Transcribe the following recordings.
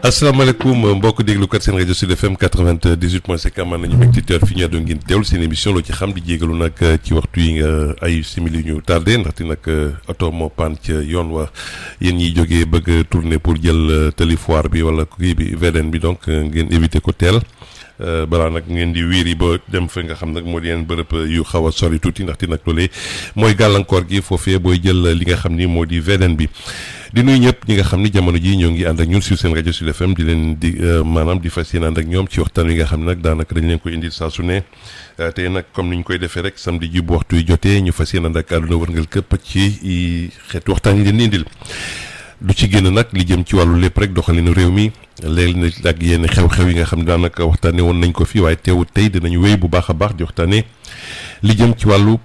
asalaamaaleykum mbokk déglukat seen rajo Sud FM 98.5 man nañu mbégte teew fi ñu àndoon ngeen teewlu seen émission loo ci xam di jégalu nag ci waxtu yi nga ay simili ñu tardé ndaxte nag oto moo panne ca yoon wa yéen ñiy jógee bëgg tourner pour jël tali foire bi wala kii bi VDN bi donc ngeen éviter ko teel balaa nag ngeen di wiiri ba dem fa nga xam nag moo di yeneen bërëb yu xaw a sori tuuti ndaxte nag loolee mooy gàllankoor gi foofee booy jël li nga xam ni moo di VDN bi. di nuyu ñëpp ñi nga xam ni jamono ji ñoo ngi ànd ak ñun sur seen rajo Sud FM di leen di maanaam di fas yéene ànd ak ñoom ci waxtaan wi nga xam ne nag daanaka dañ leen koy indil saa su ne tey nag comme ni ñu koy defee rek samedi ji bu waxtu yu jotee ñu fas yéene ànd ak àdduna wërngal këpp ci xeetu waxtaan yi leen indil du ci génn nag li jëm ci wàllu lépp rek doxalinu réew mi léegi nag ak yenn xew-xew yi nga xam ne daanaka waxtaanee woon nañ ko fi waaye teewut tey dinañu wéy bu baax a baax di waxtaanee li jëm ci wàllu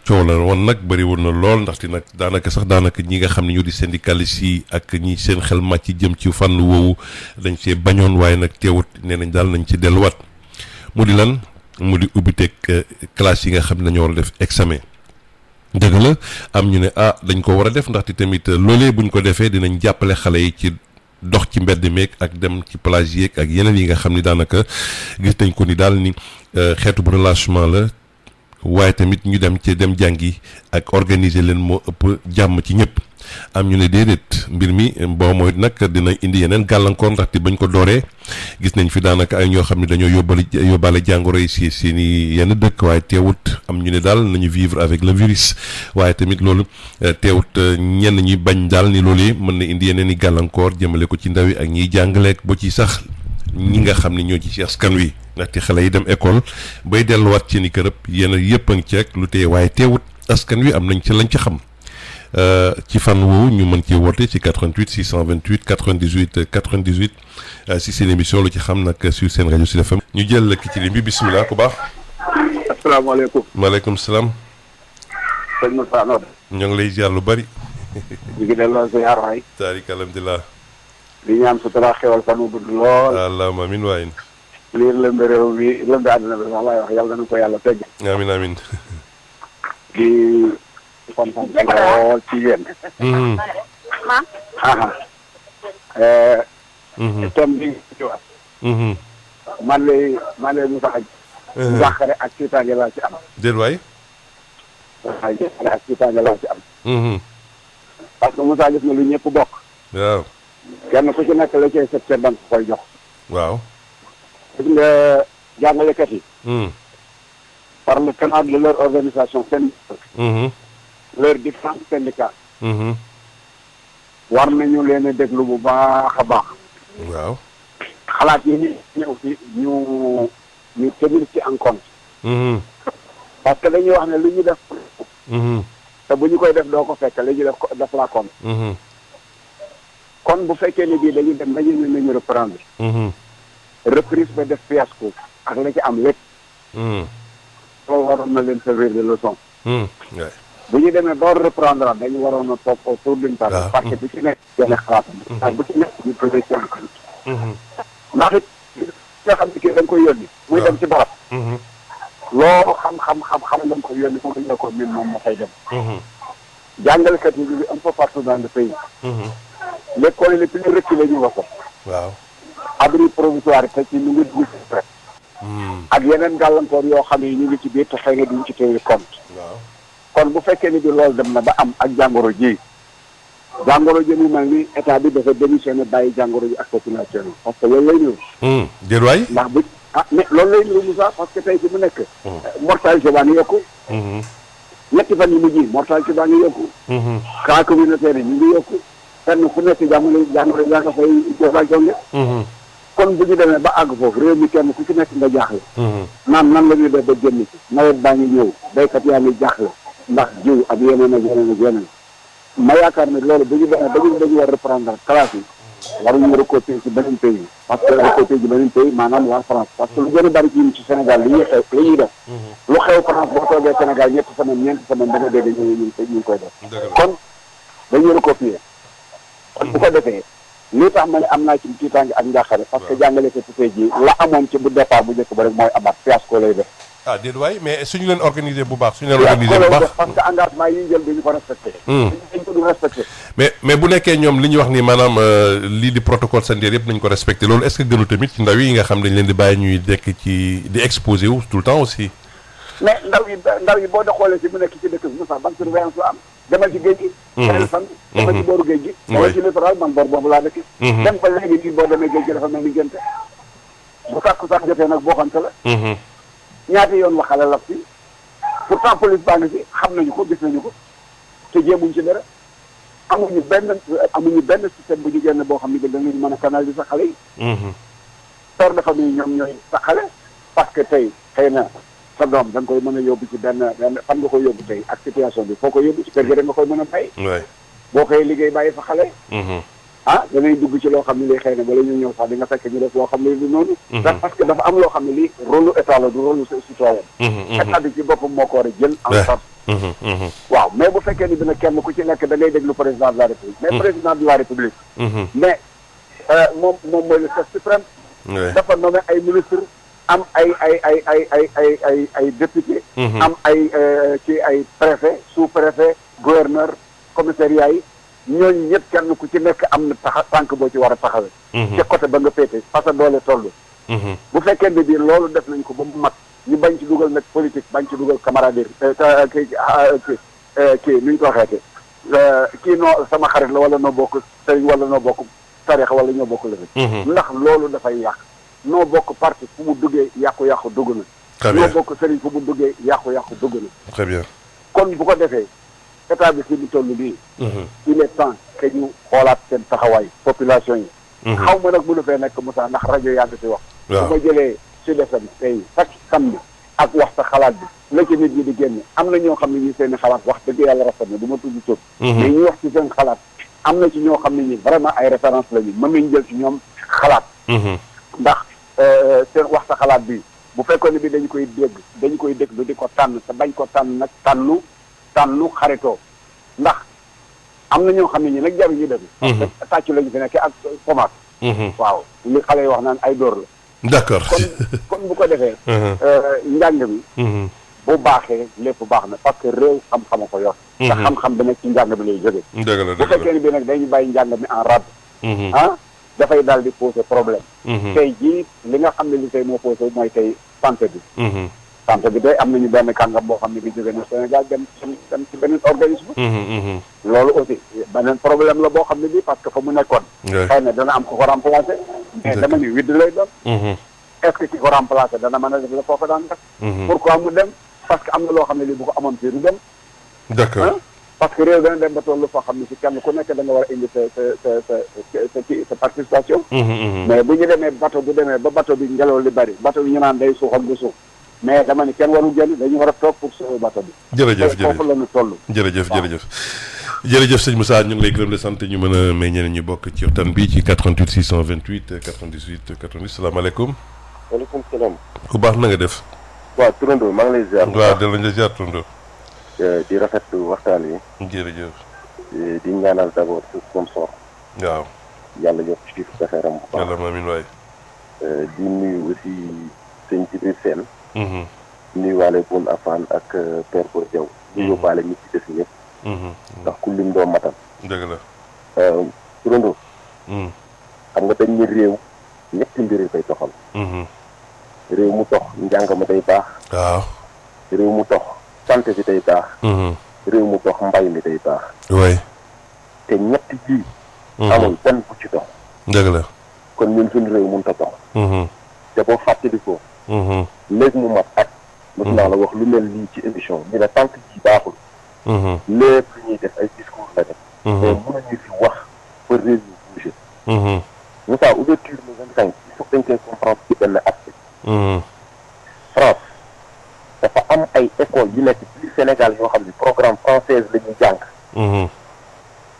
coow la woon nag bëri woon na lool ndaxte nag daanaka ñi nga xam ne ñoo di syndicalistes yi ak ñi seen xel màcc jëm ci fànn woowu dañ see bañoon waaye nag teewut nee nañ daal nañ ci delluwaat mu di lan mu di ubbiteeg classe yi nga xam ne dañoo war a def examen. dëgg la am ñu ne dañ ko war a def ndaxte tamit loolee buñ ko defee dinañ jàppale xale yi ci dox ci mbedd meeg ak dem ci plage yeeg ak yeneen yi nga xam ni daanaka gis nañ ko ni daal ni xeetu bu relâchement la waaye tamit ñu dem jàngi ak organiser leen moo ëpp jàmm ci ñëpp am ñu ne déedéet mbir mi boo mooy nag dina indi yeneen gàllankoor ndaxte bañ ko dooree gis nañ fi daanaka ay ñoo xam ne dañoo yóbbaale jàngoro yi si seeni yenn dëkk waaye teewut am ñu ne daal nañu vivre avec le virus waaye tamit loolu teewut ñenn ñi bañ daal ni loolu mën na indi yeneen i gàllankoor jëmale ko ci ndaw yi ak ñiy jàngaleek ba ci sax ñi nga xam ne ñoo ci askan wi ndaxte xale yi dem école bay delluwaat ci ni kërëb yenn yëpp a ngi ci ak lu teye waaye teewut askan wi am nañ ci lañ ci xam ci fan woowu ñu mën cee woote ci 88 628 98 98 si seen émission lu ci xam nag sur seen rajo Sud FM ñu jël ki ci ligne bi bisimilah ku baax. asalaamaaleykum. maaleykum salaam. sëñ Moussa Nodé. ñoo ngi lay ziar lu bari. ñu ngi delloo ziar waay. taarika alhamdulilah. di ñaan sutura xewal fan wu gudd lool. allahumma amiin waay. lii lëmbe réew mi lëmbe àddina bi sax laay wax yàlla na ko yàlla tegg. amiin amiin. di kontaan lool ci yéen. thème bi ci wax. man lay Moussa Hadj. njàqare ak tiitaange laa ci am. déet waay. waaye njàqare ak tiitaange laa ci am. parce que Moussa gis na lu ñëpp bokk. waaw. kenn ku ci nekk la cay sëb seen banque koy jox. waaw. gis nga jàngalekat yi. par le canal de leur organisation syndicale. leur différents syndicats. war nañu leen a déglu bu baax a baax. waaw. xalaat yi ñu ñëw ci ñu tenir ci en compte. parce que dañuy wax ne lu ñu def. te bu ñu koy def doo ko fekk li ñu def la compte. kon bu fekkee ne bii dañuy dem dañuy ne nañu reprendre. reprise ba def fiasco ak la ci am lépp. loolu waroon na leen servir de leçon. bu ñu demee door reprendre dañu waroon a toog autour d'une table. parce que bu ci nekk yenn xalaatam. ak bu ci nekk ñu posé seen ndax it nga xam ne kii da nga koy yónni. muy dem ci barab. loo xam da nga koy yónni moom la ko min moom moo koy dem. jàngalekat yi un peu partout dans le pays. les coins les plus reculés ñu nga ko. waaw. abri provisoire te ci ñu ngi dugg ci ak yeneen gàllankoor yoo xam ne ñu ngi ci biir te xëy na duñ ci téye compte. waaw. kon bu fekkee ni bi loolu dem na ba am ak jàngoro ji mu mel ni état bi dafa démissionné bàyyi jàngoro ji ak population yi parce que loolu lay niru. déet waay. ndax bu mais loolu lay niru Moussa parce que tey ci mu nekk. mortalité baa ngi yokku. ñetti fan yi mujj yi mortalité baa ngi yokku. cas communautaire yi ñu ngi yokku. fenn ku nekk jàngoro yaa nga fay jooba jonge. kon bu ñu demee ba àgg foofu réew mi kenn ku ci nekk nga jaaxle. naan nan la ñuy def ba génn ci nawet baa ngi ñëw béykat yaa ngi jaaxle ndax jiw ak yeneen ma yaakaar ne loolu bu ñu demee dañu war reprendre classe yi waruñu recopier ci beneen pays parce que recopier ci beneen pays maanaam waa France parce que lu gën a bari ci Sénégal li ñuy def lu xew France boo toogee Sénégal ñeenti semaine da nga dégg ñu ngi koy def kon dañuy recopier kon bu ko defee lii tax ma ne am naa ci tiitaange ak njàqare parce que jàngale ko ci tey jii la amoon ci bu départ bu njëkk ba rek mooy amaat fiasco lay def ah déedéet waay mais suñu leen organisé bu baax suñu leen organisé bu baax parce que engagement yi ñu jël duñu ko respecté. dañ ko du respecté. mais bu nekkee ñoom li ñu wax ni maanaam lii di protocole sanitaire yëpp nañ ko respecté loolu est-ce que gënu tamit ci ndaw yi nga xam dañ leen di bàyyi ñuy nekk ci di exposé wu tout le temps aussi. mais ndaw yi boo da xoolee si mu nekk ci dëkk bi Moussa ban surveillance la am demal ci géej gi. benn fan demal ci booru géej gi. demal ci littoral man boor boobu laa dëkk. dem fa léegi nii boo demee géej gi dafa mel ni génte bu tàkku sax jotee nag boo xamante la. ñaata yoon la xale laf si pourtant police baa ngi si xam nañu ko gis nañu ko te jéemuñ ci dara amuñu benn système bu ñu génn boo xam ne que danañ mën a canaliser sa xale yi. père de famille ñoom ñooy sa xale parce que tey xëy na sa doom da nga koy mën a yóbbu ci benn fan nga koy yóbbu tey ak situation bi foo ko yóbbu ci kër gi rek nga koy mën a bàyyi. boo koy liggéey bàyyi fa xale. danañ dugg ci loo xam ne lii xëy na bala ñu ñëw sax di nga fekk ñu def loo xam ne du noonu. parce que dafa am loo xam ne lii rôle état la du rôle citoyen. état bi ci boppam moo ko war a jël en charge. waaw mais bu fekkee ni dina kenn ku ci nekk da ngay déglu président de la république. mais président de la république. mais moom mooy le chef suprême. dafa nommé ay ministre am ay député. am ay préfet sous préfet gouverneur commissariat yi. ñooñu ñëpp kenn ku ci nekk am na tànk boo ci war a taxawee. ca côté ba nga féete parce que doole toll. bu fekkee ne bii loolu def nañ ko ba mu mag ñu bañ ci dugal nag politique bañ ci dugal camaraderie kii nu ñu ko waxeete kii noo sama xarit la wala noo bokk sëriñ wala noo bokk tarix wala ñoo bokk lëfi ndax loolu dafay yàq noo bokk parti fu mu duggee yàqu-yàqu dugg na. noo bokk sëriñ fu mu duggee yàqu-yàqu dugg na. très bien kon bu ko defee. état bi fi mu toll nii. il est temps que ñu xoolaat seen taxawaay population yi. xaw ma nag mënu fee nekk Moussa ndax rajo yaa ngi fi wax. waaw bu ma jëlee Sud FM tey chaque samedi ak wax sa xalaat bi la ci nit ñi di génne am na ñoo xam ne ñi seen xalaat wax dëgg yàlla rafet na du ma tudd tur. mais ñuy wax ci seen xalaat am na ci ñoo xam ne ñi vraiment ay référence la ñu mën nañu jël ci ñoom xalaat. ndax seen wax sa xalaat bi bu fekkoon ne bi dañu koy déglu di ko tànn te bañ ko tànn nag tànnu xaritoo ndax am na ñoo xam ne ñi nag jaruñu dëgg. parce que tàcc lañu fi nekk ak pomaat. waaw li xale yi wax naan ay dóor la. d'accord kon bu ko defee. njàng mi. bu baaxee lépp baax na parce que réew xam-xam a ko yor. te xam-xam bi nag ci njàng bi lay jógee. dëgg la bu fekkee ni bi nag dañuy bàyyi njàng mi en rade. dafay daal di poser problème. tey jii li nga xam ne li tey moo posé mooy tey santé bi. santé bi tey am nañu benn kàngam boo xam ne bi jóge na Sénégal dem ci beneen organisme. loolu aussi beneen problème la boo xam ne bi parce que fa mu nekkoon. xëy na dana am ko remplacer. mais dama ni widd lay doon. est-ce que ki ko remplacer dana mën a def la foofa daan def. pourquoi mu dem parce que am na loo xam ne li bu ko amoon fii du dem. d'accord parce que réew dana dem ba tollu foo xam ne si kenn ku nekk da nga war a indi sa participation. mais bu ñu demee bateau bu demee ba bateau bi ngelaw li bari bateau bi ñu naan day suux ak du suux. mais dama ni kenn warul génn dañu war a toog pour sauver bateau bi. jërëjëf foofu la ñu toll. jërëjëf sëñ Moussa ñu ngi lay gërëm di sant ñu mën a may ñeneen ñu bokk ci waxtaan bi ci 88 628 98 90 salaamaaleykum. waaleykum salaam. ku baax na nga def. waaw turandoo maa ngi lay ziar. waaw delloo nga ziar turandoo. di rafetlu waxtaan wi. jërëjëf. di ñaanal d'abord sa sponsor. waaw. yàlla yokk ci affaire am bu baax. yàlla amiin waay. di nuyu aussi sëñ Jibril Sène. nuyuwaale Boun Afane ak Père Boy Diaw. ñu yóbbaale ñi ci des ñëpp. ndax ku lim doo matal. dëgg la. turandoo. xam nga dañ ne réew ñetti mbir yi koy doxal. réew mu dox njàng ma day baax. waaw. réew mu dox santé bi day baax. réew mu dox mbay mi day baax. waay. te ñetti ji. amul benn bu ci dox. dëgg la. kon ñun suñu réew mënut a dox. te boo fàttalikoo. léegi mu mat at. mos naa la wax lu mel nii ci émission bi ne tant que ji baaxul. lépp lu ñuy def ay discours la def. mais mënuñu fi wax ba réew mi bouger. Moussa ouverture le 25 il faut que dañ koy comprendre ci benn aspect. France dafa am ay écoles yu nekk biir Sénégal yoo xam ne programme française la ñuy jàng.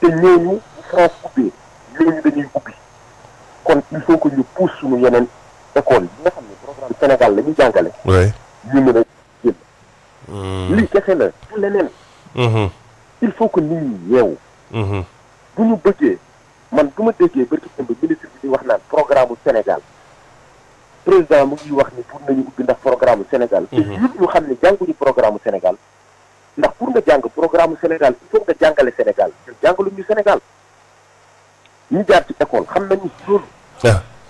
te ñooñu bu France ubbee ñooñu dañuy ubbi kon il faut que ñu pousse suñu yeneen école yi nga xam ne programme Sénégal la ñuy jàngale. ñu mën a génn. lii kese la du leneen. il faut que nit ñi yeewu. bu ñu bëggee man du ma déggee ba ci ministre bi di wax naan programme Sénégal président mu ngi wax ni pour nañu ubbi ndax programme Sénégal. te ñun ñu xam ne jànguñu programme Sénégal ndax pour nga jàng programme Sénégal il faut nga jàngale Sénégal ñu jàngaluñu Sénégal ñu jaar ci école xam nañu loolu.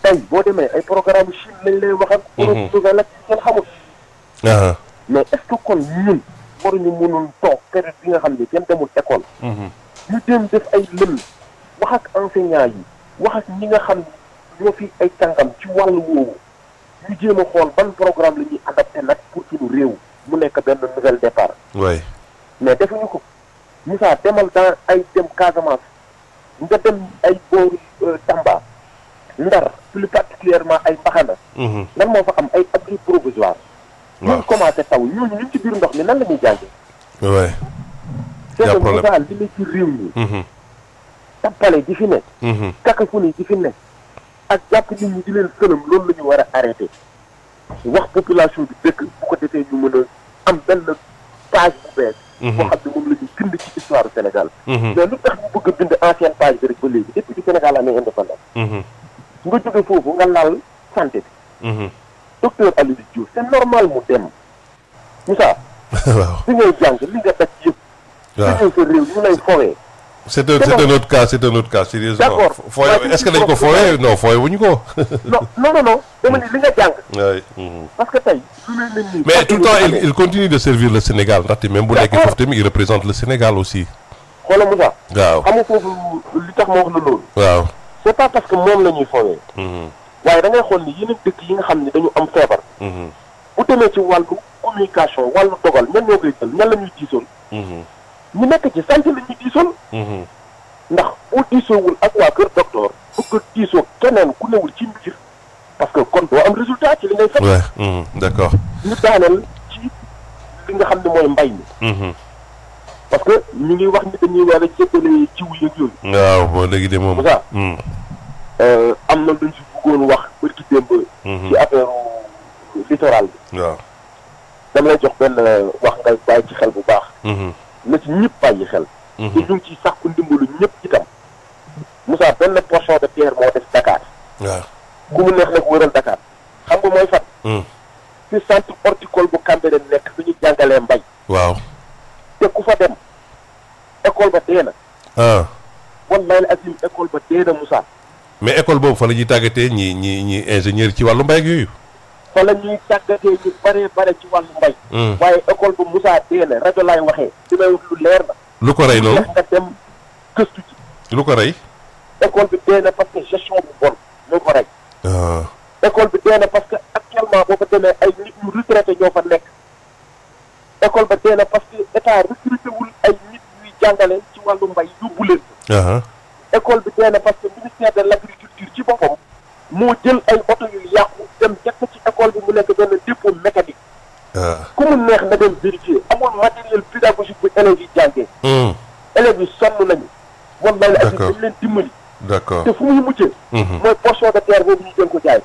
tey boo demee ay programme Chine lañ lay wax ak. Europe nouvelle ak kenn xamul. mais est-ce que kon ñun waruñu mënul toog période bi nga xam ne kenn demul école. ñu dem def ay lël wax ak enseignants yi wax ak ñi nga xam ne ñoo fi ay tàngam ci wàllu woowu ñu jéem a xool ban programme la ñuy adapté nag pour suñu réew mu nekk benn nouvel départ. oui mais defuñu ko Moussa demal dans ay dem Casamance nga dem ay booru Tamba Ndar plus particulièrement ay Mbaxana. lan moo fa am ay abri provisoire. waaw ñu commencé taw ñooñu ñu ci biir ndox mi nan la ñuy jàngee. oui. y a problème Moussa li ne ci réew mi. tappale di fi ne. kakafuni di fi ne. ak jàpp nit ñi di leen sëlëm loolu la ñu war a arrêté. wax population bi dëkk bu ko defee ñu mën a am benn page bu bees. boo xam ne moom la ñu bind ci histoire du Sénégal. mais lu tax ñu bëgg a bind ancienne page bi rek ba léegi depuis que Sénégal amee indépendance. nga jóge foofu nga laal santé bi. docteur Aliou Diouf c'est normal mu dem. Moussa. waaw li ngay jàng li nga daj yëpp. waaw li sa réew ñu lay fowee. c'est un autre cas sérieusement. d'accord fooy est-ce que dañ ko fooyee non fooy wuñu ko. non dama ni li nga jàng. oui. parce que tey lu mel ni. mais tout le temps il continue de servir le Sénégal ndaxte même bu nekkee foofu tamit il représente le Sénégal aussi. xoolal Moussa. waaw xam nga foofu li tax ma wax la loolu. waaw. c'est pas parce que moom la ñuy fowee. waaye da ngay xool ni yeneen dëkk yi nga xam ne dañu am feebar. bu demee ci wàllu communication wàllu dogal ñan ñoo koy jël ñan la ñuy diisoon. ñu nekk ci santé la ñuy diisoon. ndax boo diisoowul ak waa kër docteur bëgg a diisoo keneen ku newul ci mbir parce que kon doo am résultat ci li ngay fekk. ouais d'accord. ñu daaneel ci li nga xam ne mooy mbay mi. parce que ñu ngi wax ni dañuy war a jébbale jiwu yeeg yooyu. waaw boo léegi de moom. Moussa. am na luñ si bëggoon wax bërki démb. ci affaire littoral bi. waaw. dama lay jox benn wax ngay bàyyi ci xel bu baax. na ci ñëpp bàyyi xel. te ñu ngi ciy sàkku ndimbalu ñëpp itam. Moussa benn portion de terre moo des Dakar. waaw. ku mu neex nag wëral Dakar. xam nga mooy fan. ci centre horticole bu Cambérène nekk fi ñu jàngalee mbay. waaw. te ku fa dem école ba dee na. wallahi azim école ba dee na Moussa. mais école boobu fa la ñuy tàggatee ñi ingénieur ci wàllu mbay ak yooyu. fa la ñuy tàggatee ñu bare ci wàllu mbay. waaye école ba Moussa dee na rajo laay waxee. li may wax lu leer na. lu ko rey noonu nga dem gëstu ci. lu ko rey. école bi dee na parce que gestion bu bon moo ko rey. école bi dee na parce que actuellement boo fa demee ay nit ñu retraité ñoo fa nekk. école ba dee na parce que état recruté wul ay nit ñuy jàngale ci wàllu mbay yóbbu leen. école bi dee na parce que ministère de l'agriculture ci boppam moo jël ay oto yu yàqu dem teg ci école bi mu nekk benn dépôt mécanique. ku mu neex na dem vérifier amul matériel pédagogique bu élèves yi jàngee. élèves yi sonn nañu. wallahi la dañ leen dimbali. d'accord te fu muy muccee. mooy portion de terre boobu ñu jël ko jaay.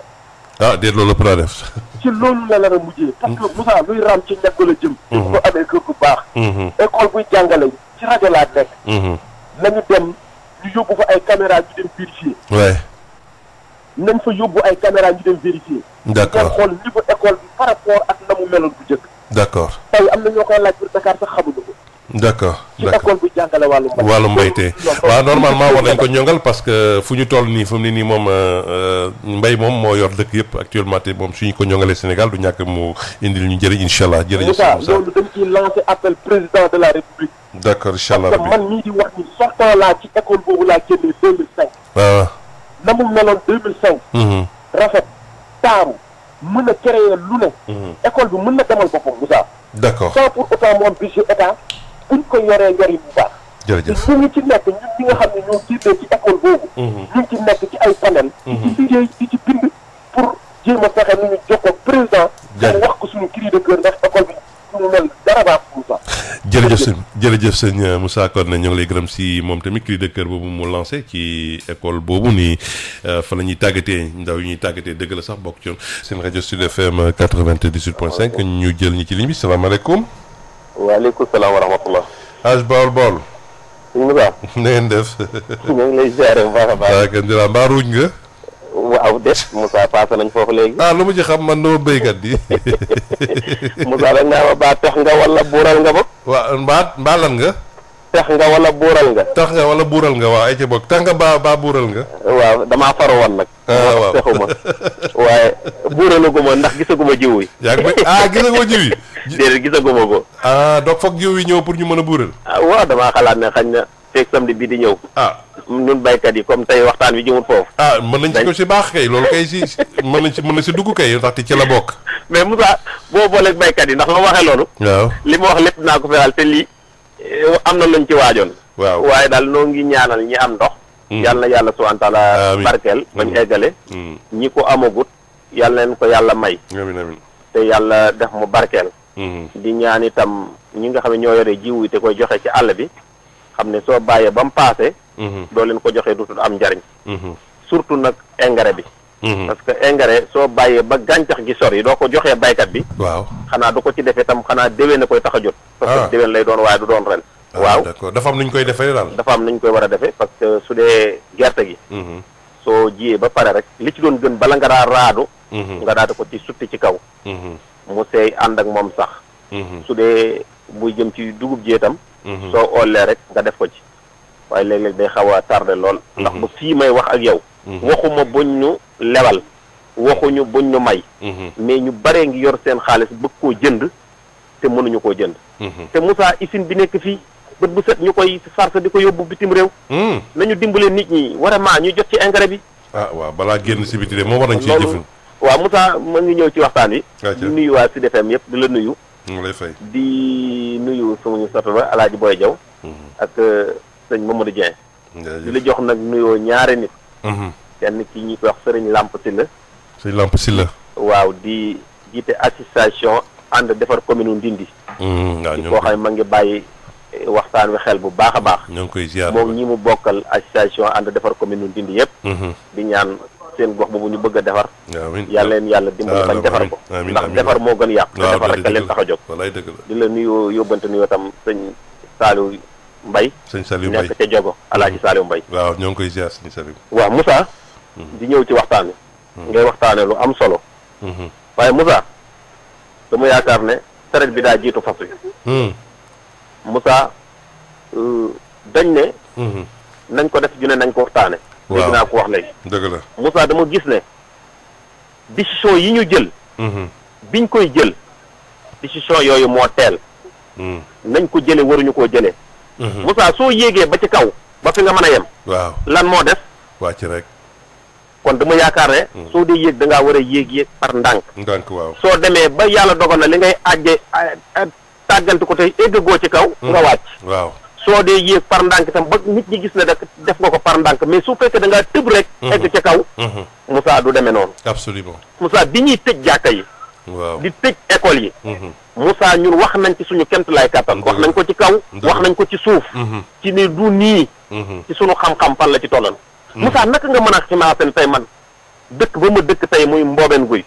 déet loolu la def. ci loolu la nar a mujjee. parce que Moussa luy raam ci ñàkk la jëm. bu ko amee kër gu baax. école buy jàngale ci rajo laa nekk. nañu dem ñu yóbbu fa ay caméra ñu dem vérifier. ouais. nañ fa yóbbu ay caméra ñu dem vérifier. d'accord ñu xool niveau école bi par rapport ak na mu meloon bu njëkk. d'accord. tey am na ñoo koy laaj pour Dakar sax xamuñu ko. d'accord ci école buy jàngale wàllu mbay te waaw normalement war nañ ko ñongal parce que fu ñu toll nii fu mu ne nii moom mbay moom moo yor dëkk yëpp actuellement te moom suñu ko ñongalee Sénégal du ñàkk mu indil ñu njëriñ incha allah jërëjëf Moussa loolu dañ ciy lancer appel président de la République. d'accord incha allah parce que man mii di wax ni sortant laa ci école boobu laa génnee 2005. waaw. na mu meloon 2005. rafet taaru mën a créer lu ne. école bi mën na demal boppam Moussa. d'accord sans pour autant moom budget état buñ ko yoree yori bu baax. jërëjëf ñu ngi ci nekk ñun ñi nga xam ne ñoo jiitee ci école boobu. ñu ngi ci nekk ci ay panel. di ci liggéey di ci bind pour jéem a fexe nu ñu jokkoo président. pour wax ko suñu cri de cœur ndax école bi ñu mel dara baax Moussa. jërëjëf sëñ Moussa kon ñu ngi lay gërëm si moom tamit cri de cœur boobu mu lancé ci école boobu nii fa la ñuy tàggatee ndaw yi ñuy tàggatee dëgg la sax bokk ci seen rajo Sud FM 98.5 ñu jël ñi ci ligne bi salaamaaleykum. waaleykum salaam wa rahmatullah. Hadj Baol. sëñ Moussa. na ngeen def. ñu ngi lay ziare bu baax a baax. waaw kan mbaa ruuj nga. waaw des Moussa passé nañ foofu léegi. lu mu ci xam man dama béykat di. Moussa rek naa ma baa tax nga wala buural nga ba. waaw mbaa lan nga. tax nga wala buural nga. tax nga wala buural nga waaw ay ca bokk tax nga baa buural nga. waaw damaa faru woon nag. waaw taxuma waaye buuralaguma ndax gisaguma jiw yi. yaa ngi gisaguma jiw yi. déedéet gisaguma ko. donc foog jiw yi ñëw pour ñu mën a buural. waaw damaa xalaat ne xañ na feeg samedi bii di ñëw. ñun baykat yi comme tey waxtaan wi jëmul foofu. mën nañ ci ko si baax kay loolu kay si mën na si dugg kay ndaxte ci la bokk. mais Moussa boo booleeg baykat yi ndax ma waxee loolu. waaw li ma wax lépp naa ko fexal te lii am na luñ ci waajoon. waaw waaye daal noo ngi ñaanal ñi am ndox. yàlla na yàlla subhaanahu wa taala barkeel bañ eggale. ñi ko amagut yàlla leen ko yàlla may. amiin te yàlla def mu barkeel. di ñaan itam ñi nga xam ne ñoo yore jiwu yi te koy joxe ci àll bi xam ne soo bàyyee ba mu paase. doo leen ko joxee dutul am njariñ. surtout nag engrais bi. parce que engrais soo bàyyee ba gàncax gi sori doo ko joxee baykat bi. waaw xanaa du ko ci defee tam xanaa déwén na koy tax a jot. parce que déwén lay doon waaye du doon ren. waaw d'accord dafa am nu ñu koy defee daal. dafa am nu ñu koy war a defee parce que su dee gerte gi. soo jiyee ba pare rek li ci doon gën bala nga daa raadu. nga daata ko ci sutti ci kaw. mu seey ànd ak moom sax. su dee buy jëm ci dugub ji itam. soo oolee rek nga def ko ci. waaye léeg-léeg day xaw a tardé lool. ndax ba fii may wax ak yow. waxuma buñ ñu lewal. waxuñu buñ ñu may. mais ñu baree ngi yor seen xaalis bëgg koo jënd te mënuñu koo jënd. te Moussa usine bi nekk fii bët bu set ñu koy sarse di ko yóbbu bitim réew. nañu dimbale nit ñi vraiment ñu jot ci engrais bi. waaw balaa génn si biti de moo war nañ ciy jëfin. waaw Moussa ma ngi ñëw ci waxtaan wi. di nuyu waa Sud FM yëpp di la nuyu. mu lay fay di nuyu suñu soto ba El Hadj Boy Diaw. ak sëñ Mamadou Dieng. di la jox nag nuyoo ñaari nit. kenn ki ñi koy wax sëriñ Lamp Sylla. sëñ Lamp Sylla. waaw di jiite association ànd defar commune Ndindi. waaw ñoo koo xam ne ma ngi bàyyi waxtaan wi xel bu baax a baax. ñoo ngi koy ziar moom ñi mu bokkal association ànd defar commune Ndindi yëpp. di ñaan seen gox boobu ñu bëgg a defar. yàlla leen yàlla dimbali bañ defar ko. ndax defar moo gën yàq. te defar rek leen tax a jóg. di la nuyu yóbbante nuyoo tam sëñ Saliou Mbaye. sëñ Saliou Mbaye nekk ca Jogo Alaaji Saliou Mbaye. waaw ñoo ngi koy ziar sëñ Saliou. waaw Moussa. di ñëw ci waxtaan wi. ngay waxtaane lu am solo. waaye Moussa dama yaakaar ne saret bi daa jiitu fas wi. Moussa dañ ne. nañ ko def ju ne nañ ko waxtaane. waaw dégg naa ko wax léegi. dëgg la Moussa dama gis ne décision yi ñu jël. biñ koy jël décision yooyu moo teel. nañ ko jële waruñu koo jëlee. Moussa soo yéegee ba ci kaw ba fi nga mën a yem. waaw lan moo def. wàcc rek. kon dama yaakaar ne. soo dee yéeg da ngaa war a yéeg par ndànk. ndànk waaw. soo demee ba yàlla dogal na li ngay àjjee tàggante ko tey éggagoo ci kaw. nga wàcc. waaw soo dee yéeg par ndànk itam ba nit ñi gis ne def nga ko par ndànk mais su fekkee da ngaa tëb rek. egg ca kaw. Moussa du demee noonu. absolument Moussa bi ñuy tëj jàkka yi. waaw di tëj école yi. Moussa ñun wax nañ ci suñu kemtulaay kàttan. wax nañ ko ci kaw. wax nañ ko ci suuf. ci ne du nii. ci suñu xam-xam fan la ci tollan. Moussa naka nga mën a ximaasen tey man dëkk ba ma dëkk tey muy Mbobeen Guy.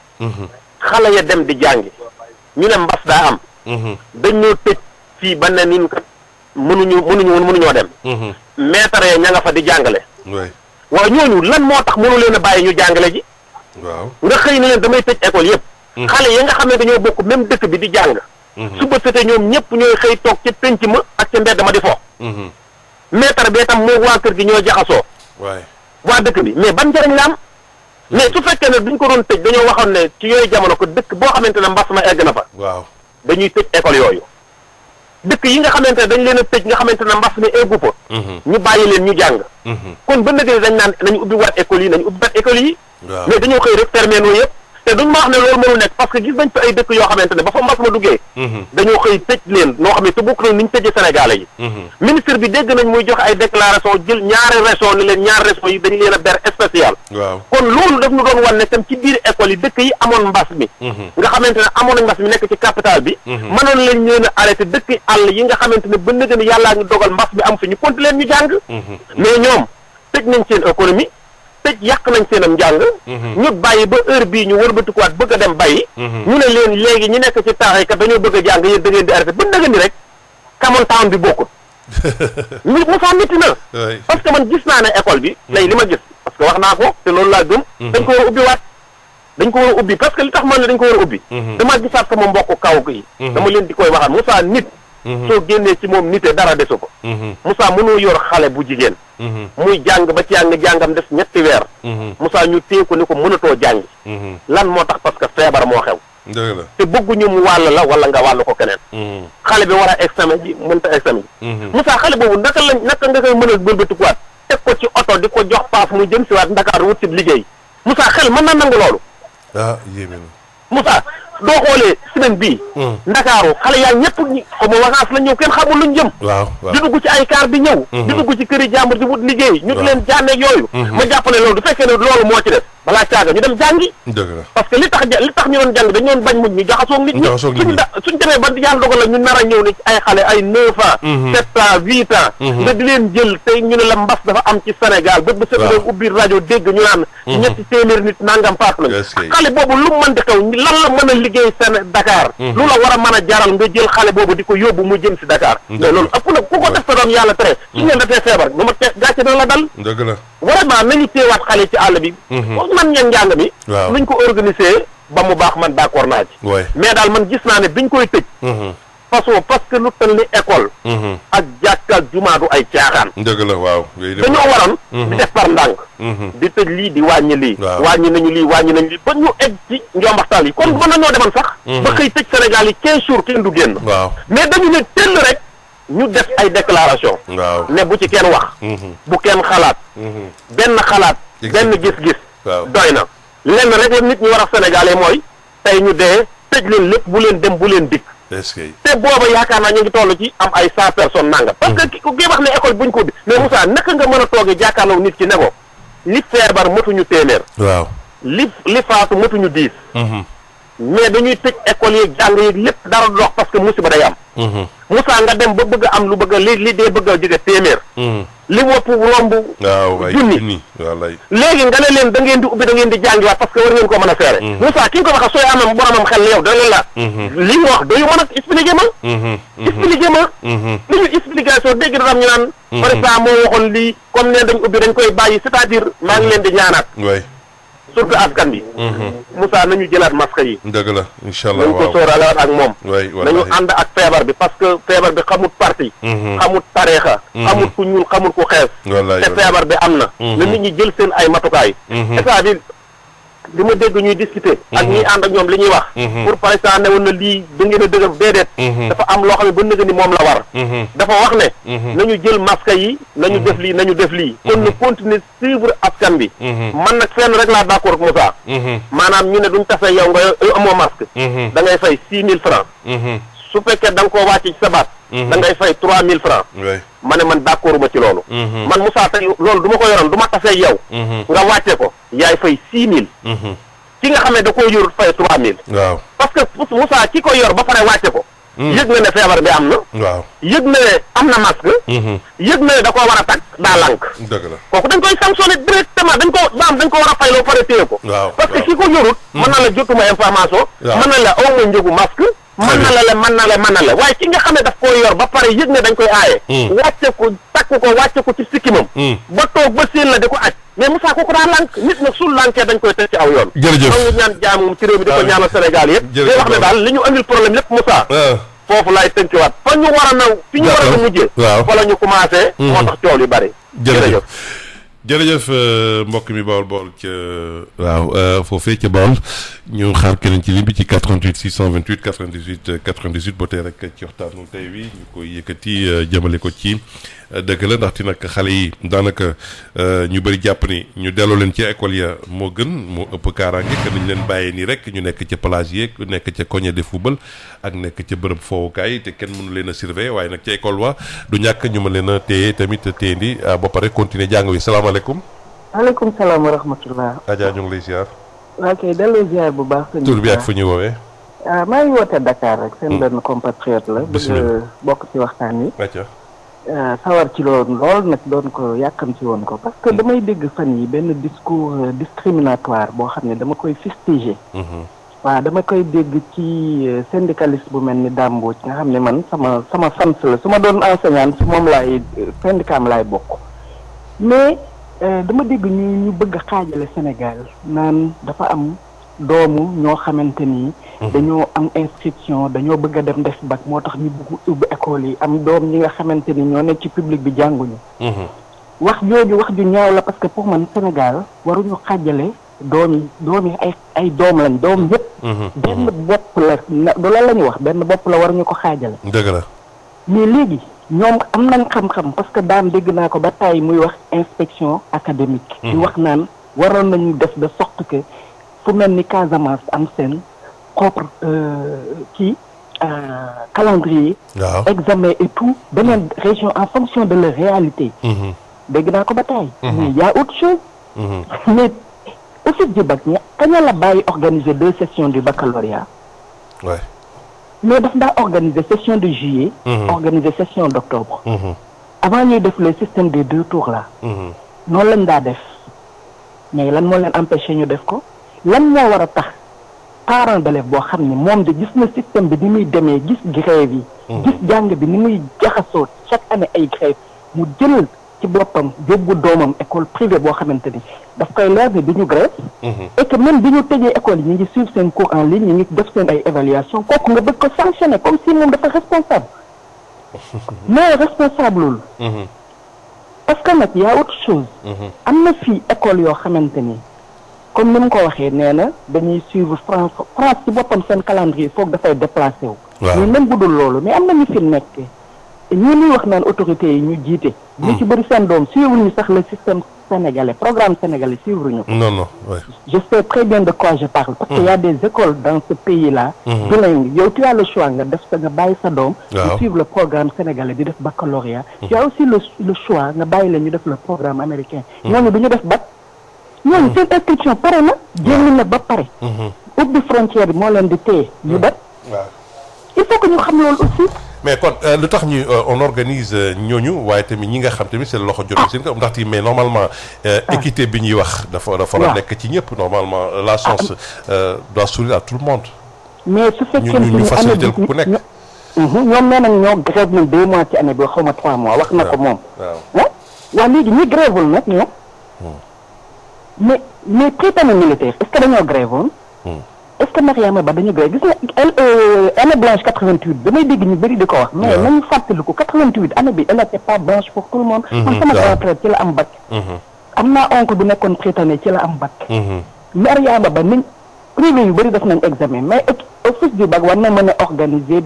xale ya dem di jàngi. ñu ne mbas daa am. dañ ñoo tëj fii ba ne ñun kat mënuñoo dem. maître ya ña nga fa di jàngale. waaw ñooñu lan moo tax mënu leen a bàyyi ñu jàngale ji. waaw nga xëy na leen damay tëj école yëpp. xale yi nga xam ne dañoo bokk même dëkk bi di jàng. suba setee ñoom ñëpp ñooy xëy toog ca penc ma ak ca mbedd ma di fo. maître bi itam moo waa kër gi ñoo jaxasoo. waa dëkk bi mais ban njëriñ la am. mais su fekkee ne duñ ko doon tëj dañoo waxoon ne ci yooyu jamono ko dëkk boo xamante ne mbas ma egg na fa. waaw dañuy tëj école yooyu. dëkk yi nga xamante ne dañ leen a tëj nga xamante ne mbas mi eggu fa. ñu bàyyi leen ñu jàng. kon ba léegi dañ naan nañu ubbi waat école yi nañu ubbi waat école yi. mais dañoo xëy rek fermé noonu yëpp. te duñ ma wax ne loolu mënu nekk parce que gis nañ fi ay dëkk yoo xamante ne ba fa mbas ma duggee. dañoo xëy tëj leen noo xam ne te bokk na ni ñu tëjee Sénégalais yi. ministre bi dégg nañ muy joxe ay déclaration jël ñaari région ni leen ñaari région yi dañu leen a ber spécial. kon loolu daf ñu doon wan ne tam ci biir école yi dëkk yi amoon mbas mi. nga xamante ne amoon nañ mbas mi nekk ci capital bi. mënoon lañ leen a arrêté dëkk àll yi nga xamante ne ba nëgë ni yàllaa ngi dogal mbas mi am fi ñu konti leen ñu jàng. mais ñoom tëj nañ seen économie tëj yàq nañ seenam njàng. ñu bàyyi ba heure bii ñu wëlbatikuwaat bëgg a dem bàyyi. ñu ne leen léegi ñu nekk ci taax yi kat dañoo bëgg a jàng yéen da ngeen di arrêté ba nëgë ni rek Camon Town bi bokkut. Moussa métti na. parce que man gis naa ne école bi. tey li ma gis parce que wax naa ko te loolu laa gëm. dañ ko war a ubbiwaat. dañ ko war a ubbi parce que li tax man ne dañ ko war a ubbi. dama gisaat sama mbokk kaw yi. dama leen di koy waxaat Moussa nit. soo génnee ci moom nite dara desu ko. Moussa mënoo yor xale bu jigéen. muy jàng ba ci jàngam des 3 weer. Moussa ñu téye ko ni ko mënatoo jàngi. lan moo tax parce que feebar moo xew. dëgg la te bëgguñu mu wàll la wala nga wàll ko keneen. xale bi war a examen ji mënta examen ji. Moussa xale boobu naka nga koy mën a bëlbatikuwaat teg ko ci oto di ko jox paas mu jëm si waat Ndakaaru wut si liggéey Moussa xel mën na nangu loolu. ah yéeme na. Moussa doo xoolee semaine bii. Ndakaaru xale yaa ñëpp ñi xaw ma vacances la ñëw kenn xamul luñ jëm. waaw di dugg ci ay car di ñëw. di dugg ci këri jàmbur di wut liggéey. ñu di leen jànneeg yooyu. ma jàpp ne loolu du fekkee ne loolu moo ci def balaa caaga ñu dem jàngi. dëgg la parce que li tax ñu doon jàng dañu doon bañ mujj ñu jaxasoo nit ñi. suñ demee ba yàlla dogal la ñu nar a ñëw ni ay xale ay 9 ans. 7 ans 8 ans. nga di leen jël tey ñu ne la mbas dafa am ci Sénégal bët bu set nga ubbi rajo dégg ñu naan. 200 nit nangam faatu lañu. xale boobu lu mën di xew lan la mën a liggéey Dakar. lu la war a mën a jaral nga jël xale boobu di ko yóbbu mu jëm si Dakar. mais loolu ëpp na ku ko def sa doom yàlla tere. suñu leen defee feebar ba ma gàcce na la dal. dëgg la vraiment nañu teewaat xale ci àll bi. man njàng mi. waaw nuñ ko organiser ba mu baax man d'accord naa ci. mais daal man gis naa ne biñ koy tëj. parce que lu tal ni école. ak jàkka ak jumaa du ay caaxaan. dëgg la waaw. dañoo waroon. di def par ndànk. di tëj lii di wàññi lii. wàññi nañu lii ba ñu egg ci njombaxtaal yi kon mën nañoo demoon sax. ba xëy tëj Sénégal yi 15 jours kenn du génn. waaw mais dañu ne tell rek ñu def ay déclaration. waaw ne bu ci kenn wax. bu kenn xalaat. benn xalaat. benn gis-gis. doy na lenn rek la nit ñi war a Sénégalais mooy tey ñu dee tëj leen lépp bu leen dem bu leen dikk. te booba yaakaar naa ñu ngi toll ci am ay 100 personnes nanga parce que ku wax ne école buñ ko ubbi mais Moussa naka nga mën a toogee jàkkaarloo nit ki ne ko li feebar matuñu téeméer. waaw li faatu matuñu 10. mais dañuy tëj école yi jàng yi lépp dara dox parce que musiba day am. Moussa nga dem ba bëgg am lu bëgg a li dee bëgg a jóge téeméer. li wopp romb. junni léegi nga ne leen da ngeen di ubbi da ngeen di jàngiwaat parce que war ngeen ko mën a seere. Moussa ki nga ko waxa sooy amam boromam xel yow da leen la. li mu wax doyu ma nag expliqué ma. expliqué ma. li ñu explication dégg na am ñu naan. par exemple moo waxoon lii comme ne dañ ubbi dañ koy bàyyi c'est-à-dire maa ngi leen di ñaanaat. surtout askan bi. Moussa nañu jëlaat masque yi. dëgg la incha allah nañu ko sóoraale ak moom. nañu ànd ak feebar bi parce que feebar bi xamut parti. xamut tareexa. xamut ku ñuul xamut ku xees. te feebar bi am na. na nit ñi jël seen ay matukaay. état bi li ma dégg ñuy discuter. ak ñiy ànd ak ñoom li ñuy wax. pour par exemple ne woon na lii da ngeen a dëgër déedéet. dafa am loo xam ne ba nëgë ni moom la war. dafa wax ne. nañu jël masque yi nañu def lii nañu def lii. kon na continuer suivre askan bi. man nag fenn rek laa d'accord ak Moussa. maanaam ñu ne duñ tase yow nga amoo masque. da ngay fay 6 000 francs. su fekkee da nga koo wàcce ci sa baat. da ngay fay 3 000 francs. ma ne man d'accord ma ci loolu. man Moussa tey loolu du ma ko yoroon du ma tasee yow. nga wàcce ko yaay fay 6 000. ki nga xam ne da koo yor fay 3 000. waaw parce que Moussa ki ko yor ba pare wàcce ko. yëg na ne feebar bi am na. waaw yëg na ne am na masque. yëg na ne da koo war a tag daa lànk. dëgg la kooku dañ koy sanctionné directement dañ ko war a fay loo pare téye ko. parce que ki ko yorut. mën na la jotuma information. mën na la aw ma njëgu masque. mën na la waaye ki nga xam ne daf koo yor ba pare yëg ne dañ koy aaye. wàcce ko takk ko wàcce ko ci sikkimam. ba toog ba séen la di ko aj mais Moussa kooku daa lànk nit nag sul lànkee dañ koy teg ci aw yoon. jërëjëf maa ngi ñaan jaamum ci réew mi di ko ñaanal Sénégal yëpp. di wax ne daal li ñu andil problème lépp Moussa. foofu laay tënkiwaat fa ñu war a naw fi ñu war a mujjee. fa la ñu commencé. moo tax coow li bari. jërëjëf mbokk mi Bawol ca foofee ca Bawol ñu xaar keneen ci ligne bi ci 88 628 98 ba tey rek ci waxtaanu tey wi ñu koy yëkkati jëmale ko ci dëgg la ndaxte nag xale yi daanaka ñu bëri jàpp ni ñu delloo leen ci école ya moo gën moo ëpp kaaraange que nañ leen bàyyee nii rek ñu nekk ca plage yeeg nekk ca koñe de football ak nekk ca bërëb foowukaay te kenn mënu leen a surveiller waaye nag ca école wa du ñàkk ñu mën leen a téye tamit téyendi ba pare continuer jàng wi salaamaaleykum. maaleykum salaam wa rahmatullah. Adja ñu ngi lay ziar. waa kay delloo ziar bu baax. tur bi ak fu ñuy woowee. maa ngi woote Dakar rek. seen benn compatriote la. bisimilah bëgg bokk ci waxtaan wi. acca. sawar ci loolu lool nag doon ko yàkkam ci woon ko parce que damay dégg fan yi benn discours discriminatoire boo xam ne dama koy fustiger. waaw dama koy dégg ci syndicaliste bu mel ni Dambou nga xam ne man sama fans la su ma doon enseignant si moom laay syndicat am laay bokk mais dama dégg ñu bëgg a xaajale Sénégal naan dafa am doomu ñoo xamante ni. dañoo am inscription dañoo bëgg a dem def bac moo tax ñu bëgg ubbi école yi am doom ñi nga xamante ni ñoo nekk ci public bi jànguñu. wax jooju wax ju ñaaw la parce que pour man Sénégal waruñu xaajale doom yi ay doom lañ doom yëpp. benn bopp la du loolu la ñu wax benn bopp la waruñu ko xaajale. dëgg la mais léegi ñoom am nañ xam-xam parce que daan dégg naa ko ba tey muy wax inspection académique. di wax naan waroon nañu def de sorte que fu mel ni Casamance am seen propre calendrier. waaw examen et tout beneen région en fonction de leur réalité. dégg naa ko ba tey. mais y a autre chose. mais office du bac ña kañ la bàyyi organiser 2 sessions du baccalauréat. ouais. mais daf daa organiser session de juillet. organiser session d'octobre. avant ñuy def le système des 2 tours là. noonu lañ daa def mais lan moo leen empêché ñu def ko lan moo war a tax parent d'élève boo xam ne moom de gis na système bi ni muy demee gis grève yi. gis jàng bi ni muy jaxasoo chaque année ay grève mu jël ci boppam yóbbu doomam école privée boo xamante ni daf koy leer ne bi ñu grève. et que même bi ñu tëjee école yi ñu ngi suivre seen cours en ligne ñu ngi def seen ay évaluation kooku nga bëgg ko sanctionner comme si moom dafa responsable. mais responsable loolu. parce que nag y a autre chose. am na fii école yoo xamante ni comme ni mu ko waxee nee na dañuy suivre France ci boppam seen calendrier foog dafay déplacé wu. mais même bu dul loolu mais am na ñu fi nekk ñu ñuy wax naan autorités yi ñu jiite. ñu ci bëri seen doom suivre ñu sax le système sénégalais programme sénégalais suivre ñu. non ouais. Je sais très bien de quoi je parle. parce que y a des écoles dans ce pays là. bilingues yow tu as le choix nga def sa nga bàyyi sa doom. ñu suivre le programme sénégalais di def baccalauréat. tu as aussi le choix nga bàyyi la ñu def le programme américain. ñooñu du ñu def bac. ñooñu seen inscription pare na. génn na ba pare. ubbi frontière bi moo leen di téye ñu def. il faut que ñu xam loolu aussi. mais kon lu tax ñu on organise ñooñu waaye tamit ñi nga xam tamit seen loxo jotul seen kaw ndaxte mais normalement équité bi ñuy wax dafa la nekk ci ñëpp normalement la chance doit sourire à tout le monde. mais su fekkee ñu faciliter ku nekk. ñoom nee nañ ñoo grève nañ 2 mois ci année bi xaw ma 3 mois wax na ko moom. waaw léegi ñi grèvewul nag ñoom. mais prétendant militaire est-ce que dañoo grèvewoon. est-ce que Mariama Ba dañu grève gis nga année blanche 88 damay dégg ñu bëri di ko wax. mais nañu fàttaliku 88 année bi elle était pas blanche pour tout le monde. man sama retraite ci la am bac. am naa oncle bu nekkoon prétendant ci la am bac. Mariama Ba niñ privé yu bëri def nañ examen mais office du bac war na mën a organiser.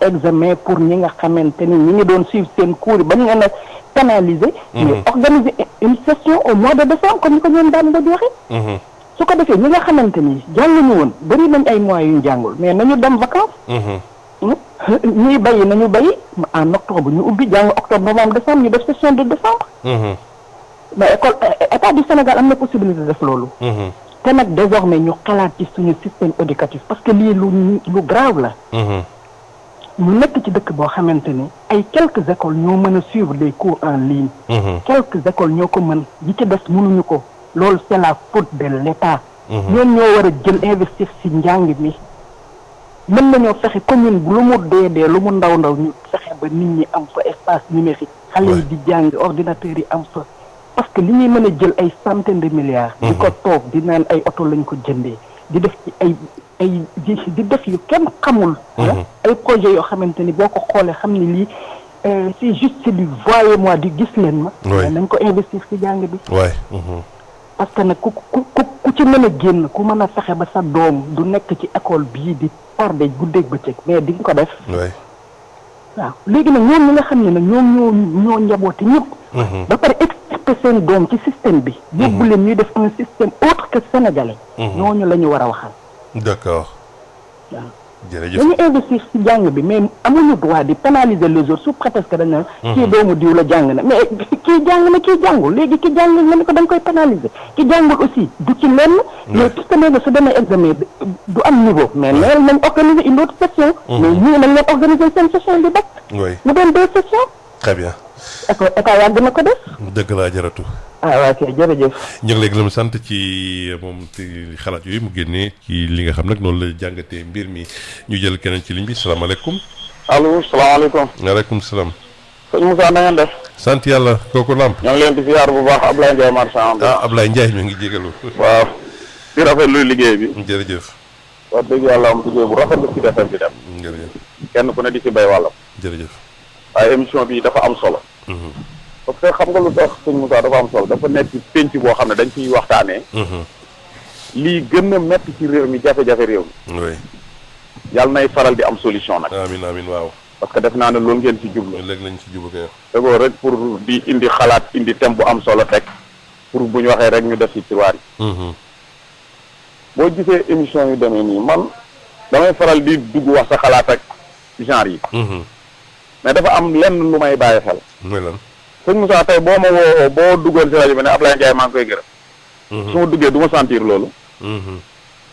examen pour ñi nga xamante ni ñi ngi doon suivre seen cours yi ba ñu a pénaliser. mais organiser une session au mois de décembre comme ni ko ñoom daan nga di waxee. su ko defee ñi nga xamante ni jànguñu woon bëri nañ ay mois yu ñu jàngul mais nañu dem vacances. ñuy bayi nañu bayi en octobre ñu ubbi jàng octobre novembre décembre ñu def session de décembre. mais école état du Sénégal am na possibilité de def loolu. te nag désormais ñu xalaat ci suñu système éducatif parce que lii lu grave la. ñu nekk ci dëkk boo xamante ni ay quelques écoles ñoo mën a suivre des cours en ligne. quelques écoles ñoo ko mën yi ci des mënuñu ko. loolu c'est la faute de l'État. ñoom ñoo war a jël investir ci njàng mi. mën nañoo fexe commune bu lu mu dee lu mu ndaw ñu fexe ba nit ñi am fa espace numérique. xale yi di jàng ordinateurs yi am fa. parce que li ñuy mën a jël ay centaines de milliards. di ko toog di naan ay oto lañ ko jëndee. di def ci di def yu kenn xamul. ay projets yoo xamante ni boo ko xoolee xam ni lii c'est juste du voyez-moi di gis leen ma. mais nañ ko investir ci jàng bi. parce que nag ku ci mën a génn ku mën a fexe ba sa doom du nekk ci école bii di tardé guddeeg bëccëg mais di nga ko def. waaw léegi nag ñoom ñi nga xam ne nag ñoo njaboote ñëpp. ba pare extirper seen doom ci système bi. yóbbu leen ñuy def un système autre que sénégalais. ñooñu la ñu war a waxal. d'accord. waaw jërëjëf dañu investir ci jàng bi mais amuñu droit di pénaliser les autres sous prétexte que dañ ne. kii doomu diw la jàng na mais kii jàng na kii jàngul léegi ki jàng nga ni ko dañ koy pénaliser ki jàngul aussi du ci lenn. mais tout ce que su demee examen du am niveau. mais nee nañ organiser une autre session. mais ñii nañ leen organiser seen session bi bac. mu doon 2 sessions. très bien. état yàgg na ko def. dëgg laa jaratu. waaw kay jërëjëf. ñu ngi léegi la mu sant ci moom ci xalaat yooyu mu génnee ci li nga xam nag noonu la jàngatee mbir mi ñu jël keneen ci ligne bi salaamaaleykum. allo salaamaaleykum. waaleykum salaam. sëñ Moussa na ngeen def. sant yàlla kooku Lamp. ñoo ngi leen di ziar bu baax Ablaye Ndiaye marchand. Ablaye Ndiaye ñu ngi jégalu. waaw. di rafetlu liggéey bi. jërëjëf. wax dëgg yàlla am liggéey bu rafetlu ci defar bi dem. jërëjëf. kenn ku ne di ci bay wàllam. jërëjëf. waaye émission bi dafa am solo. parce que xam nga lu tax sëñ Moussa dafa am solo dafa nekk penc boo xam ne dañ ciy waxtaanee. lii gën a métti ci réew mi jafe-jafe réew mi. oui. yàlla nay faral di am solution nag. amiin waaw. parce que def naa ne loolu ngeen ci jublu. léegi lañ ci jublu kay. dëggoo rek pour di indi xalaat indi thème bu am solo teg pour bu ñu waxee rek ñu def ci tiroir yi. boo gisee émission yu demee nii man damay faral di dugg wax sa xalaat ak genre yi. mais dafa am lenn lu may bàyyi xel. mooy lan. sëñ Moussa tey boo ma woo boo duggoon si rajo bi ne Ablaye Ndiaye maa ngi koy gërëm. su ma duggee du ma sentir loolu.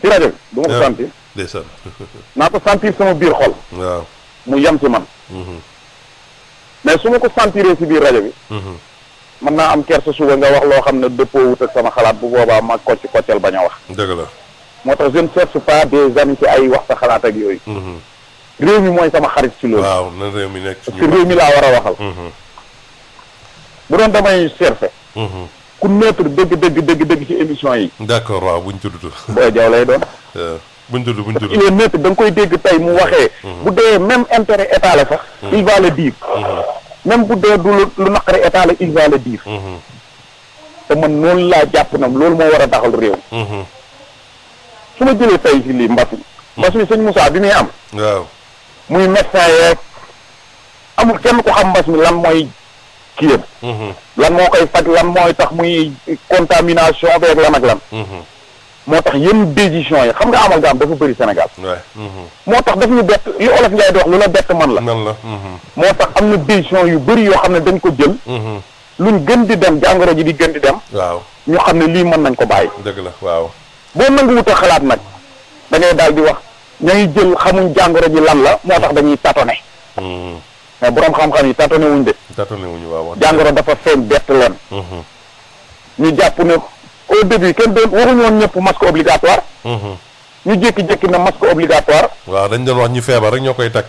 ci rajo bi du ma ko sentir. ndeysaan. naa ko sentir sama biir xol. waaw. mu yem ci man. mais su ma ko sentiree si biir rajo bi. mën naa am kersa suba nga wax loo xam ne dëppoo wut ak sama xalaat bu boobaa ma koccal bañ a wax. dëgg la. moo tax je ne cherche pas des amis ci ay wax sa xalaat ak yooyu. réew mi mooy sama xarit ci loolu. waaw na réew mi nekk parce que réew mi laa war a waxal. bu doon damay chercher. ku neutre dëgg ci émission yi. d'accord waaw buñ tudd. booy jaw lay doon. buñ tudd. il est neutre da nga koy dégg tey mu waxee. bu dee même intérêt état la sax. il va le dire. même bu dee du lu naqari état la il va le dire. te man noonu laa jàpp nag loolu moo war a daxal réew. su ma jëlee tey si lii mbas mi sëñ Moussa bi muy am. waaw. muy médecin yeeg amul kenn ko xam mbas mi lan mooy kii yëpp. lan moo koy faj lan mooy tax muy contamination beeg lan ak lan. moo tax yenn décision yi xam nga amal nga am dafa bëri Sénégal. moo tax daf ñu bett li olof Ndiaye di wax lu la bett man la. moo tax am na décision yu bëri yoo xam ne dañ ko jël. luñ gën di dem jàngoro ji di gën di dem. waaw ñu xam ne lii mën nañ ko bàyyi. dëgg la waaw. boo nanguwut a xalaat nag da ngay daal di wax ña ngi jël xamuñ jàngoro ji lan la moo tax dañuy tâtonner. mais borom xam-xam yi tâtonner wuñ de. tâtonner wuñ waaw. jàngoro dafa feeñ bett leen. ñu jàpp ne au début kenn doon waruñu woon ñëpp masque obligatoire. ñu jékki-jékki na masque obligatoire. waaw dañ doon wax ñu feebar rek ñoo koy takk.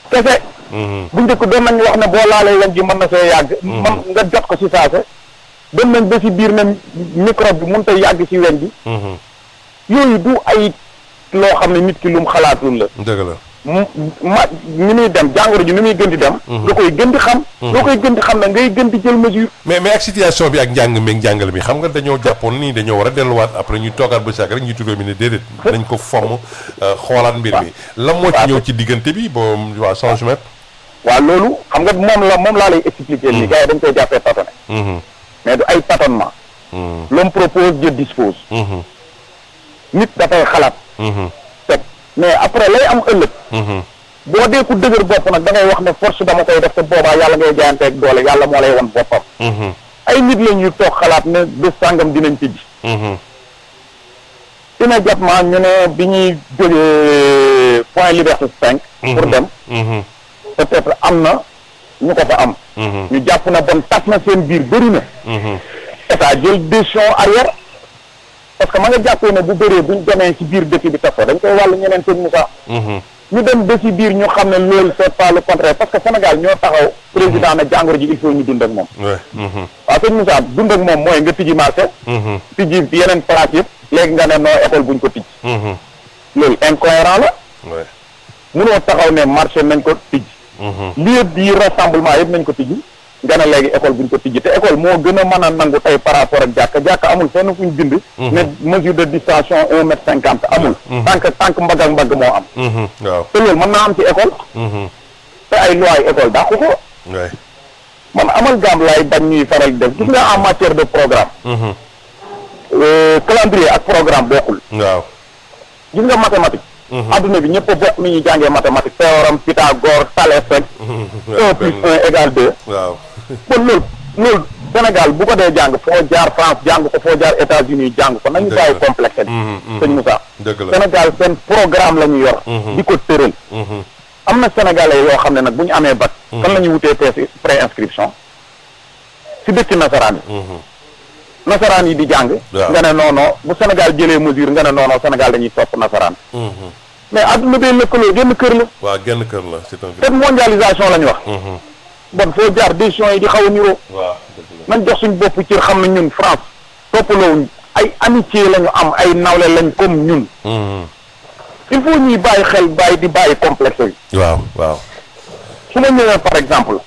kese. bu njëkk doon nañ wax ne boo laalee weñ ji mën na see yàgg. man nga jot ko si saase. dem nañ ba si biir ne microbe bi mënut a yàgg si weñ ji. yooyu du ay loo xam ne nit ki lum xalaatul la. dëgg la. ni muy dem jàngoro ji ni muy gën di dem. nga koy gën di xam. nga koy gën di xam ne ngay gën di jël mesure. mais ak situation bi ak njàng meeg njàngale mi xam nga dañoo jàppoon nii dañoo war a delluwaat après ñu toogaat ba saak rek ñu tuddoo mi ne déedéet. nañ ko fomm xoolaat mbir mi. lan moo ci ñëw ci diggante bi boo waa changement. waaw loolu xam nga moom laa lay expliquer. nii gars yi dañ koy jàppee tâtonner. mais du ay tâtonnement. l'homme propose Dieu dispose. nit dafay xalaat. teg mais après lay am ëllëg. boo dee ku dëgër bopp nag da ngay wax ne force dama koy def te boobaa yàlla ngay jaayanteeg doole yàlla moo lay won boppam. ay nit la ñuy toog xalaat ne bés sàngam dinañ tijji. immédiatement ñu ne bi ñuy jógee point Liberté 5. pour dem. peut-être am na ñu ko fa am. ñu jàpp na bon tas na seen biir bëri na. état jël décision arrière. parce que ma nga jàppee ne bu bëree buñ demee ci biir dëkk bi tasoo dañ koy wàllu ñeneen seen Moussa. ñu dem ba ci biir ñu xam ne loolu c'est pas le contraire parce que Sénégal ñoo taxaw président na jàngoro ji il faut ñu dund ak moom. waaw sëñ Moussa dund ak moom mooy nga tijji marché. tijji yeneen place yëpp léegi nga ne noo école buñ ko tijji. loolu incohérent la. mënoo taxaw ne marché nañ ko tijji. lieu yi rassemblement yëpp nañ ko tijji. nga ne léegi école buñ ko tijji te école moo gën a mën a nangu tey par rapport ak jàkka amul fenn fuñ bind ne mesure de distanciation 1m50 amul tànk mbagg ak mbagg moo am waaw te loolu mën naa am ci école te ay loi école dàqu ko man amal gaam laay bañ ñuy faral def gis nga en matière de programme calendrier ak programme bokkul waaw gis nga mathématique adduna bi ñëpp a bokk ni ñuy jàngee mathématique théorème Pythagore Thalès rek 1 plus 1 égale 2 waaw kon loolu Sénégal bu ko dee jàng foo jaar France jàng ko foo jaar États-Unis jàng ko nañu bàyyi complexe bi sëñ Moussa Sénégal seen programme la ñu yor di ko tëral am na sénégalais yoo xam ne nag bu ñu amee bac kan la ñuy wutee pré-inscription si dëkki nasaraan yi nasaraan yi di jàng nga ne non bu Sénégal jëlee mesure nga ne non Sénégal dañuy topp nasaraan mais adduna bee lëkkaloo génn kër la waaw génn kër la c'est un cette mondialisation la ñu wax bon foo jaar décision yi di xaw a niroo. waaw nañ jox suñ bopp ci xam ne ñun France toppaloo ay amitié la ñu am ay nawle lañ comme ñun. il faut ñuy bàyyi xel di bàyyi complexe yi. waaw. su ma ñëwee par exemple.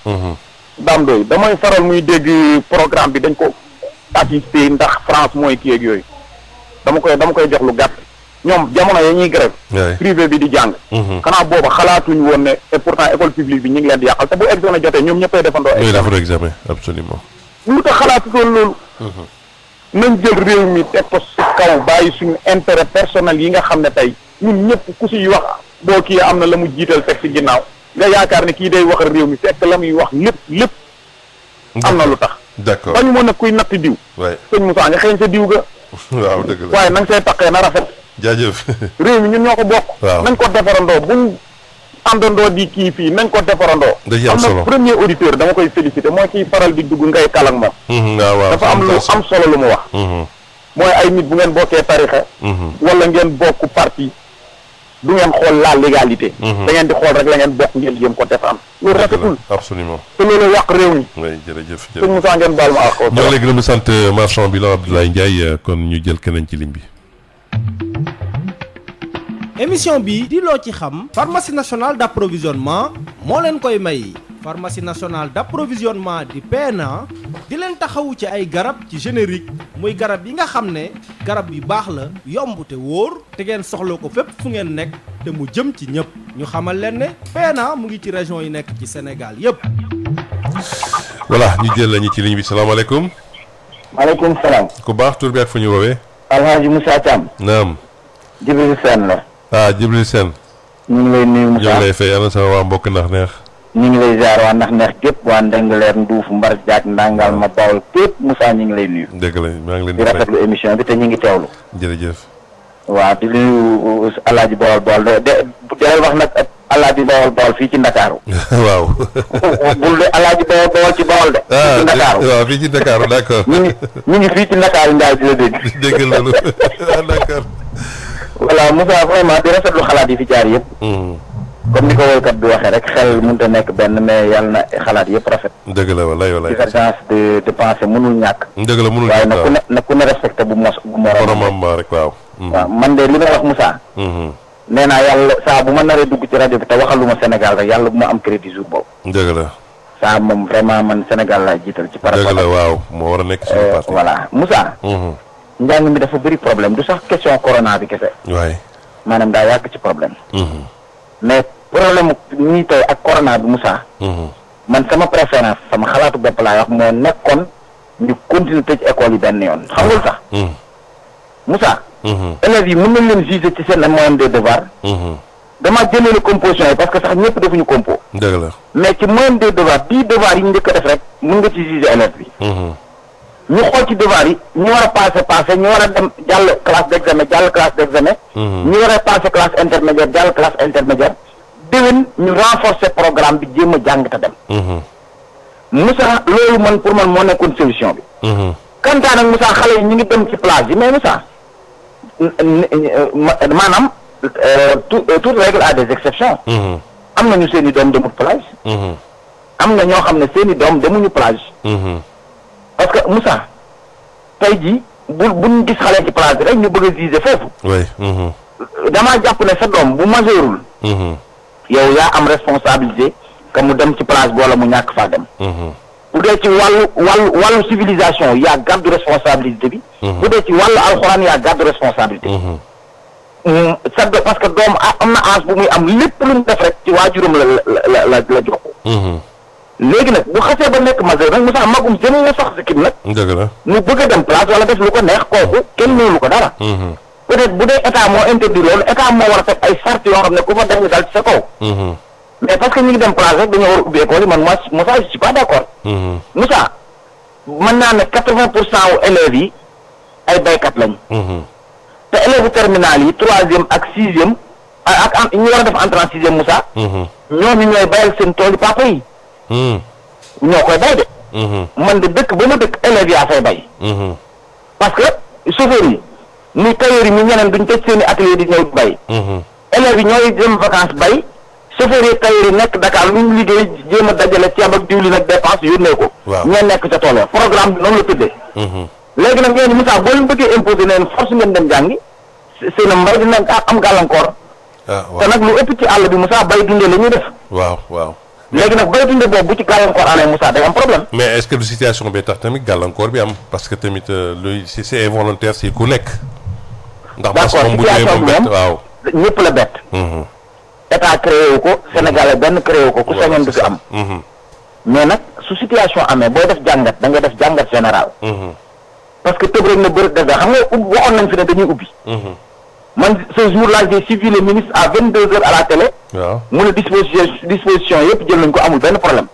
Dame Doye damay faral muy dégg programme bi dañ ko assisté ndax France mooy kii ak yooyu dama koy jox lu gàtt ñoom jamono ya ñuy grève privé bi di jàng. xanaa booba xalaatuñ woon ne et pourtant école publique bi ñu ngi leen di yàqal te bu examen jotee ñoom ñëppay defandoo. examen absolument. lu tax xalaatutoon loolu. nañ jël réew mi teg ko si kaw bàyyi suñu intérêt personnel yi nga xam ne tey ñun ñëpp ku siy wax boo kii am na la mu jiital teg si ginnaaw nga yaakaar ne kii day wax réew mi fekk la muy wax lépp am na lu tax. d'accord bañu moo nag kuy natt diw. waay sëñ Moussa nga xëy sa diw ga. waaw dëgg la waaye na nga say taqee na rafet. jaajëf. réew mi ñun ñoo ko bokk. waaw nañ ko defarandoo buñ àndandoo di kii fii nañ ko defarandoo. dañuy am am solo na premier auditeur dama koy féliciter mooy kiy faral di dugg ngay kal ak moom. waaw dafa am lu am solo lu mu wax. mooy ay nit bu ngeen bokkee tarixa wala ngeen bokk parti du ngeen xool la légalité. da ngeen di xool rek la ngeen bokk ngeen jéem ko defaan. loolu rafetul absolument. te loolu yàq réew mi. oui jërëjëf. sëñ Moussa ngeen baal ma ak. ñoo ngi lay gërëm di sant marchand bi la Abdoulaye Ndiaye kon ñu jël keneen ci ligne bi. émission bi di loo ci xam pharmacie nationale d'approvisionnement moo leen koy may pharmacie nationale d'approvisionnement di PNA di leen taxawu ci ay garab ci générique muy garab yi nga xam ne garab yu baax la yomb te wóor te ngeen soxla ko fépp fu ngeen nekk te mu jëm ci ñëpp ñu xamal leen ne PNA mu ngi ci région yi nekk ci Sénégal yépp. voilà ñu jël lañu ci ligne bi salaamaaleykum. maaleykum salaam. ku baax tur bi ak fu ñu woowee. Hadj Moussa Thiam. naam. Jibril Sène la. Jibril Sène. ñu ngi lay nuyu Moussa ñu ngi lay fay ana sama waa mbokk ndax neex. ñu ngi lay ziar waa ndax neex képp waa Ndengaleer Nduuf Mbar Jaak Ndangal ma Bawol képp Moussa ñu ngi lay nuyu. dëgg la maa ngi leen di rafetlu émission bi te ñu ngi teewlu. jërëjëf. waaw di nuyu Alaaji Bawol Bawol de wax nag Alaaji Bawol Bawol fii ci Ndakaaru. waaw. bul de Alaaji Bawol Bawol ci Bawol de. fii ci Ndakaaru waaw fii ci Ndakaaru d'accord. ñu ngi fii ci Ndakaaru Ndiaye di la dégg. dégg loolu d'accord. voilà Moussa vraiment di rafetlu xalaat yi fi jaar yëpp. comme ni ko woykat bi waxee rek xel mënut a nekk benn mais yàlla na xalaat yëpp rafet. dëgg la walaay. divergence de pensée mënul ñàkk. dëgg la mënul waaye ñàkk waaw na ku ne respecté bu moromam rek waaw. waaw man de li may wax Moussa. nee naa yàlla saa bu ma naree dugg ci rajo bi te waxaluma Sénégal rek yàlla bu ma am crédit jour boobu. dëgg la. saa moom vraiment man Sénégal laa jiital ci par rapport. dëgg la waaw moo war a nekk suñu parti. voilà Moussa. njàng mi dafa bëri problème du sax question corona bi kese. waay. maanaam daa yàgg ci problème. mais problème ñii tey ak corona bi Moussa. man sama préférence sama xalaatu bopp laay wax moo nekkoon ñu continuer tëj école yi benn yoon xam nga lu tax. Moussa. élèves yi mën nañ leen juger ci seen moyen de devoir. damaa jëlee composition yi parce que sax ñëpp defuñu compo. dëgg la mais ci moyen de devoir 10 devoir yi ñu njëkk a def rek mën nga ci juger élève bi. ñu xool ci devoir yi ñu war a passé ñu war a dem jàll classe d'examen ñu war a passé classe intermédiaire jàll classe intermédiaire déwén ñu renforcer programme bi jéem a jàng te dem. Moussa loolu man pour man moo nekkoon solution bi. kantaan nag Moussa xale yi ñu ngi dem ci plage yi mais Moussa maanaam toute règle a des exceptions. am nañu seen i doom demul plage. am na ñoo xam ne seen i doom demuñu plage. parce que Moussa tey jii buñ gis xale ci plage bi rek ñu bëgg a juger foofu. oui. damaa jàpp ne sa doom bu majeurul. yow yaa am responsabilité que mu dem ci plage bi wala mu ñàkk faa dem. bu dee ci wàllu civilisation yaa gàddu responsabilité bi. bu dee ci wàllu alxuraan yaa gàddu responsabilité. sa parce que doom am na âge bu muy am lépp lu mu def rek ci waajuram la jox. léegi nag bu xasee ba nekk majeur nag Moussa magum jëm nga sax si kii nag. dëgg la mu bëgg a dem place wala def lu ko neex kooku kenn ñëwulu ko dara. peut-être bu dee état moo interdit loolu état moo war a teg ay charte yoo xam ne ku fa dem ñu dal ci sa kaw. mais parce que ñu ngi dem place rek dañoo war a ubbi école yi man moi Moussa je suis pas d'accord. Moussa mën naa ne 80% wu élèves yi ay baykat lañ. te élèves terminale yi 3e ak 6e ak ñu war a def entrée en 6e Moussa. ñooñu ñooy bayal seen tool yi papa yi. ñoo koy bay de. man de dëkk ba ma dëkk élèves yaa fay bay. parce que chauffeurs yi muy tailleur yi ñu ñeneen duñ tëj seen i atelier di ñëw bay. élèves yi ñooy dem vacances bay chauffeur yi tey nekk Dakar lu ñu liggéey jéem a dajale ceeb ak diwlin ak dépense yónnee ko. waaw ñee nekk ca tool programme bi noonu la tëddee. léegi nag ngeen ni Moussa boo leen bëggee imposer neen force ngeen dem jàngi seen mbay dina am gàllankoor. te nag lu ëpp ci àll bi Moussa bay dundee la ñuy def. waaw. léegi nag bay dundee boobu bu ci gàllankoor amee Moussa day am problème. mais est-ce que du situation bi tax tamit gàllankoor bi am parce que tamit luy c'est involontaire si ku nekk. ndax bas moom bu ñëwee moom bett waaw. ñëpp la bett. état créé wu ko Sénégalais benn créé wu ko ku sañoon du fi am. mais nag su situation amee booy def jàngat da ngay def jàngat général. parce que tëb rek na bëri def xam nga waxoon nañ fi ne dañuy ubbi. man ce jour-là j'ai suivi le ministre à 22h à la télé. waaw mu ne disposition yëpp jël nañ ko amul benn problème.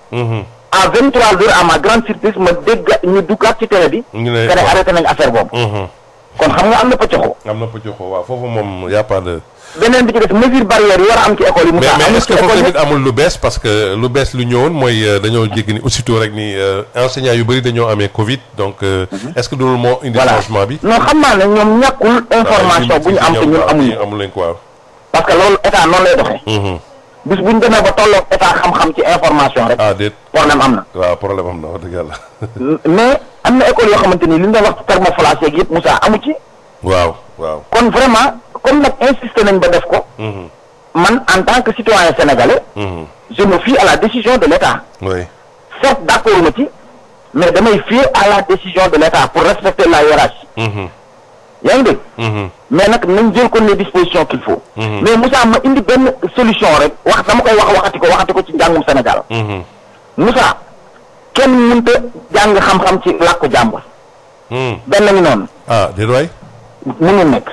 à 23h à ma grande surprise ma dégg ñu duggaat ci télé bi. ñu ne arrêté nañ affaire boobu. kon xam nga am na pëccoxoo. waaw foofu moom y a pas de. beneen bi ci des mesure barrière yi war a am ci école yi. Moussa mais est-ce que foofu tamit amul lu bees parce que lu bees lu ñëwoon mooy dañoo jéggi ni aussitôt rek ni enseignants yu bëri dañoo amee Covid donc est-ce que loolu moo indi changement bi. non xam naa ne ñoom ñàkkul information bu ñu am te ñun amuñu leen quoi. parce que loolu état noonu lay doxee. bis bu ñu demee ba tolloog état xam-xam ci information rek. déet problème am na. waaw problème am na wax dëgg yàlla. mais am na école yoo xamante ni li ñu doon wax thermoflash yeeg yëpp Moussa amu ci. waaw. kon vraiment comme nag insisté nañ ba def ko. man en tant que citoyen sénégalais. je me fie à la décision de l'État. oui. certes d'accord ma ci mais damay fier à la décision de l'État pour respecter la hiérarchie. yaa ngi dégg. mais nag nañ jël ko les dispositions qu'il faut. mais Moussa ma indi benn solution rek wax dama koy waxati ko ci njàngum Sénégal. Moussa kenn mënta jàng xam-xam ci làkku jàmbur. benn ngi noonu. déedéet waay. mënul nekk.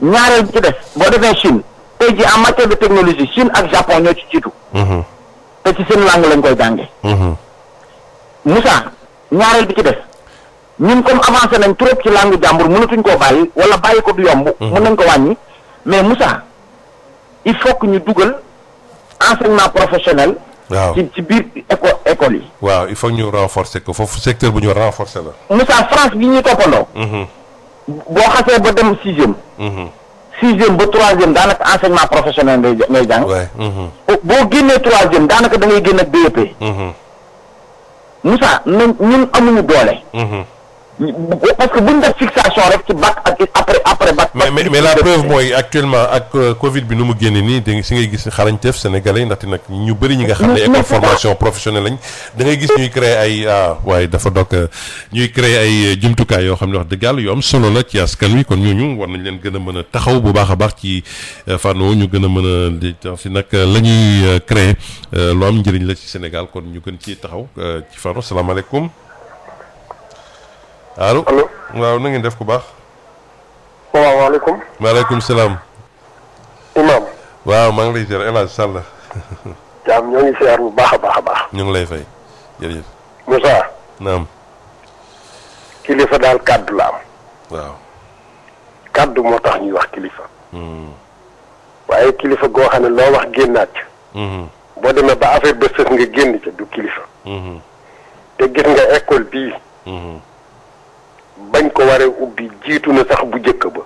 ñaareel bi ci des boo defee Chine tey ji en matière de technologie Chine ak Japon ñoo ci jiitu. te ci seen langue lañ koy jàngee. Moussa ñaareel bi ci des ñun comme avancé nañ trop ci langue jàmbur mënatuñ koo bàyyi wala bàyyi ko du yomb. mën nañ ko wàññi mais Moussa il faut que ñu dugal enseignement professionnel. waaw ci biir école yi. waaw il faut ñu renforcer ko foofu secteur bu ñu renforcer la. Moussa France gi ñuy toppandoo. boo xasee ba dem 6e. 6e ba 3e daanaka enseignement professionnel ngay jàng. boo génnee 3e daanaka da ngay génn ak BEP. Moussa ñun amuñu doole. parce que buñ def fixation rek ci bac ak après bac. mais la preuve mooy actuellement ak Covid bi nu mu génne nii da si ngay gis xarañteef sénégalais yi ndaxte nag ñu bëri ñi nga xam ne école formation professionnelle lañ da ngay gis ñuy créer ay waaye dafa dog ñuy créer ay jumtukaay yoo xam ne wax dëgg yàlla yu am solo la ci askan wi kon ñooñu war nañ leen gën a mën a taxaw bu baax a baax ci fànn ñu gën a mën a si nag la ñuy créer lu am njëriñ la ci Sénégal kon ñu gën ci taxaw ci fànn. salaamaaleykum. allo waaw na ngeen def ku baax. salaamaaleykum. maaleykum salaam. Imaam. waaw maa ngi lay ziar El Hadj Sall. Thiam ñoo ngi ziar bu baax a baax a baax. ñu ngi lay fay jërëjëf. Moussa. naam. kilifa daal kaddu la am. waaw. kaddu moo tax ñuy wax kilifa. waaye kilifa goo xam ne loo wax génnaat ca. boo demee ba affaire ba sës nga génn ca du kilifa. te gis nga école bii. bañ ko waree ubbi jiitu na sax bu njëkk ba.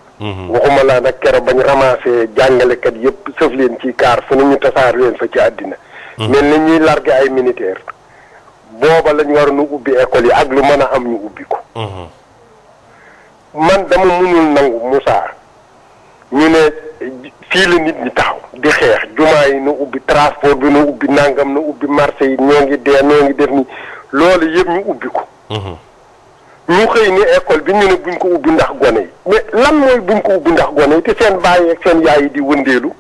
waxuma laa nag keroog bañ ramassé jàngalekat yëpp sëf leen ci kaar fu ñu tasaar leen fa ci àddina. mel ni ñuy largué ay militaire booba lañ waroon a ubbi école yi ak lu mën a am ñu ubbi ko. man dama mënul nangu Moussa ñu ne fii la nit ñi taxaw di xeex jumaa yi na ubbi transport bi na ubbi nangam na ubbi marché yi ñoo ngi dee ñoo ngi def ni loolu yëpp ñu ubbi ko. ñu xëy ni école bi ñu ne buñ ko ubbi ndax gone yi mais lan mooy buñ ko ubbi ndax gone yi te seen baay ak seen yaay yi di wëndeelu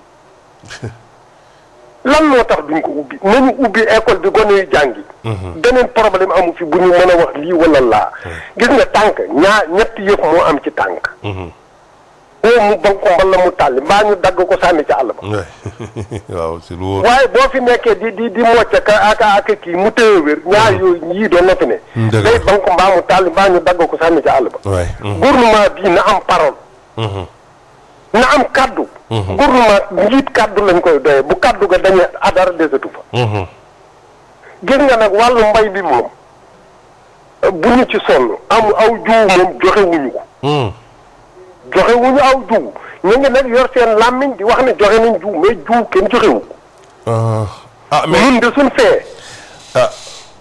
lan moo tax duñ ko ubbi nañu ubbi école bi gone yu jàngi. beneen problème amu fi bu ñu mën a wax lii wala laa. gis nga tànk ñetti yëf moo am ci tànk. oo mu bank ko mbala mu tàlli mbaa ñu dagg ko sànni ci àll ba. waaw si lu wóor. waaye boo fi nekkee di mocc ak kii mu tëye wér ñaar yooyu yii doon na fi ne. day bank ko mbaa mu tàlli mbaa ñu dagg ko sànni ci àll ba. gouvernement bii na am parole. na am kaddu. gouvernement njiit kaddu lañ koy doyee bu kaddu ga dañuy adara desatu fa. gis nga nag wàllu mbay bi moom bu ñu ci sonn aw jiwu moom joxe wuñu ko. joxe wuñu aw jiwu ñu ngi nag yor seen làmmiñ di wax ne joxe nañ jiwu mais jiwu kenn joxewu ko. mais ñun de suñ fee.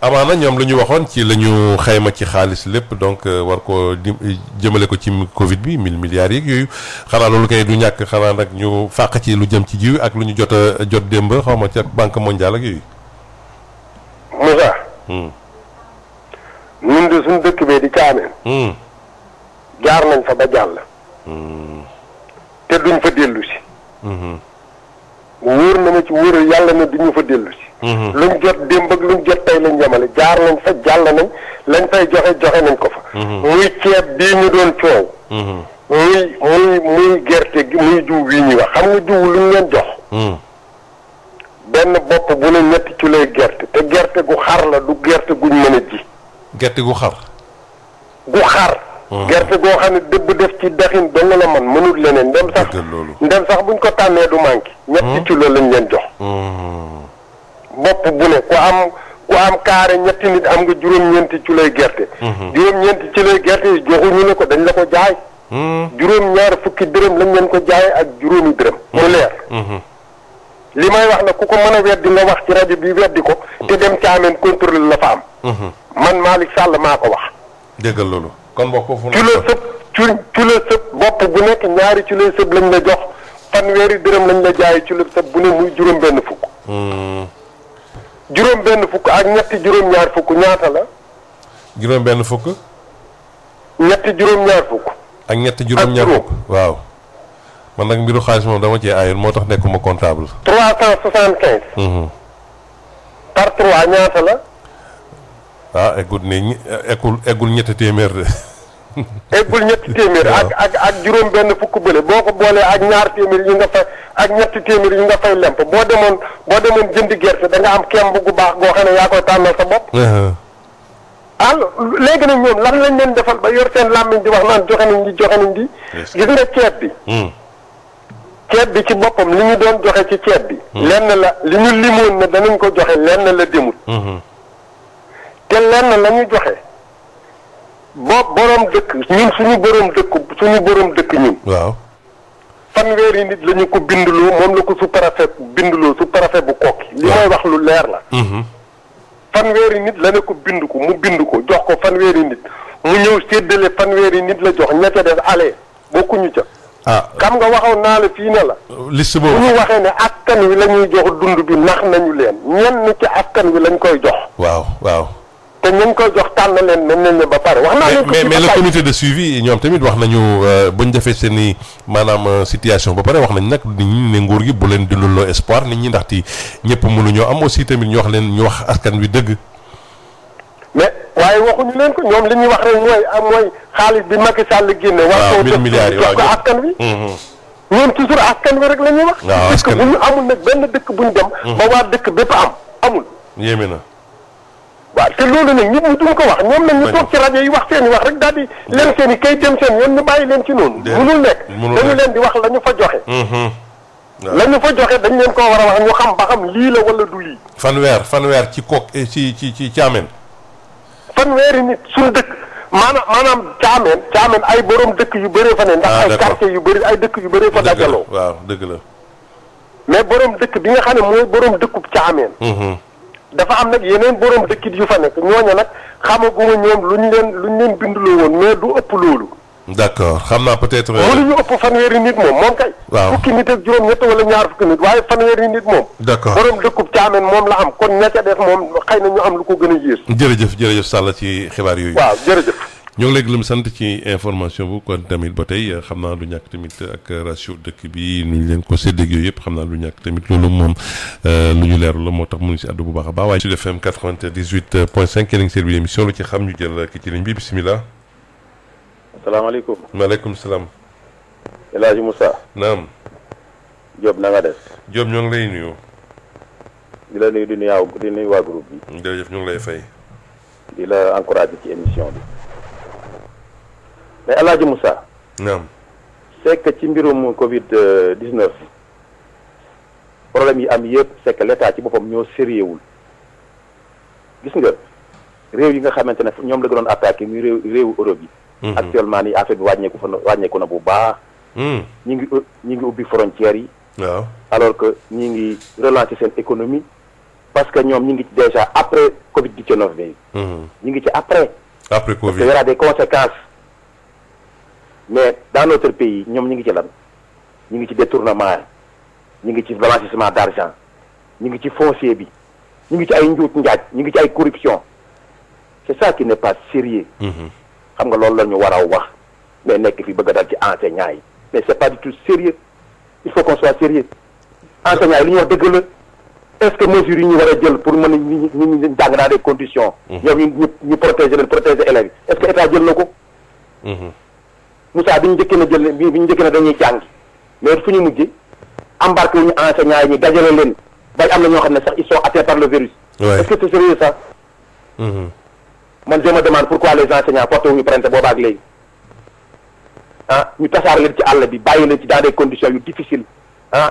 amaana ñoom lu ñu waxoon ci la ñu xayma ci xaalis lépp donc war ko jëmale ko ci Covid bi 1000 milliards yeeg yooyu xanaa loolu kay du ñàkk xanaa nag ñu fàq ci lu jëm ci jiw ak lu ñu jot démb xaw ma ci ak banque mondiale ak yooyu. Moussa. ñun de suñ dëkk bee di Thiamène. jaar nañ fa ba jàll. te duñ fa dellu si. wóor na ma ci wóor yàlla na duñu fa dellu si. luñ jot démb ak luñ jot tey lañ yemale jaar nañ fa jàll nañ lañ fay joxe nañ ko fa. muy ceeb bii ñu doon coow. muy gerte gi muy jiw bii ñuy wax xam nga jiw luñ leen jox. benn bopp bu ne ñetti ci lay gerte te gerte gu xar la du gerte guñ mën a ji. gerte gu xar. gu xar. gerte goo xam ne dëbb def ci daxin dong la man mënul leneen ndem sax buñ ko tànnee du manqué. ñetti kilo lañ leen jox. bopp bu ne ku am carré ñetti nit am nga juróom-ñeenti kiloy gerte. juróom-ñeenti kiloy gerte yi joxuñu ne ko dañ la ko jaay. juróom-ñaar fukki dërëm lañ leen ko jaay ak juróomi dërëm. mu leer. li may wax nag ku ko mën a weddi nga wax ci rajo bi weddi ko. te dem Thiamène contrôle la fa am. man Malick Sall maa ko wax. déggal loolu. kon bokk foofu kilo sëb bopp bu nekk ñaari kilo sëb lañ la jox fanweeri dërëm lañ la jaay kilo sëb bu ne muy juróom-benn fukk. juróom-benn fukk ak ñetti juróom-ñaar fukk ñaata la. juróom-benn fukk. ñetti juróom-ñaar fukk. ak ñetti juróom-ñaar fukk waaw. man nag mbiru xaalis moom dama cee aayul moo tax nekkuma comptable. 375. par 3 ñaata la. eggul ñetti téeméer de. eggul ñetti téeméer ak juróom benn fukk bële boo ko boolee ak ñaar téeméer yi nga fay ak ñetti téeméer yi nga fay lemp boo demoon jëndi gerte da nga am kemb gu baax goo xam ne yaa koy tànnal sa bopp. léegi nag ñoom lan lañ leen defal ba yor seen làmmiñ di wax naan joxe nañ di. gis nga ceeb bi. ceeb bi ci boppam li ñu doon joxe ci ceeb bi. lenn la li ñu limoon na danañ ko joxe lenn la demul. te lenn la ñu joxe borom dëkk ñun suñu borom dëkk ñun. waaw. fanweeri nit la ñu ko binduloo moom la ko sous-préfet binduloo sous-préfet bu Kokki. li may wax lu leer la. fanweeri nit la ne ko mu bind ko jox ko fanweeri nit mu ñëw séddale fanweeri nit la jox ña ca def ale bokkuñu ca. xam nga waxoon naa la fii ne la. liste boobu bu ñu waxee ne askan wi la ñuy jox dund bi nax nañu leen ñenn ci askan wi lañ koy jox. waaw. te ñu koy jox tànn leen nañ ne ba pare. wax naa leen ko mais le comité de suivi ñoom tamit wax nañu buñ defee seen i maanaam situation ba pare wax nañ nag nit ñi ne nguur gi bu leen dundaloo espoir nit ñi ndaxte ñëpp mënuñoo am aussi tamit ñu wax askan wi dëgg. mais waaye waxuñu leen ko ñoom li ñuy wax rek mooy xaalis bi Macky Sall génne. waaw 1000 milliards yi jox ko askan wi. ñoom toujours askan wi rek la ñuy wax. waaw askan wi bu ñu amul nag benn dëkk bu ñu dem. ba waa dëkk bépp amul. yéeme na. waaw te loolu nag nit ñi duñ ko wax ñoom nag ñu toog ci rajo yi wax seen i wax rek daal di leen seen i kay dem seen yoon ñu bàyyi leen ci noonu. munul nekk dañu leen di wax la ñu fa joxe. la ñu fa joxe dañ leen koo war a wax ñu xam ba xam lii la wala du lii. fanweer ci ci Thiamène. fanweeri nit suñu dëkk maanaam Thiamène ay borom dëkk yu bëree fa ne. ndax ay quartier yu bëri ay dëkk yu bëree fa dajaloo. waaw dëgg la. mais borom dëkk bi nga xam ne mooy borom dëkkub Thiamène. dafa am nag yeneen borom dëkkit yu fa nekk ñooña nag xamaguma ñoom luñ leen binduloo woon mais du ëpp loolu. d'accord xam naa peut-être. mënuñu ëpp fanweeri nit moom kay. waaw fukki nit ak juróom-ñett wala ñaar fukki nit waaye fanweeri nit moom. d'accord borom dëkkub Thiamène moom la am kon ña ca def moom xëy na ñu am lu ko gën a yées. jërëjëf Sall ci xibaar yooyu. waaw jërëjëf. ñoo ngi léegi lu mu sant ci information bu kon tamit ba tey xam naa lu ñàkk tamit ak ratio dëkk bi nu ñu leen ko séddeeg yooyu yëpp xam naa lu ñàkk tamit loolu moom lu ñu leerul la moo tax mënuñ si àddu bu baax a baax waaye Sud FM 98.5 yéen a ngi seen bi émission lu ci xam ñu jël ki ci ligne bi bisimilah. asalaamaaleykum. maaleykum salaam. El Hadj Moussa. naam. Diop na nga def. Diop ñoo ngi lay nuyu. di la nuyu di nuyu waa groupe bi. jërëjëf ñu ngi lay fay. di la encouragé ci émission bi. mais El Hadj Moussa. naam. c'est que ci mbirum Covid 19 problème yi am yëpp c'est que l'état ci boppam ñoo sérieux wul gis nga réew yi nga xamante ne ñoom la gënoon attaqué muy réewu Europe yi. actuellement nii affaire bi wàññeeku na bu baax. ñi ngi ubbi frontières yi. waaw alors que ñi ngi relancer seen économie parce que ñoom ñi ngi ci déjà après Covid-19 bi. ñi ngi ci après. après Covid parce que y aura des conséquences mais dans notre pays ñoom ñi ngi ci lan ñi ngi ci détournement ñi ngi ci blanchissement d'argent ñi ngi ci foncier bi ñi ngi ci ay njuut njaaj ñi ngi ci ay corruption c'est ça qui n'est pas sérieux. xam nga loolu la ñu war a wax mais nekk fi bëgg a dal ci enseignants yi mais c'est pas du tout sérieux il faut qu'on soit sérieux enseignants yi li ñu wax dëgg la est-ce que mesures yi ñu war a jël pour mën a ñu jàng dans des conditions. ñoom ñu protéger leen protéger élèves yi est-ce que état jël na ko. Moussa bi ñu njëkkee na jël bi ñu njëkkee na dañuy jàng mais fu ñu mujjee embarqué wuñu enseignants yi ñu dajale leen bay am na ñoo xam ne sax ils sont atteints par le virus. est-ce que c'est sérieux ça. man je me demande pourquoi les enseignants porté wuñu plainte booba ak léegi ñu tasaar leen ci àll bi bàyyi leen ci dans des conditions yu difficiles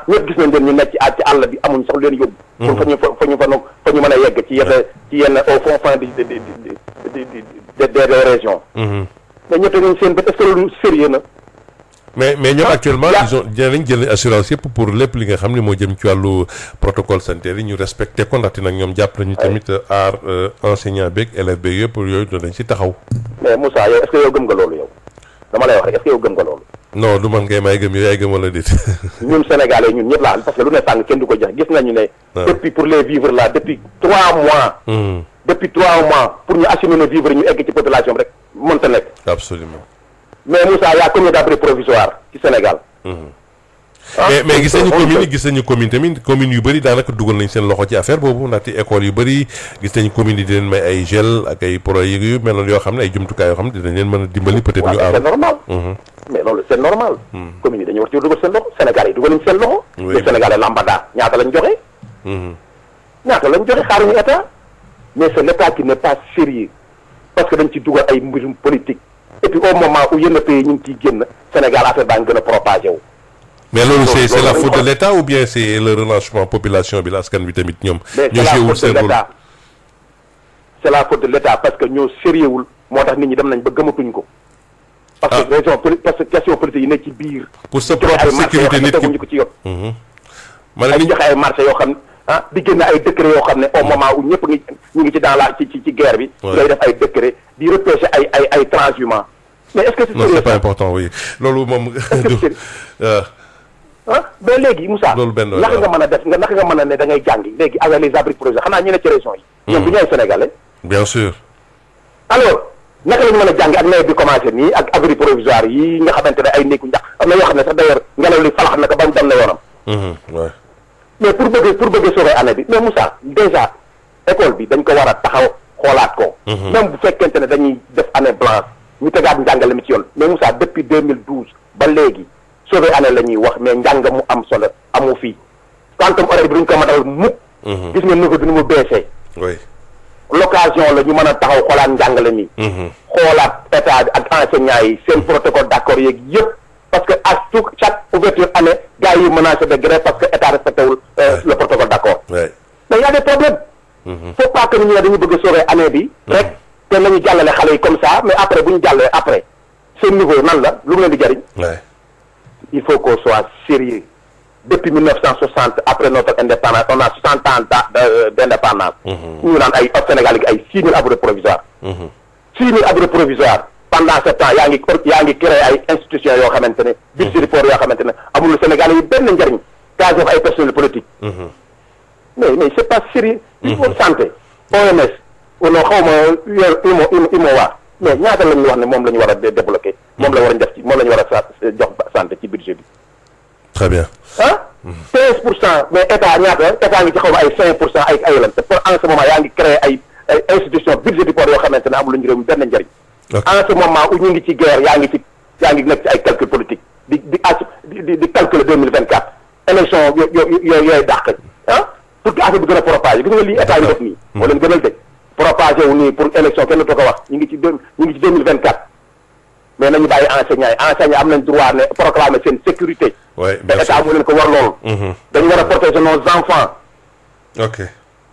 ñëpp gis nañ leen ñu nekk ci àll bi amuñ sax leen yóbbu. pour fa ñu mën a yegg ci yenn au fond des régions. mais ñëpp dañu seen bët est-ce que loolu sérieux na. mais ñoom actuellement ils ont dinañ jël assurance yëpp pour lépp li nga xam ne moo jëm ci wàllu protocole sanitaire yi ñu respecté ko ndaxte nag ñoom jàpp nañu tamit aar enseignant beeg élève beeg yëpp yooyu dañ ci taxaw. mais Moussa yow est-ce que yow gëm nga loolu yow dama lay wax rek est-ce que yow gëm nga loolu. non du man ngay may gëm yow yaay gëm wala déet. ñun Sénégalais ñun ñëpp la parce que lu ne tàng kenn du ko jox gis nañu ne. depuis pour les vivres là depuis 3 mois. depuis 3 mois pour ñu assumer nos vivres ñu egg ci population bi rek mënta nekk. absolument. mais Moussa y a combien d'abris provisoires ci Sénégal. mais gis nañu commune tamit commune yu bëri daanaka dugal nañ seen loxo ci affaire boobu ndaxte école yu bëri gis nañu commune yi di leen may ay gel ak ay projets yu mel noonu yoo xam ne ay jumtukaay yoo xam ne dinañ leen mën a dimbali peut-être ñu aar. c'est normal. mais loolu c'est normal. commune yi dañu war ci dugal seen loxo Sénégal yi dugal nañ seen loxo. oui Sénégalais lambada ñaata lañ joxe. ñaata lañ joxe xaaruñu état. mais c'est l'état qui n'est pas sérieux parce que dañ ci dugal ay mbirum politique. et puis au moment où yenn pays ñu ngi ciy génn Sénégal affaire baa ngi gën a propagé wu. mais loolu c'est la faute de l'État ou bien c'est le relâchement population bi la askan bi tamit ñoom. ñoo séewul seen rôle c'est la faute de l'État parce que ñoo sérieux wul moo tax nit ñi dem nañ ba gëmatuñ ko. parce que parce que question politique yi nekk ci biir. pour sa propre sécurité nit ki ko ci yoon. ma ne joxe ay marché yoo xam ne di génne ay décret yoo xam ne au moment où ñëpp ñu ngi ci dans la ci guerre bi. ngay def ay décret di repêcher ay transhumants. mais est-ce que c'est non c'est pas important oui loolu moom. mais léegi Moussa. loolu benn naka nga mën a def naka nga mën a ne da ngay jàngi léegi avec les abris provisoires xanaa ñu ne ci régions yi. ñoom du ñu ay sénégalais. bien sûr. alors naka la ñu mën a jàngi ak nawet bi commencé nii ak abris provisoires yi nga xamante ne ay néegu njaq am na yoo xam ne sax d'ailleurs ngelaw li falax na ko bañ dem na yoonam. waaw. mais pour bëgg sauver année bi mais Moussa déjà école bi dañ ko war a taxaw xoolaat ko. même bu fekkente ne dañuy def année blanche ñu tegaat njàngale mi ci yoon mais Moussa depuis 2012 ba léegi sauver année la ñuy wax mais njàng mu am solo amu fii quantum horaire bi duñ ko matal mukk. gis nga niveau bi nu mu beesee. oui. l'occasion la ñu mën a taxaw xoolaat njàngale mi. xoolaat état bi ak enseignants yi seen protocole d'accord yeeg yëpp. parce que à chaque ouverture année gars yi menacé de grève parce que état respecté wul le protocole d'accord. mais y a des problèmes. faut pas que ñu ne dañu bëgg a sauver année bi. rek te nañu jàllale xale yi comme ça mais après bu ñu jàllee après seen niveau nan la lu mu leen di jariñ. il faut qu'on soit sérieux depuis 1960 après notre indépendance on a 60 ans d'indépendance. ñu naan ay au Sénégal gi ay 6000 abris provisoires. 6000 abris provisoires. pendant ce temps yaa ngi créé ay institutions yoo xamante ne budget de port yoo xamante ne amul Sénégal yi benn njariñ casé fa ay personnels politiques. mais c'est pas sérieux. il faut santé OMS wala xaw ma UMOA mais ñaata la ñu wax ne moom la ñu war a débloquer. moom la war a def ci moom la ñu war a jox santé ci budget bi. très bien. 15% mais état ñaata état ngi ci xaw ma ay 5% ay lan te pour en ce moment yaa ngi créé ay institutions budget de port yoo xamante ne amul réew mi benn njariñ. en ce moment où ñu ngi ci guerre yaa ngi nekk ci ay calcul politique di calculer 2024 élection yooyu dàq pour que affaire bi gën a propagé gis nga lii état yi def nii moo leen gënal de propagé wu nii pour élection kenn du ko wax ñu ngi ci 2024 mais nañu bàyyi enseignants am nañ droit ne proclamer seen sécurité te état moo leen ko war loolu dañu war a protéger nos enfants ok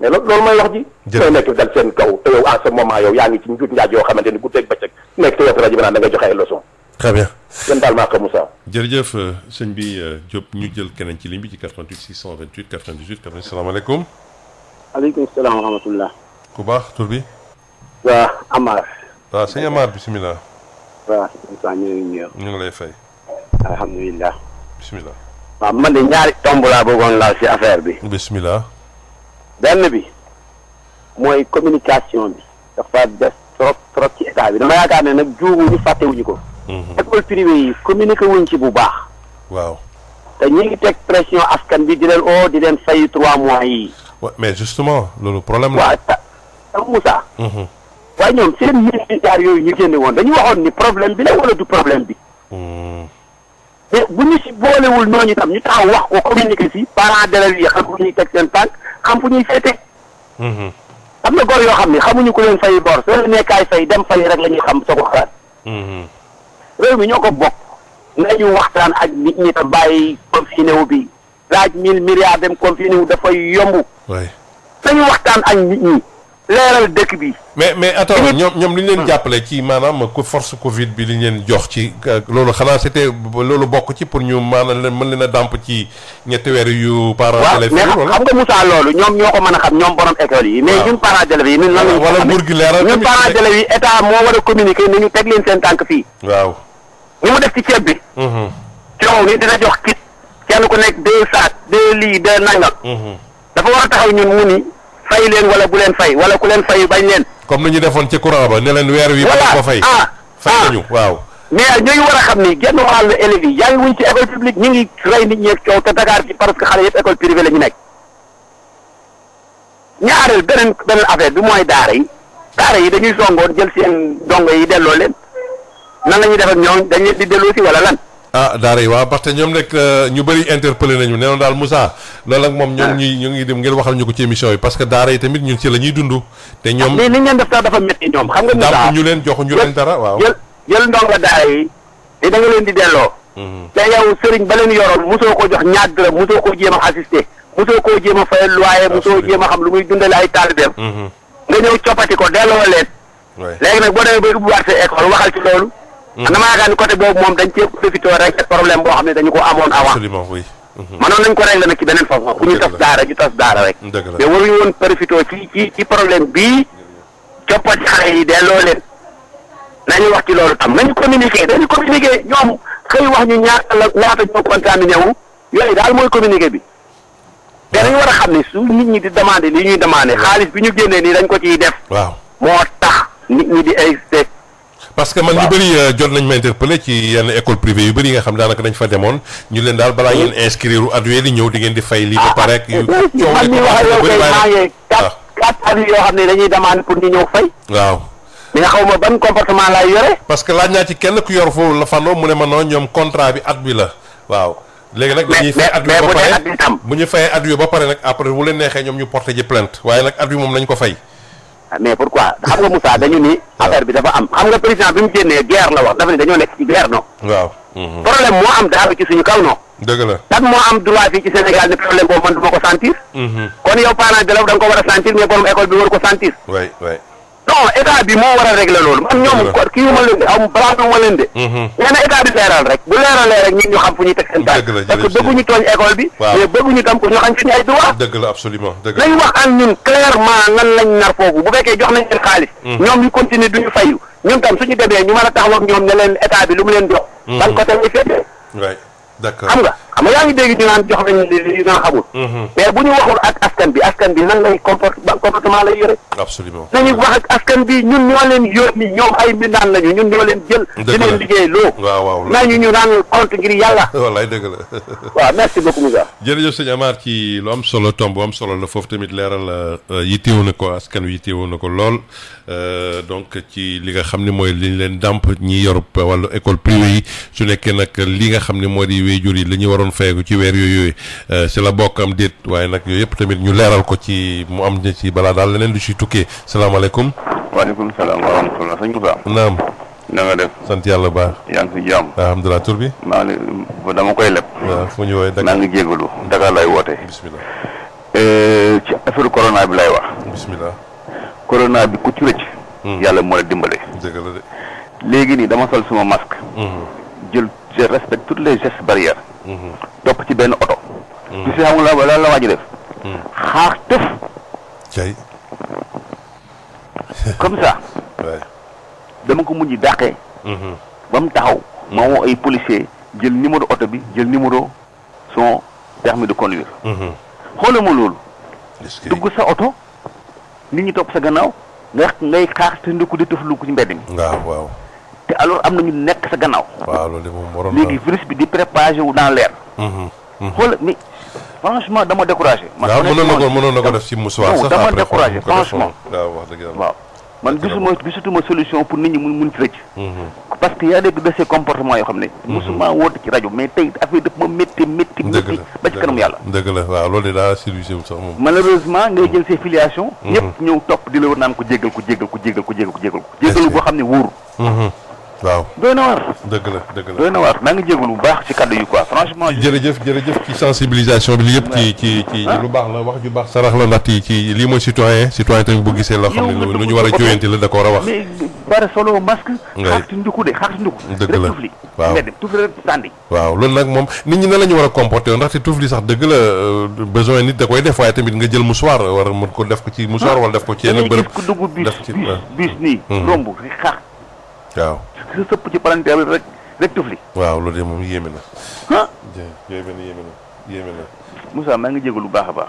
mais loolu mooy wax ji sooy nekk dal seen kaw te yow en ce moment yow yaa ngi ci njuut njaaj yoo xamante ni guddeeg bëccëg nekk te yow rajo bi naan da ngay joxe ay leçon très bien. seen baal maa ko Moussa. jërëjëf sëñ bi Diop ñu jël keneen ci ligne bi ci 88 628 98 98 salaamaaleykum. aleykum salaam wa rahmatullah. ku baax tur bi. waa Amar. waaw sëñ Amar bisimilah. waaw Moussa ñu ngi ñëw. ñu ngi lay fay. alhamdulilah. bisimilah. waaw man de ñaari tomb laa bëggoon laal ci affaire bi. bisimilah. benn bi mooy communication bi dafa des trop ci état bi dama yaakaar ne nag juumuñu fàttewuñu ko. école privée yi communiqué wuñ ci bu baax. waaw. te ñi ngi teg pression askan bi di leen di leen fay 3 mois yi. mais justement loolu problème la. waaw tam Moussa. waaye ñoom seen milliards yooyu ñu génne woon dañu waxoon ni problème bi la wala du problème bi. mais bu ñu si boolewul ñooñu tam ñu taxaw wax ko communiqué si parents d'élèves yi xam fu ñuy teg seen tànk xam fu ñuy féete. am na góor yoo xam ne xamuñu ko leen fay bor soo leen nekkaay fay dem fay rek la ñuy xam soo ko xalaat. réew mi ñoo ko bokk nañu waxtaan ak nit ñi te bàyyi confiné wu bi laaj 1000 milliards dem confiné wu dafay yomb. nañu waxtaan ak nit ñi leeral dëkk bi. mais attends ñoom li ñu leen jàppale ci maanaam ko force Covid bi li ñu leen jox ci loolu xanaa c'était loolu bokk ci pour ñu maanaam mën leen a dàmp ci ñetti weer yu parents d'élèves yi mais xam nga Moussa loolu ñoom ñoo ko mën a xam ñoom borom école yi. mais ñun parents d'élèves yi ñun nan lañu. wala nguur gi leeral ñun parents d'élèves yi état moo war a communiquer ni ñu teg leen seen tànk fii. waaw. ni mu def ci ceeb bi. coow ni dina jox kit kenn ku nekk 2 sacs 2 lits 2 nangam. dafa war a taxaw ñun mu ni fay leen wala bu leen fay wala ku leen fay bañ leen. comme ni ñu defoon ci courant ba ne leen weer wi. voilà ko fay. fay nañu waaw. mais ñooñu war a xam ni genn wàllu élèves yi yaa ngi wuñ ci école publique ñu ngi rey nit ñi ak coow te Dakar ci parce que xale yëpp école privée la ñu nekk. ñaareel beneen affaire bi mooy daara yi dañuy songoon jël seen dongo yi delloo leen nan la ñuy def ak ñoom dañ leen di delloo si wala lan. daara yi waaw parce que ñoom nag ñu bëri interpellé nañu nee na daal Moussa loolu ak moom ñoom ñu ngi dem ngeen waxal ñu ko ci émission yi parce que daara yi tamit ñun ci la ñuy dund. te ñoom mais ni ñu leen def sax dafa métti ñoom xam nga. Moussa ñu leen joxuñu leen dara waaw. jël ndongo daara yi te da nga leen di delloo. te yow sëriñ ba leen yoroon mosoo ko jox ñaar dërëm mosoo koo jéem a assisté mosoo koo jéem a fayal loyer mosoo jéem a xam lu muy dundale ay taalibeem. nga ñëw coppati ko delloo leen. léegi nag boo demee bay ubbiwaat sa école waxal ci loolu. dama yaakaar ni côté boobu moom dañ cee profité rek problème boo xam ne dañu ko amoon avant. absolument oui. mënoon nañ ko régler nag ci beneen façon bu ñu tas daara rek. mais waruñu woon profité ci problème bii coppati xale yi delloo leen. nañu wax ci loolu tam nañu communiqué ñoom xëy wax ñu ñaata ñoo contaminé wu yooyu daal mooy communiqué bi. te dañu war a xam ne su nit ñi di demandé li ñuy demandé xaalis bi ñu génnee nii dañ ko ciy def. waaw moo tax nit ñi di insisté. parce que man ñu bëri jot nañ ma interpellé ci yenn école privée yu bëri yi nga xam daanaka dañ fa demoon ñu leen daal balaa ngeen inscrire at wee di ñëw di ngeen di fay lii ba pare. man mii wax ak yow kay maa ngi 4 avis yoo xam ne dañuy demandé pour ñu ñëw fay. waaw. mais nga xaw ma ban comportement laay yore. parce que laaj naa ci kenn ku yor foofu la fandoo mu ne ma noonu ñoom contrat bi at bi la waaw. léegi nag dañuy fay at bi ba pare bu ñu fayee at bi ba pare nag après bu leen neexee ñoom ñu porté ji plainte waaye nag at bi moom nañ ko fay. mais pourquoi xam nga Moussa dañu ni affaire bi dafa am xam nga président bi mu génnee guerre la wax dafa ne dañoo nekk ci guerre non. waaw. problème moo am daal ci suñu kaw non. dëgg la lan moo am droit fii ci Sénégal ne problème boobu man du ma ko sentir. kon yow parent d'élève da nga ko war a sentir mais borom école bi war ko sentir. waay. non état bi moo war a régler loolu man ñoom kii yu ma leen de am balaa ma leen de. nee na état bi leeral rek bu leeralee rek ñun ñu xam fu ñuy teg seen tànk. parce que bëgguñu tooñ école bi. mais bëgguñu tam ko ñu xam suñu ay droit. dëgg la absolument dëgg la. nañu wax ak ñun clairement nan lañ nar foofu bu fekkee jox nañ leen xaalis. ñoom ñu continuer duñu fayu ñun tam suñu demee ñu mën a taxaw ak ñoom ne leen état bi lu mu leen jox. ban côté lay féetee. waay d'accord xam nga yaa ngi dégg ñu naan jox nañ li nga xamul. mais bu ñu waxul ak askan bi nan lay comportement lay yore. absolument nañu wax ak askan bi ñun ñoo leen yónni ñoom ay mbindaan lañu ñun ñoo leen jël. di leen liggéey loo. waaw nañu ñu naan compte ngir yàlla. wallaay dëgg la. waaw merci beaucoup Moussa. jërëjëf sëñ Amar ci lu am solo tomb bu am solo la foofu tamit leeral yitteewu na ko askan wi yitteewu na ko lool donc ci li nga xam ne mooy li ñu leen dàmp ñi yor wàllu école privée yi su nekkee nag li nga xam ne moo di waajur yi la ñu waroon fayeeku ci weer yooyu si la bokk am déet waaye nag yooyu yëpp tamit ñu leeral ko ci mu am ci balaa daal leneen lu ci tukkee salaamaaleykum. waaleykum salaam wa rahmatulah sëñ Moussa. naam. na nga def. sant yàlla baax. yaa ngi si jàmm. alhamdulilah tur bi. maa ngi dama koy leb. waaw fu ñu woowee Dakar maa ngi jégalu Dakar lay woote. bisimilah. ci affaire corona bi lay wax. bisimilah. corona bi ku ci rëcc. yàlla moo la dimbale. dëgg la de. léegi nii dama sol suma masque. jël je respecte toutes les gestes barrières. topp ci benn oto. tu sais xam nga la waa ji def. xaar tëf. cay. comme ça. dama ko mujj dàqee. ba mu taxaw. ma woo ay policiers jël numéro oto bi jël numéro son permis de conduire. xoolal ma loolu. dugg sa oto nit ñi topp sa gannaaw ngay xaar te ndiku di tëflu ko ci mbedd mi. waaw. te alors am na ñu nekk sa gannaaw. waaw loolu de moom waroon léegi virus bi di propagé wu dans l'air. xoolal mais franchement dama découragé. waaw mënoon na ko def ci mouchoir sax. dama découragé franchement. waaw wax dëgg yàlla. waaw man gisatuma solution pour nit ñi mun ci rëcc. parce que y a des de ces comportements yoo xam ne. musuma woote ci rajo mais tey affaire daf ma métti. ba ci kanam yàlla. dëgg la waaw loolu de daa solution sax moom. malheureusement ngay jël ses filiations. ñëpp ñëw topp di la war naan ko jéggal ko. jéggalu boo xam ne wóoru. waaw doy na waar. dëgg la doy na waar maa ngi jégalu bu baax ci kàddu yi quoi franchement. jërëjëf ci sensibilisation bi li yëpp ci lu baax la wax ju baax sarax la ndax ci lii mooy citoyen tamit bu gisee loo xam ne lu ñu war a joyanti la da ko war a wax. mais bare solo masque. xaarti nduku. dëgg la tufli. waaw tufli rek sànni. waaw loolu nag moom nit ñi nan la ñu war a comporter ndaxte tufli sax dëgg la besoin nit da koy def waaye tamit nga jël mouchoir war a mën ko def ko ci mouchoir wala def ko ci yenn bërëb. def ci bis nii. romb xaar. waaw. su sëpp ci palanteer bi rek tufli. waaw loolu de moom yéeme na. ah. yéeme na. Moussa maa ngi jégalu lu baax a baax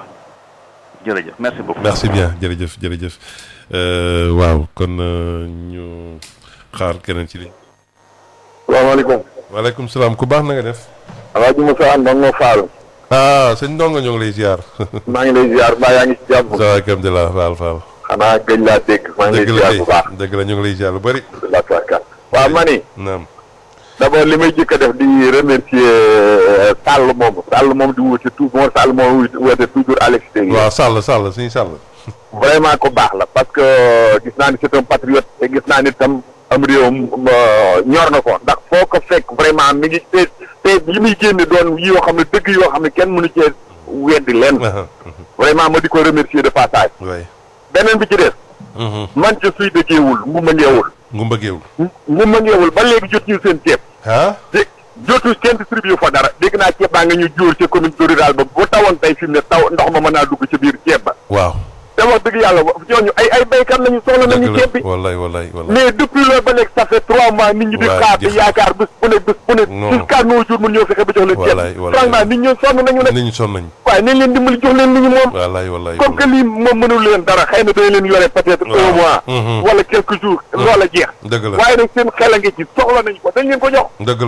jërëjëf merci beaucoup. merci bien jërëjëf waaw kon ñu xaar keneen ci ligne. salaamaaleykum. waaleykum salaam ku baax na nga def. Hadj Moussa Ndongo Fall. sëñ Ndongo ñoo ngi lay ziar. maa ngi lay ziar mbaa yaa ngi ci jàmm. ça va alhamdulilah Fall. xanaa gëj laa dégg. maa ngi lay ziar bu baax dëgg la ñu ngi lay ziar lu bëri. waaw ma ni. naam. d'abord li may jëkk a def di remercier Sall moom di wute toujours Sall moom wute toujours à l'extérieur. waaw suñu Sall. vraiment ko baax la parce que gis naa ni c'est un patriote te gis naa ni tam am réewam ñor na ko ndax foo ko fekk vraiment mi ngi te yi muy génne doon yoo xam ne dëgg yoo xam ne kenn mënu cee weddi leen. vraiment ma di ko remercier de passage. beneen bi ci des. man je suis de Géewul Ngumba Géewul ba léegi jot ñu seen ceeb. jotu kenn distribué fa dara dégg naa ceeb baa nga ñu jóor ca commune rurale ba bu tawoon tey fi mu ne taw ndox ma mën naa dugg ca biir ceeb ba. waaw. te wax dëgg yàlla ñooñu ay béykat lañu soxla nañu ceeb bi. wallaay. mais depuis loolu ba léegi ça fait 3 mois nit ñi di xaar di yaakaar bés bu ne jusqu'à nos jours mun ñoo fexe ba jox leen ceeb. franchement nit ñi sonn nañu nag. waaye nañ leen dimbali jox leen li ñu moom. wallaay comme que lii moom mënul leen dara xëy na dañ leen yore peut-être 1 mois. wala quelques jours. loola jeex. dëgg la waaye nag seen xel a ngi ci soxla nañu ko dañ leen ko jox. dëgg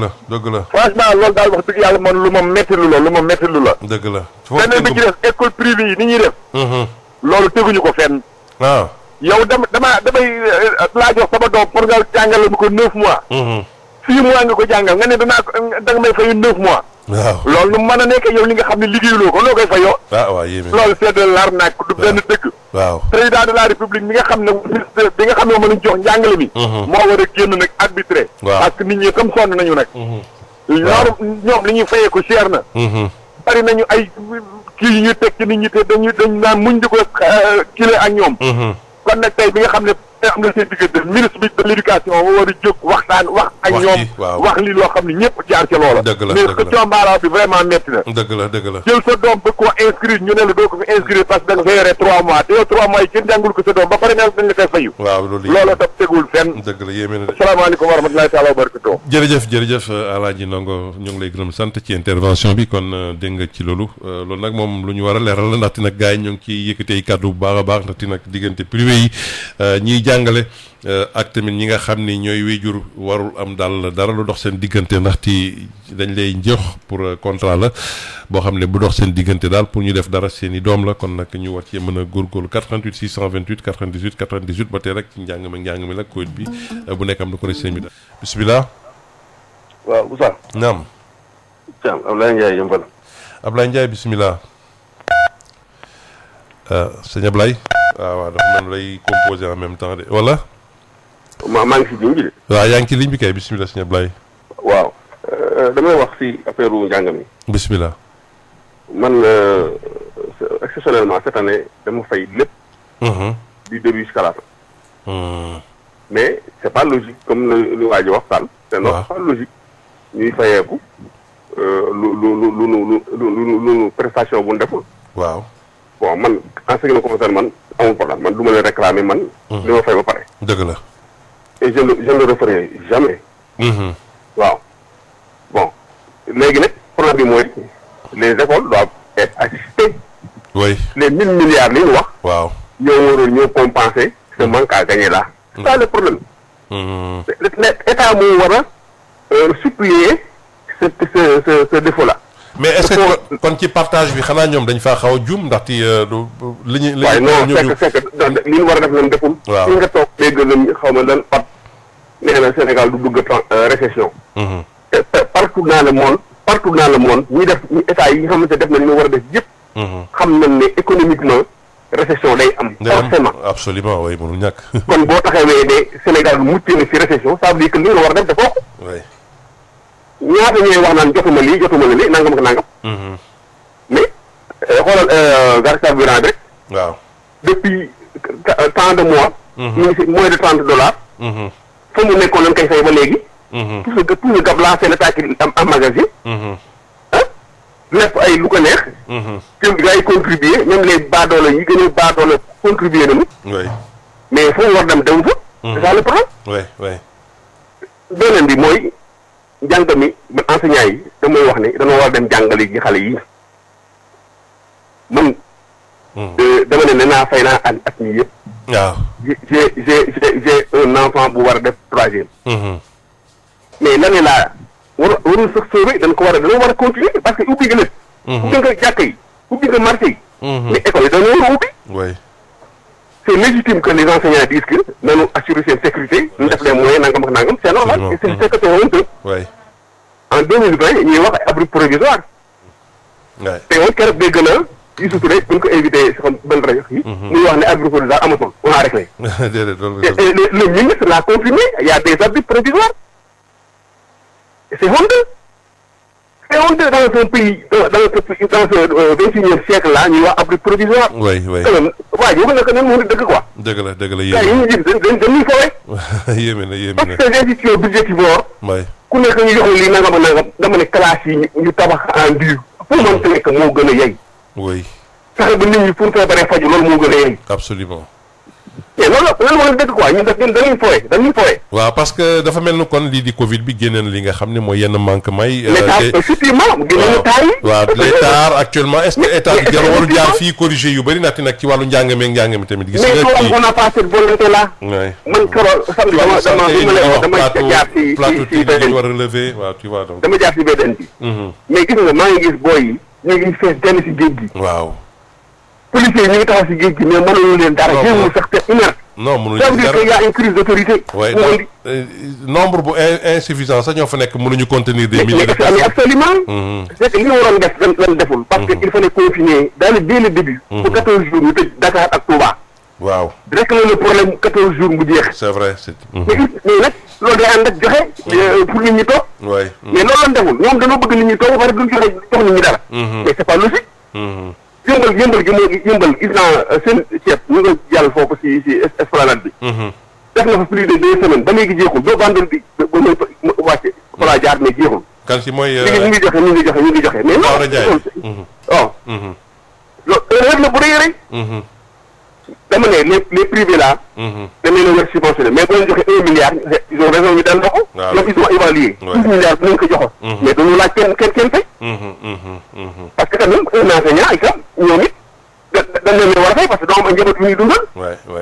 la. franchement loolu daal wax dëgg yàlla man lu ma métti lu la. dëgg la. beneen bi ci des école privée yi ni ñuy def. loolu teguñu ko fenn. yow damay laa jox sama doom pour nga jàngale mu ko 9 mois. 6 mois nga ko jàngal nga ne danga may fayu 9 mois. waaw loolu nu mën a nekk yow li nga xam ne liggéeyuloo ko loo koy fayoo. waaw yéeme loolu c'est de l'arnaque du benn dëgg. waaw président de la république mi nga xam ne ministre bi nga xam ne mën nañu jox njàngale mi. moo war a génn nag arbitré. parce que nit ñi comme sonn nañu nag. ñoom li ñuy fayee ko cher na. bari nañu ay kii yi ñu teg ci nit ñi te dañ naan muñ di ko kile ak ñoom. kon nag tey bi nga xam ne am na seen diggante ministre bi de l'éducation moo war a jóg waxtaan wax ak ñoom wax li loo xam ne ñëpp jaar ca loola. dëgg la mais xëccoo mbaaraam bi vraiment métti na. dëgg la jël sa doom bëgg koo inscrire ñu ne la doo ko fi inscrire parce que da nga fa yore 3 mois te yow 3 mois yi kenn jàngul ko sa doom ba pare ne dañ la koy fayu. waaw loolu tam tegul fenn. dëgg la yéeme na de. asalaamaaleykum wa rahmatulahi taala wa barakatuh. jërëjëf Alaaji Ndongo ñu ngi lay gërëm sant ci intervention bi kon dégg nga ci loolu nag moom lu ñu war a leeral la ndaxte nag gars yi ñoo ngi ciy yëkkatee kàddu bu baax a baax ndaxte nag diggante privé yi ñiy jàngale ak tamit ñi nga xam ni ñooy wéjur warul am daal dara lu dox seen diggante ndaxte dañ lay jox pour contrat la boo xam ne bu dox seen diggante daal pour ñu def dara seen i doom la kon nag ñu war cee mën a góorgóorlu 88 628 98 ba tey rek ci njàng mi la code bi bu nekk am na ko rek seen bi daal bisimilah. waaw Moussa. naam. Thiam Ablaye Ndiaye yëmbal. Ablaye Ndiaye bisimilah. sëñ Ablaye. waaw dafa mel lay composé en même temps de wala. maa ngi si ligne bi de. waaw yaa ngi ci ligne bi kay bisimilah sëñ Ablaye. waaw damay wax si affaire njàng mi. bisimilah. man exceptionnellement cette année dama fay lépp. du début jusqu'à la fin. mais c'est pas logique comme lu waa ji wax Sall. c'est non pas logique ñuy fayeeku lu prestation bu ñu deful. waaw. bon man en ce qui me concerne man amul problème man du ma leen réclamer man. li ma fay ba pare. dëgg la. et je ne le referai jamais. waaw bon léegi nag problème bi mooy les écoles doivent être assistées. oui les 1000 milliards li ñu wax. waaw ñoo waroon ñoo compenser ce manque à gagner là. c'est ça le problème. État moo war a supplier ce défaut là. mais est-ce que kon ci partage bi xanaa ñoom dañ faa xaw a juum ndaxte li ñu. waaye non c'est que li ñu war a def noonu deful. waaw li nga toog dégg nañ xaw ma lan pat nee na Sénégal du dugg récession. partout dans le monde ñi def état yi nga xamante def na li ñu war a def yëpp. xam nañ ne économiquement récession day am. forcément absolument oui mënul ñàkk. kon boo taxawee ne Sénégal mucc na ci récession ça veut dire que li nga war a def defoo ko. oui. ñaata ñooy wax naan jotuma lii nangam ak nangam. mais xoolal gaz carburant bi rek. waaw depuis tant de mois. ñu ngi si moins de $30. fa mu nekkoon lañ koy fay ba léegi. tout le gab là c'est l'état qui am magasin. lépp ay lu ko neex. te gars yi contribuer même les baadoolo yi gën a baadoolo contribuer nañu. oui. mais fu mu war dem fa. c'est ça le problème. oui oui. beneen bi mooy jàng mi ba enseignants yi damay wax ne dañoo war a dem jàngale ji xale yi man. dama ne nee naa fay naa at mi yëpp. waaw. j'ai un enfant bu war a def 3e. mais l'année là warul sax sauvé dañ ko dañoo war a continuer parce que ubbi nga lépp. ubbi nga jàkka yi ubbi nga marché yi. mais école yi dañoo war a ubbi. oui. c'est légitime que les enseignants disent que nañu assurer seen sécurité. ñu def les moyens nangam ak nangam c'est normal. c'est que c'est honteux. oui. en 2020 ñuy wax ay abri provisoire. oui. te woon keroog dégg naa Youssou Touré bu ñu ko invité si xam benn rajo yi. muy wax ne abri provisoire amatul on a réglé. déedéet loolu le ministre l'a confirmé il y a des abris provisoires. C'est honteux. C'est honteux dans un pays, dans ce 21e siècle-là, ñu wax abri provisoire. oui oui. waaye yow nag ñun mënuñ dëgg quoi. dëgg la gars yi ñu gis dañuy fawee. yéeme na yéeme parce na. que ces institutions budgétivores. oui. ku nekk ñu jox lii nangam ak nangam dama ne classe yi ñu tabax en dur. pour man te nekk moo gën a yey. oui. fexe ba nit ñi pour feebaree faju loolu moo gën a yey. absolument. mais loolu wax dëgg quoi ñun dañuy fooye. waaw parce que dafa mel ni kon lii di Covid bi génneen li nga xam ne mooy yenn manquement yi. effectivement génne taay yi. waaw l'état actuellement est-ce que état bi jarul waru jaar fii corriger yu bëri naati nag ci wàllu njàng mi tamit. gis nga mais on n'a pas cette volonté là. oui. man keroog samedi dama jaar si plateau technique war a relever waaw tu vois donc. dama jaar si BDN bi. mais gis nga maa ngi gis booy yi ñu ngi fees denn si géej gi. waaw. policiers yi ñu ngi taxaw si géej gi mais mënuñu leen dara. jéemul sax te inerte. non mënuñu ça veut dire qu'il y a une crise d'autorité. oui nombre bu insuffisant sax ñoo fa nekk mënuñu contenir des milliers de personnes. absolument. c'est que li ñu waroon def lan deful. parce que il fallait confiner dès le début. pour 14 jours ñu tëj Dakar ak Touba. waaw. régler le problème 14 jours mu jeex. c'est vrai c'est. mais nag loolu day ànd ak joxe. pour nit ñi toog. oui. mais loolu lan deful ñoom dañoo bëgg nit ñi toog ba pare duñ jox nit ñi dara. mais c'est pas logique. yëmbal gis naa seen ceeb ñu nga jàll foofu si esplanade bi. def na fa plus de 2 semaines ba léegi jeexul ba vendredi ba may wàcce fa laa jaar mais jeexul. kan si mooy. ñu ngi joxe mais non. waaw. loolu erreur la bu rëy rëy. dama ne les privés là. dañ leen a war subventionné mais bu leen joxe 1 milliard ils ont raison ñu dal na ko. waaw ñoom ils ont évalué. 12 milliards bu leen ko joxoon. mais dañu laaj kenn fay. parce que quand même un enseignant itam ñoom it dañ leen war a fay parce que doo am njaboot yu ñuy dundal.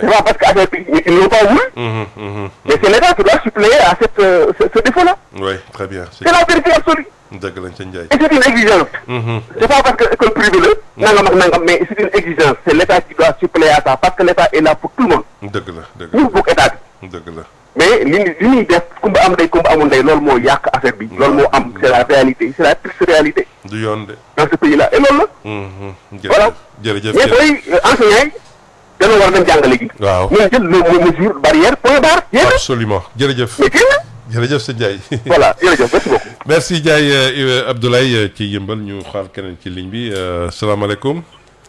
c'est pas parce que affaire bi ils n'ont pas voulu. mais c'est l'État qui doit suppléer à ce défaut là. oui très bien. c'est la vérité absolue. dëgg lañ ca Ndiaye. et c'est une exigence. c'est pas parce que école privée la nangam ak nangam mais c'est une exigence c'est l'État qui doit suppléer à ça parce que l'État est là pour tout le monde. dëgg la ñu bokk état bi. dëgg la. mais li ñuy def kumba am ndey kumba amul ndey loolu moo yàq affaire bi. loolu moo am c'est la réalité c'est la triste réalité. du yoon de. dans ce pays là et loolu la. voilà jërëjëf mais booy enseignants yi dañoo war a dem jàngale gi. waaw ñu jël les mesures barrières point barre. absolument jërëjëf. mais jërëjëf sëñ Ndiaye. voilà jërëjëf merci beaucoup. merci Ndiaye Abdoulaye ci yëmbal ñu xaar keneen ci ligne bi salaamaaleykum.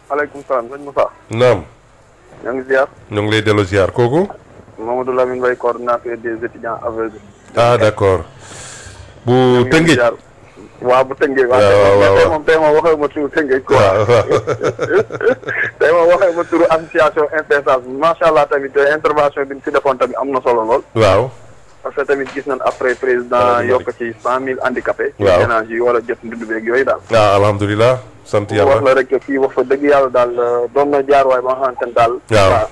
maaleykum salaam sëñ Moussa. naam. ñoo ngi ziar. ñoo ngi lay delloo ziar kooku. Mamadou Lamine Mbaye coordinateur des étudiants aveugles. ah d'accord bu Tëngéej. waaw bu Tëngéej. waaw tey moom waxee ma turu Tëngéej quoi. tey moom waxee ma turu association impensable macha allah tamit intervention bi ñu si defoon tamit am na solo lool. waaw. parce que tamit gis nañ après président yokk ci 100,000 handicapés. waaw ci ménage yi war a jot ndund beeg yooyu daal. alhamdulilah sant yàlla wax la rek kii wax fa dëgg yàlla daal doon na jaar waay ba nga xamante ne daal. waaw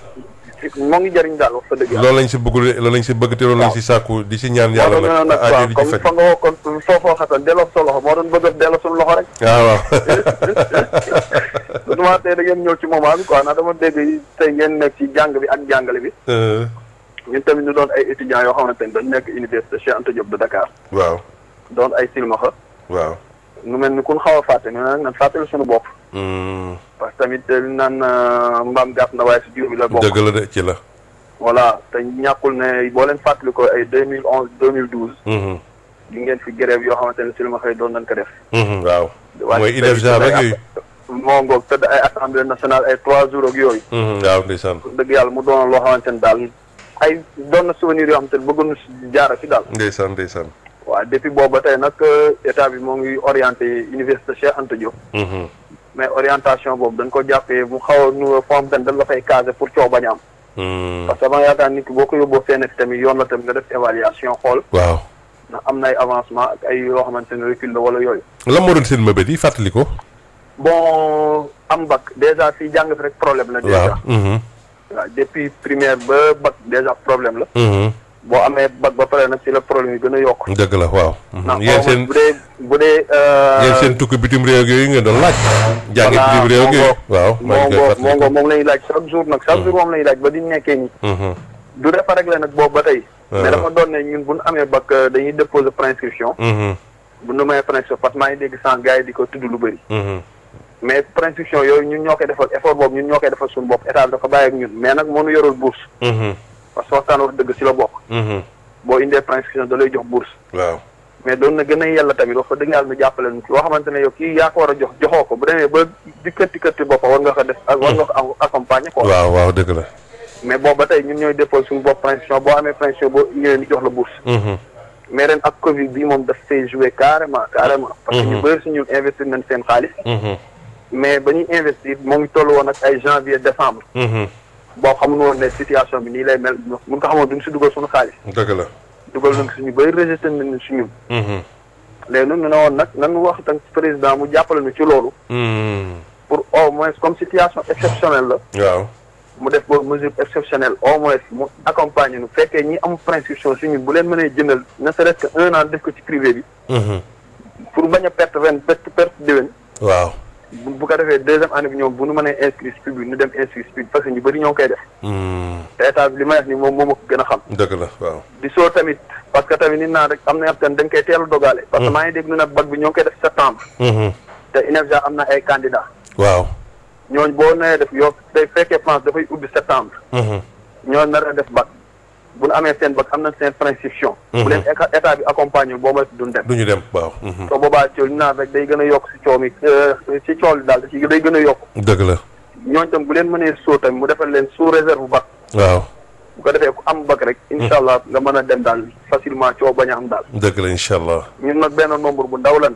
moo ngi jëriñ daal wax fa dëgg yàlla. loolu lañ si bëgg loolu lañ si bëgg te loolu lañ si sàkku di si ñaan yàlla nag aajo di ci fekk. comme fa nga waxoon foofoo xasan delloo sa loxo moo doon bëgg a delloo suñu loxo rek. waaw. waaw. tey da ngeen ñëw ci moment bi quoi ndax dama dégg tey ngeen nekk ci jàng bi ak jàngale bi. ñun tamit ñu doon ay étudiants yoo xamante ni dañ nekk université Cheikh Anta Diop de Dakar. waaw. doon ay silmaxa. waaw. nu mel ni kun xaw a fàtte ñu nag nan fàttali suñu bopp. parce que tamit li naan mbaam gàtt na waaye si jiw bi la bokk. dëgg la de ci la. voilà te ñàkkul ne boo leen fàttali ko ay 2011 2012. di ngeen fi grève yoo xamante ne silmaxa yi doon nañ ko def. waaw. mooy INEFJA rek yooyu. moo ngoog tëdd ay assemblée nationale ay 3 jours ak yooyu. waaw ndeysaan. dëgg yàlla mu doon loo xamante ne daal ay doon na souvenir yoo xamante ne bëggoon na si jaara si daal. ndeysaan ndeysaan. waaw depuis boobu ba tey nag état bi moo ngi orienté université Cheikh Anta Diop. mais orientation boobu dañ ko jàppee mu xaw a nu forme dañ la fay caser pour coow bañ a am. parce que ba nga yaakaar nit ki boo ko yóbboo fenn fi tamit yoon la tamit nga def évaluation xool. waaw. ndax am na ay avancement ak ay yoo xamante ne recul la wala yooyu. lan moo doon seen mëbët yi fàttali ko. bon am bac déjà fii jàng fi rek problème la. déjà waaw depuis primaire ba bac déjà problème la. boo amee bac ba pare nag ci la problème yi gën a yokk. dëgg la waaw. yéen seen bu dee yéen seen tukki bitim réew yooyu ngeen doon laaj. jàngi bitim réew yooyu waaw. moom la ñuy laaj chaque jour nag chaque jour moom la ñuy laaj ba di nekkee nii. du defa rek la nag boobu ba tey. mais dafa doon ne ñun bu ñu amee bac dañuy déposer préinscription. bu ñu mayee préinscription parce que maa ngi dégg sànq gars yi di ko tudd lu bëri. mais préinscription yooyu ñun ñoo koy defal effort boobu ñun ñoo koy defal suñu bopp état bi dafa bàyyi ak ñun mais nag moo ñu yorul bourse. parce que waxtaan wax dëgg si la bokk. boo indee préinscription da lay jox bourse. waaw mais doon na gën a yella tamit wax fa dëgg yàlla nu jàppale nu loo xamante ne yow kii yaa ko war a jox joxoo ko bu demee ba di këtti boppam war nga ko def ak war nga ko accompagner quoi. waaw waaw dëgg la. mais boobu ba tey ñun ñooy déposé suñu bopp préinscription boo amee préinscription boo ñëwee ni jox la bourse. mais ren ak Covid bi moom daf see joué carrément. parce que ñu bëri si ñun investir nañ seen xaalis. mais ba ñuy investir moo ngi toll woon ak ay janvier décembre. boo xamuñu woon ne situation bi nii lay mel mun ko xamoon duñ si dugal suñu xaalis. dëgg la. dugal nañ ko suñu bëri rejeté nañ si ñun. léegi ñun ñu ne woon nag nan wax tam président mu jàppale ñu ci loolu. pour au moins comme situation exceptionnelle la. waaw mu def boobu mesure exceptionnelle au moins mu accompagner nu fekkee ñi am préinscription si ñun bu leen mënee jëndal ne serait-ce que 1 an def ko ci privé bi. pour bañ a perte ren perte déwén. waaw. bu ko defee deuxième année bi ñoom bu nu mënee inscrire public ñu dem inscrire public parce que ñu bëri ñoo ngi koy def. te état bi li may wax ni moom moo ma ko gën a xam. dëgg la waaw. di soo tamit parce que tamit nit naa rek am na yoo xam dañ koy teel a dogaale. parce que maa ngi dégg ñu ne bac bi ñoo ngi koy def septembre. te INEFJA am na ay candidats. waaw ñooñu boo nee def yow day fekkee France dafay ubbi septembre. ñooñu nar a def bac bu ñu amee seen bac am na seen préinscription. bu leen état bi accompagner boo ma duñ dem. duñu dem waaw. te boobaa coow li naan rek day gën a yokk si coow mi si coow li daal day gën a yokk. dëgg la. ñooñu tam bu leen mënee soo tamit mu defal leen sous réserve bac. waaw bu ko defee ku am bac rek. incha allah nga mën a dem daal facilement coow bañ a am daal. dëgg la incha allah. ñun nag benn nombre bu ndaw lan.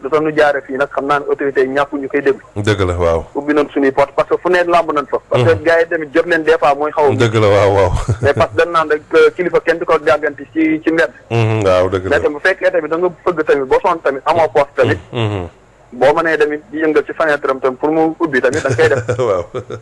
lu tax ñu jaare fii nag xam naa ne autorités yi ñàkk ñu koy déglu. dëgg la waaw. ubbi nañ suñuy porte parce que fu ne lamb nañ fa. parce que gars yi tamit jot leen des fois mooy xaw a. dëgg la waaw waaw. mais parce que dañ naan rek kilifa kenn di ko gàgganti ci mbedd. waaw dëgg la mais tamit bu fekkee tamit da nga fëgg tamit boo sonn tamit amoo porte tamit. boo mënee tamit di yëngal ci fenêtre am tamit pour mu ubbi tamit da nga koy def.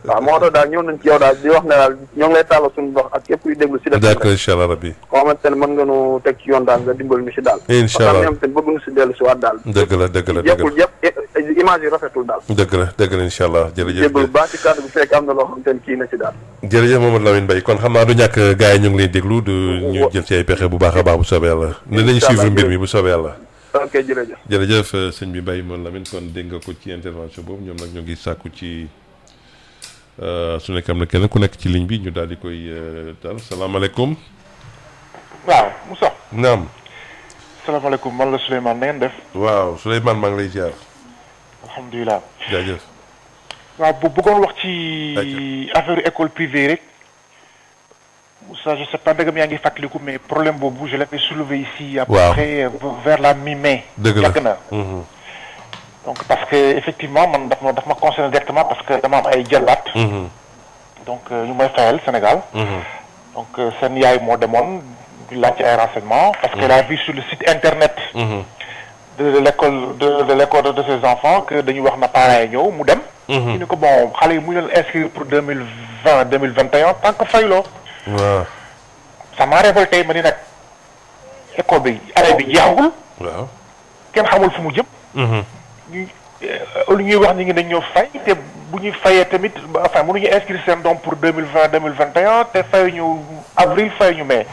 waaw moo tax daal ñëw nañ ci yow daal di wax ne daal ñoo ngi lay tàllal suñu ndox ak képp kuy déglu si. d'accord incha allah rabbi. koo xamante ne mën nga nu teg ci yoon daal nga dimbal ñu si daal. incha allah parce que ñoom tamit bëgg nu si dellu si waat daal. dëgg la dëgg la yëppul yëpp image yi rafetul daal. dëgg la incha allah jërëjëf. jégalu baax ci kàddu bu fekk am na loo xamante ne kii na si daal. jërëjëf Mamadou Lamine Mbaye kon xam naa du ñàkk gars yi ñu ngi lay déglu du ñu jël ci ay pexe bu baax a baax bu soobee yàlla. ne nañu suivre mbir mi bu soobee yàlla. ok jërëjëf. jërëjëf sëñ bi Mbaye Mamadou Lamine kon dégg nga ko ci intervention boobu ñoom nag ñoo ngi sàkku ci su nekk am na kenn ku nekk ci ligne bi ñu daal di koy daal salaamaaleykum. waaw Moussa. naam. salaamaaleykum man la Souleymane na ngeen def. waaw Souleymane maa ngi lay ziar. alhamdulilah. jaajëf. waaw bu bëggoon wax ci affaire école privée rek Ça, je sais pas dëgg yaa ngi fàttaliku mais problème boobu je l'avais soulevé ici à peu près vers la mi-mai. dëgg la donc parce que effectivement man daf ma concerné directement parce que dama am ay jëlbaat. donc ñu may fayal Sénégal. donc seen yaay moo demoon di laajte ay renseignements. parce qu'elle a vu sur le site internet. de l'école de ses enfants que dañuy wax na parents yi ñëw mu dem. ñu ne ko bon xale yi mu leen inscrire pour 2020 2021 tant que fayloo. waaw. ça m'a révolté ma ni nag école bi année bi jeexagul. waaw. kenn xamul fu mu jëm. lu ñuy wax ni ngi dañ ñoo fay te bu ñuy fayee tamit enfin mënuñu inscrire seen doom pour 2020 2021 te fay ñu avril fay ñu mai.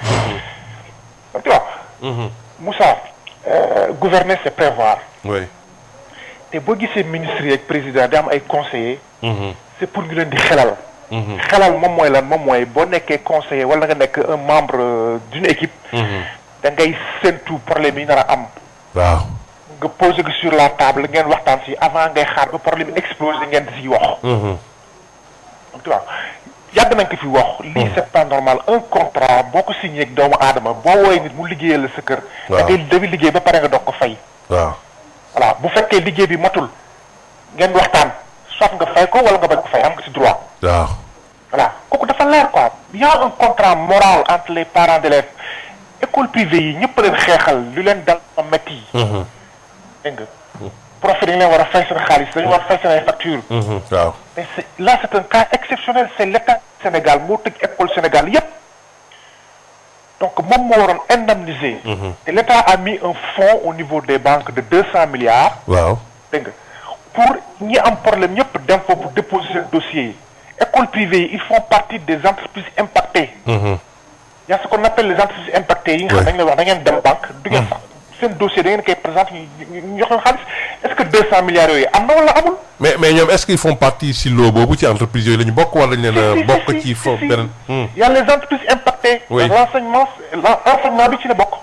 tu vois. Moussa. Gouverner c'est prévoir. oui. te boo gisee ministres yi ak président di am ay conseillers. c'est pour ñu leen di xelal. xelal moom mooy lan moom mooy boo nekkee conseiller wala nga nekk un membre d'une équipe. da ngay séntu problème yi nar a am. waaw. nga posé ko sur la table ngeen waxtaan si avant ngay xaar ba problème explosé ngeen di si wax. tu vois yàgg nañ ko fi wax. lii c'est pas normal un contrat boo ko signé ak doomu aadama boo woowee nit mu liggéeyal la sa kër. waaw da ngay dafi liggéey ba pare nga doog ko fay. waaw. voilà bu fekkee liggéey bi matul ngeen waxtaan soit nga fay ko wala nga bañ ko fay am nga ci droit. waaw. voilà kooku dafa leer quoi il y a un contrat moral entre les parents d'élèves école privée yi ñëpp leen xeexal lu leen dal ma métti. dégg nga profit dañu leen war a fay seen xaalis dañu war a fay seen ay factures. waaw. mais là c'est un cas exceptionnel c'est l'État du Sénégal moo tëj école Sénégal yépp donc moom moo waroon indemniser. et l'État a mis un fonds au niveau des banques de 200 milliards. waaw. dégg nga pour ñi am problème ñëpp dem foofu pour déposer seen dossiers yi. écoles privées yi ils font partie des entreprises impactées. y a ce qu'on appelle les entreprises impactées yi nga xam dañu la wax da ngeen dem banque du ngeen sax seen dossier da ngeen koy présenter ñu jox leen xaalis est-ce que 200 milliards yooyu am na wala amul. mais ñoom est-ce qu'ils font partie si loo boobu ci entreprise yooyu la ñu bokk wala ñu ne bokk ci foofu beneen. y a les entreprises impactées. oui l'enseignement bi ci la bokk.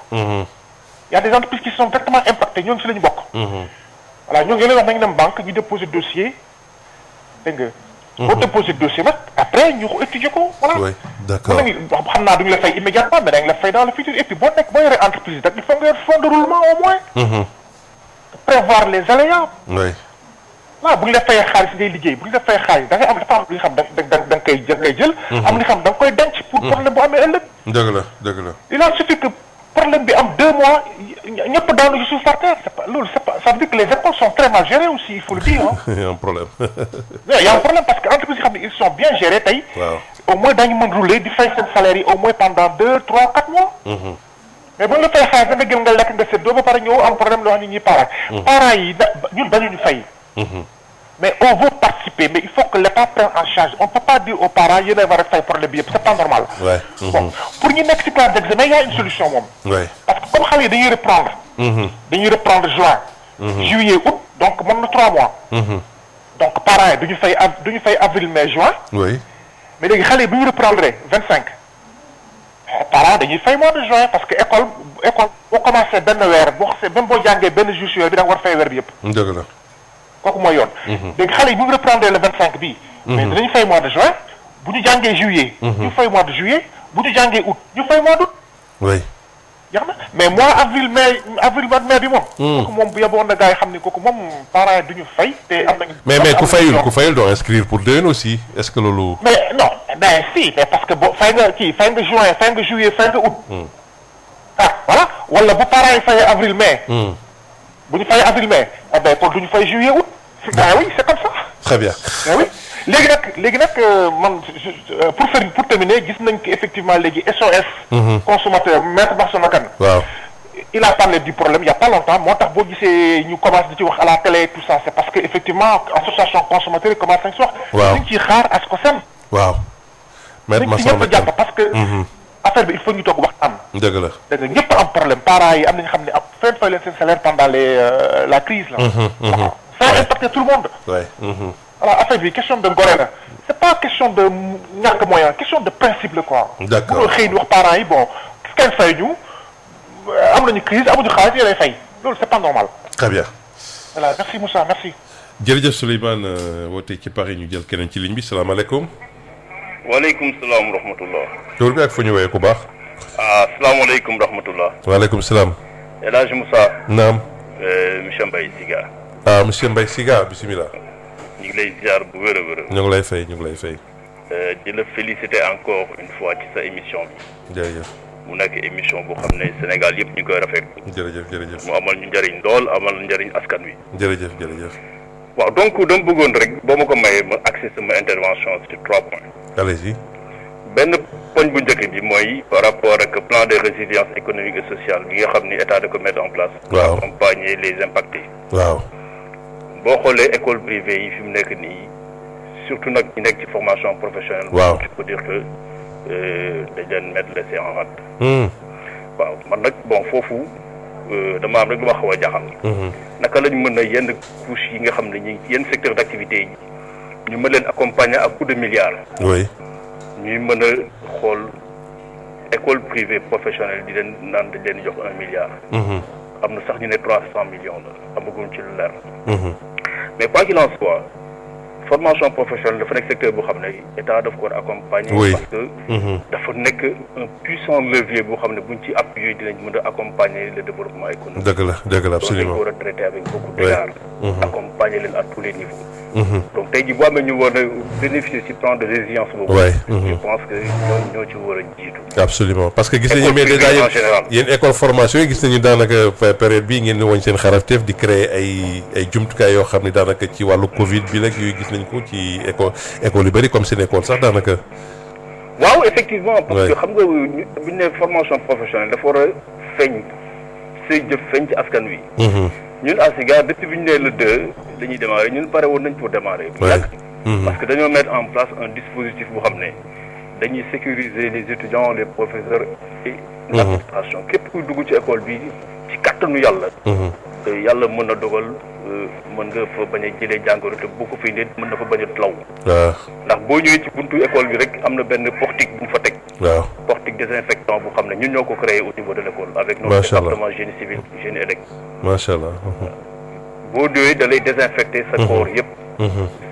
y a des entreprises qui sont directement impactées ñoom ci la ñu bokk. voilà ñoo ngi leen wax nañu dem banque ñu déposer dossier dégg nga. boo déposer dossier nag après ñu ko étudier ko voilà. oui d'accord xam naa duñu la fay immédiatement mais dañu la fay dans le futur et puis boo yoree entreprise rek il faut nga yor fonds de roulement au moins. prévoir les aléas. oui. waaw bu ñu la fayee xaalis ngay liggéey bu ñu la fayee xaalis da ngay am dafa am li nga xam da nga koy jël. am li nga xam da nga koy denc. pour problème bu amee ëllëg. dëgg la. il a suffi que problème bi am 2 mois ñëpp daanu ci suuf par terre ça veut dire que les écoles sont très mal gérées aussi il faut le dire hein. il y a un problème. il y a un problème parce que entreprises yi xam ne ils sont bien gérés tey. waaw au moins dañu mën rouler di fay seen salaire yi au moins pendant 2, 3, 4 mois. mais bu ñu la fay xaalis da nga jël nga lekk nga séddoo ba pare ñëw am problème loo xam ne ñuy parents. parents yi ñun dañuy fay. mais on veut participer mais il faut que l'État prenne en charge on peut pas dire aux parents yéen a war a fay problème bi yëpp c'est pas normal. bon pour ñu nekk ci classe d'examen il y a une solution moom. parce que comme xale yi dañuy reprendre. dañuy reprendre juin. juillet août donc mën na 3 mois. donc parents yi duñu fay avril mai juin. mais léegi xale yi bu ñu reprendre 25. parents dañuy fay mois de juin parce que école boo commencé benn weer boo xasee même boo jàngee benn jour si weer bi da nga war fay weer bi yëpp. dëgg la. kooku mooy yoon. léegi xale yi bu ñu reprendre le 25 bii. mais dinañu fay mois de juin bu ñu jàngee juillet. ñu fay mois de juillet bu ñu jàngee août ñu fay mois d'août. oui. jeex na mais mois avril mai bi moom. kooku moom bu yeboon na gars yi xam ni kooku moom parents yi du ñu fay te am nañu. mais ku fayul doo inscrire pour déwén aussi est-ce que loolu. mais non mais si mais parce que boo fay nga juin fay nga juillet fay nga août. voilà wala bu parents yi fayee avril mai. bu ñu fay avril mai kon du ñu fay juillet août. oui c'est comme ça. très bien. oui léegi nag man pour terminer gis nañ que effectivement léegi SOS. consommateur maître Bassona Kane. waaw. il a parlé du problème il y a pas longtemps moo tax boo gisee ñu commencé di ci wax à la télé tout ça c'est parce que effectivement association consommateur yi commencé nañ si wax. waaw ñu ngi ciy xaar ASCOSEN. waaw. maître Bassona Kane jàpp parce que. affaire bi il faut ñu toog waxtaan. dëgg la. dëgg la ñëpp am problème parents yi am nañu xam ne fay leen seen salaire pendant la crise là. ça a impacté tout le monde. voilà affaire bi question de gore la c'est pas question de ñàkk moyen question de principe la quoi. d'accord bu xëy di wax parents yi bon kenn fay ñu am nañu crise amuñu xaalis yéen lay fay loolu c'est pas normal. très bien. voilà merci Moussa merci. jërëjëf Souleymane woote ci Paris ñu jël keneen ci ligne bi salaamaaleykum. waaleykum salaam wa rahmatullah. tur bi ak fu ñu woowee ku baax. asalaamaaleykum wa rahmatullah. waaleykum salaam. El Hadj Moussa. naam. monsieur Mbaye Siga. monsieur Mbaye Siga bisimilah. ñu ngi lay ziar bu wér a wér. ñu ngi lay fay ñu ngi lay fay. di la féliciter encore une fois ci sa émission bi. jërëjëf. mu nekk émission boo xam ne Sénégal yëpp ñu koy rafetlu. jërëjëf jërëjëf. mu amal ñu njëriñ lool amal njëriñ askan wi. jërëjëf jërëjëf. waaw donc dama bëggoon rek boo ma ko mayee ma accès sama intervention sur 3 points. allez-y. benn poñ bu njëkk bi mooy par rapport ak plan de résilience économique et sociale bi nga xam ni état da ko mettre en place. waaw pour accompagner les impactés. waaw. boo xoolee école privée yi fi mu nekk nii surtout nag ñu nekk ci formation professionnelle. waaw je peux dire que dañ leen mettre laissé en rade. waaw man nag bon foofu dama am rek lu ma xaw a jaaxal. naka lañ mën a yenn couches yi nga xam ne ñi yenn secteur d'activité yi ñu mën leen accompagner à coup de milliards. oui. ñuy mën a xool école privée professionnelle di leen naan dañ leen jox 1 milliard. am na sax ñu ne 300 millions la amaguñ ci lu leer. mais quoi qu'il en soit formation professionnelle dafa nekk secteur boo xam ne état daf ko war a accompagner. oui parce que dafa nekk un puissant levier boo xam ne buñ ci appuyer dinañ mën a accompagner le développement économique. dëgg la absolument donc dañ ko war a traiter avec beaucoup d'égard. accompagner leen à tous les niveaux. donc tey jii boo amee ñu war a bénéficier ci plan de résilience boobu. je pense que ñoo ci war a jiitu. absolument parce que gis nañu mais déjà yéen école formation yi gis nañu daanaka période bii ngeen di woñ seen xarafteef di créer ay jumtukaay yoo xam ne daanaka ci wàllu Covid bi rek yooyu gis nañ ko ci école yu bëri comme seen école sax daanaka. waaw effectivement. parce que xam nga bu ñu nee formation professionnelle dafa war a feeñ say jëf feeñ ci askan wi. ñun à Siga depuis bi ñu nee le 2 dañuy démarrer ñun pare woon nañ pour démarrer. bu yàgg parce que dañoo mettre en place un dispositif boo xam ne dañuy sécuriser les étudiants les professeurs et l'administration képp kuy dugg ci école bi ci kattanu yàlla. yàlla mën na dogal mën nga fa bañ a jëlee jàngoro te boo ko fi nit mën na fa bañ a law. ndax boo ñëwee ci buntu école bi rek am na benn portique bu ñu fa teg. waaw portique désinfectant bu xam ne ñun ñoo ko créé au niveau de l'école avec notre département génie civil génie élect. macha allah. boo ñëwee da lay désinfecter sa corps yëpp.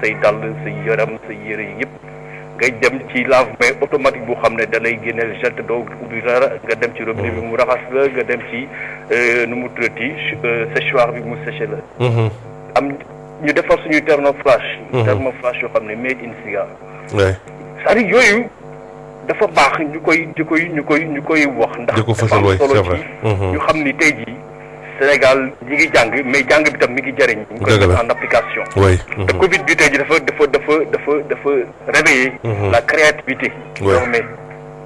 say dàll say yaram say yére yi yëpp. ngay dem ci lave-mains automatique bu xam ne da lay génneel gel te doo ubbi dara nga dem ci robinet bi mu raxas la nga dem ci nu mu tuddati séchoir bi mu séché la. am ñu defar suñuy thermoflash. thermoflash yoo xam ne made in Siga. c'est-à-dire yooyu dafa baax ñu koy wax. ndax di ko fësal waay c'est vrai ñu xam ni tey jii Sénégal ñi ngi jàng mais jàng bi tam mi ngi jëriñ. ñu koy mettre en application. te Covid bi tey jii dafa réveiller la créativité. désormais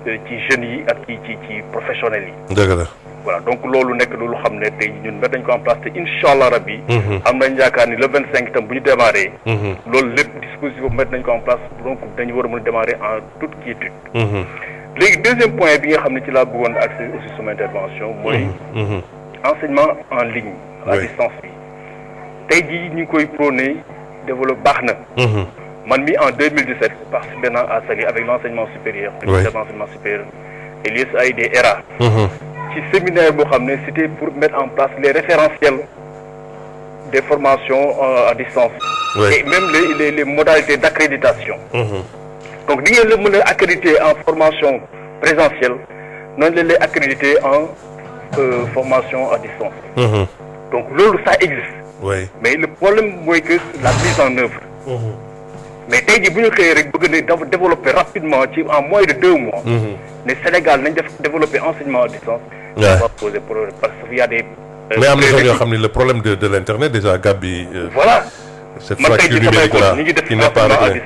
ci jeunes yi ak ci professionnels yi. dëgg la. voilà donc loolu nekk loolu xam ne tey ñun mettre nañ ko en place te incha allah rabbi. am nañ yaakaar ni le 25 itam bu ñu démarré. loolu lépp dispositif boobu mettre nañ ko en place donc dañu war a mën a démarrer en toute quiétude. léegi deuxième point bi nga xam ne ci laa bëggoon accès aussi sama intervention mooy. enseignement en ligne. à distance bi tey jii ñu ngi koy prôné développé baax na. man mi en 2017 participé naa à Saly avec l'enseignement supérieur. ministère de l'enseignement supérieur et l'USAID ERA. ci séminaire boo xam ne c'était pour mettre en place les référentiels des formations à distance. et même les modalités d'accréditation. donc di ngeen la mën a accréditer en formation présentielle noonu la lay accréditer en formation à distance. donc loolu ça existe. mais le problème mooy que la mise en œuvre. mais tey jii bu ñu xëyee rek bëgg na développer rapidement ci en moins de 2 mois. ne Sénégal nañ développer enseignement à distance. ça va poser problème parce que y a des. mais am na zone yoo xam ne le problème de l'internet déjà gab bi. voilà cette fracture numérique là qui n'est pas réglée.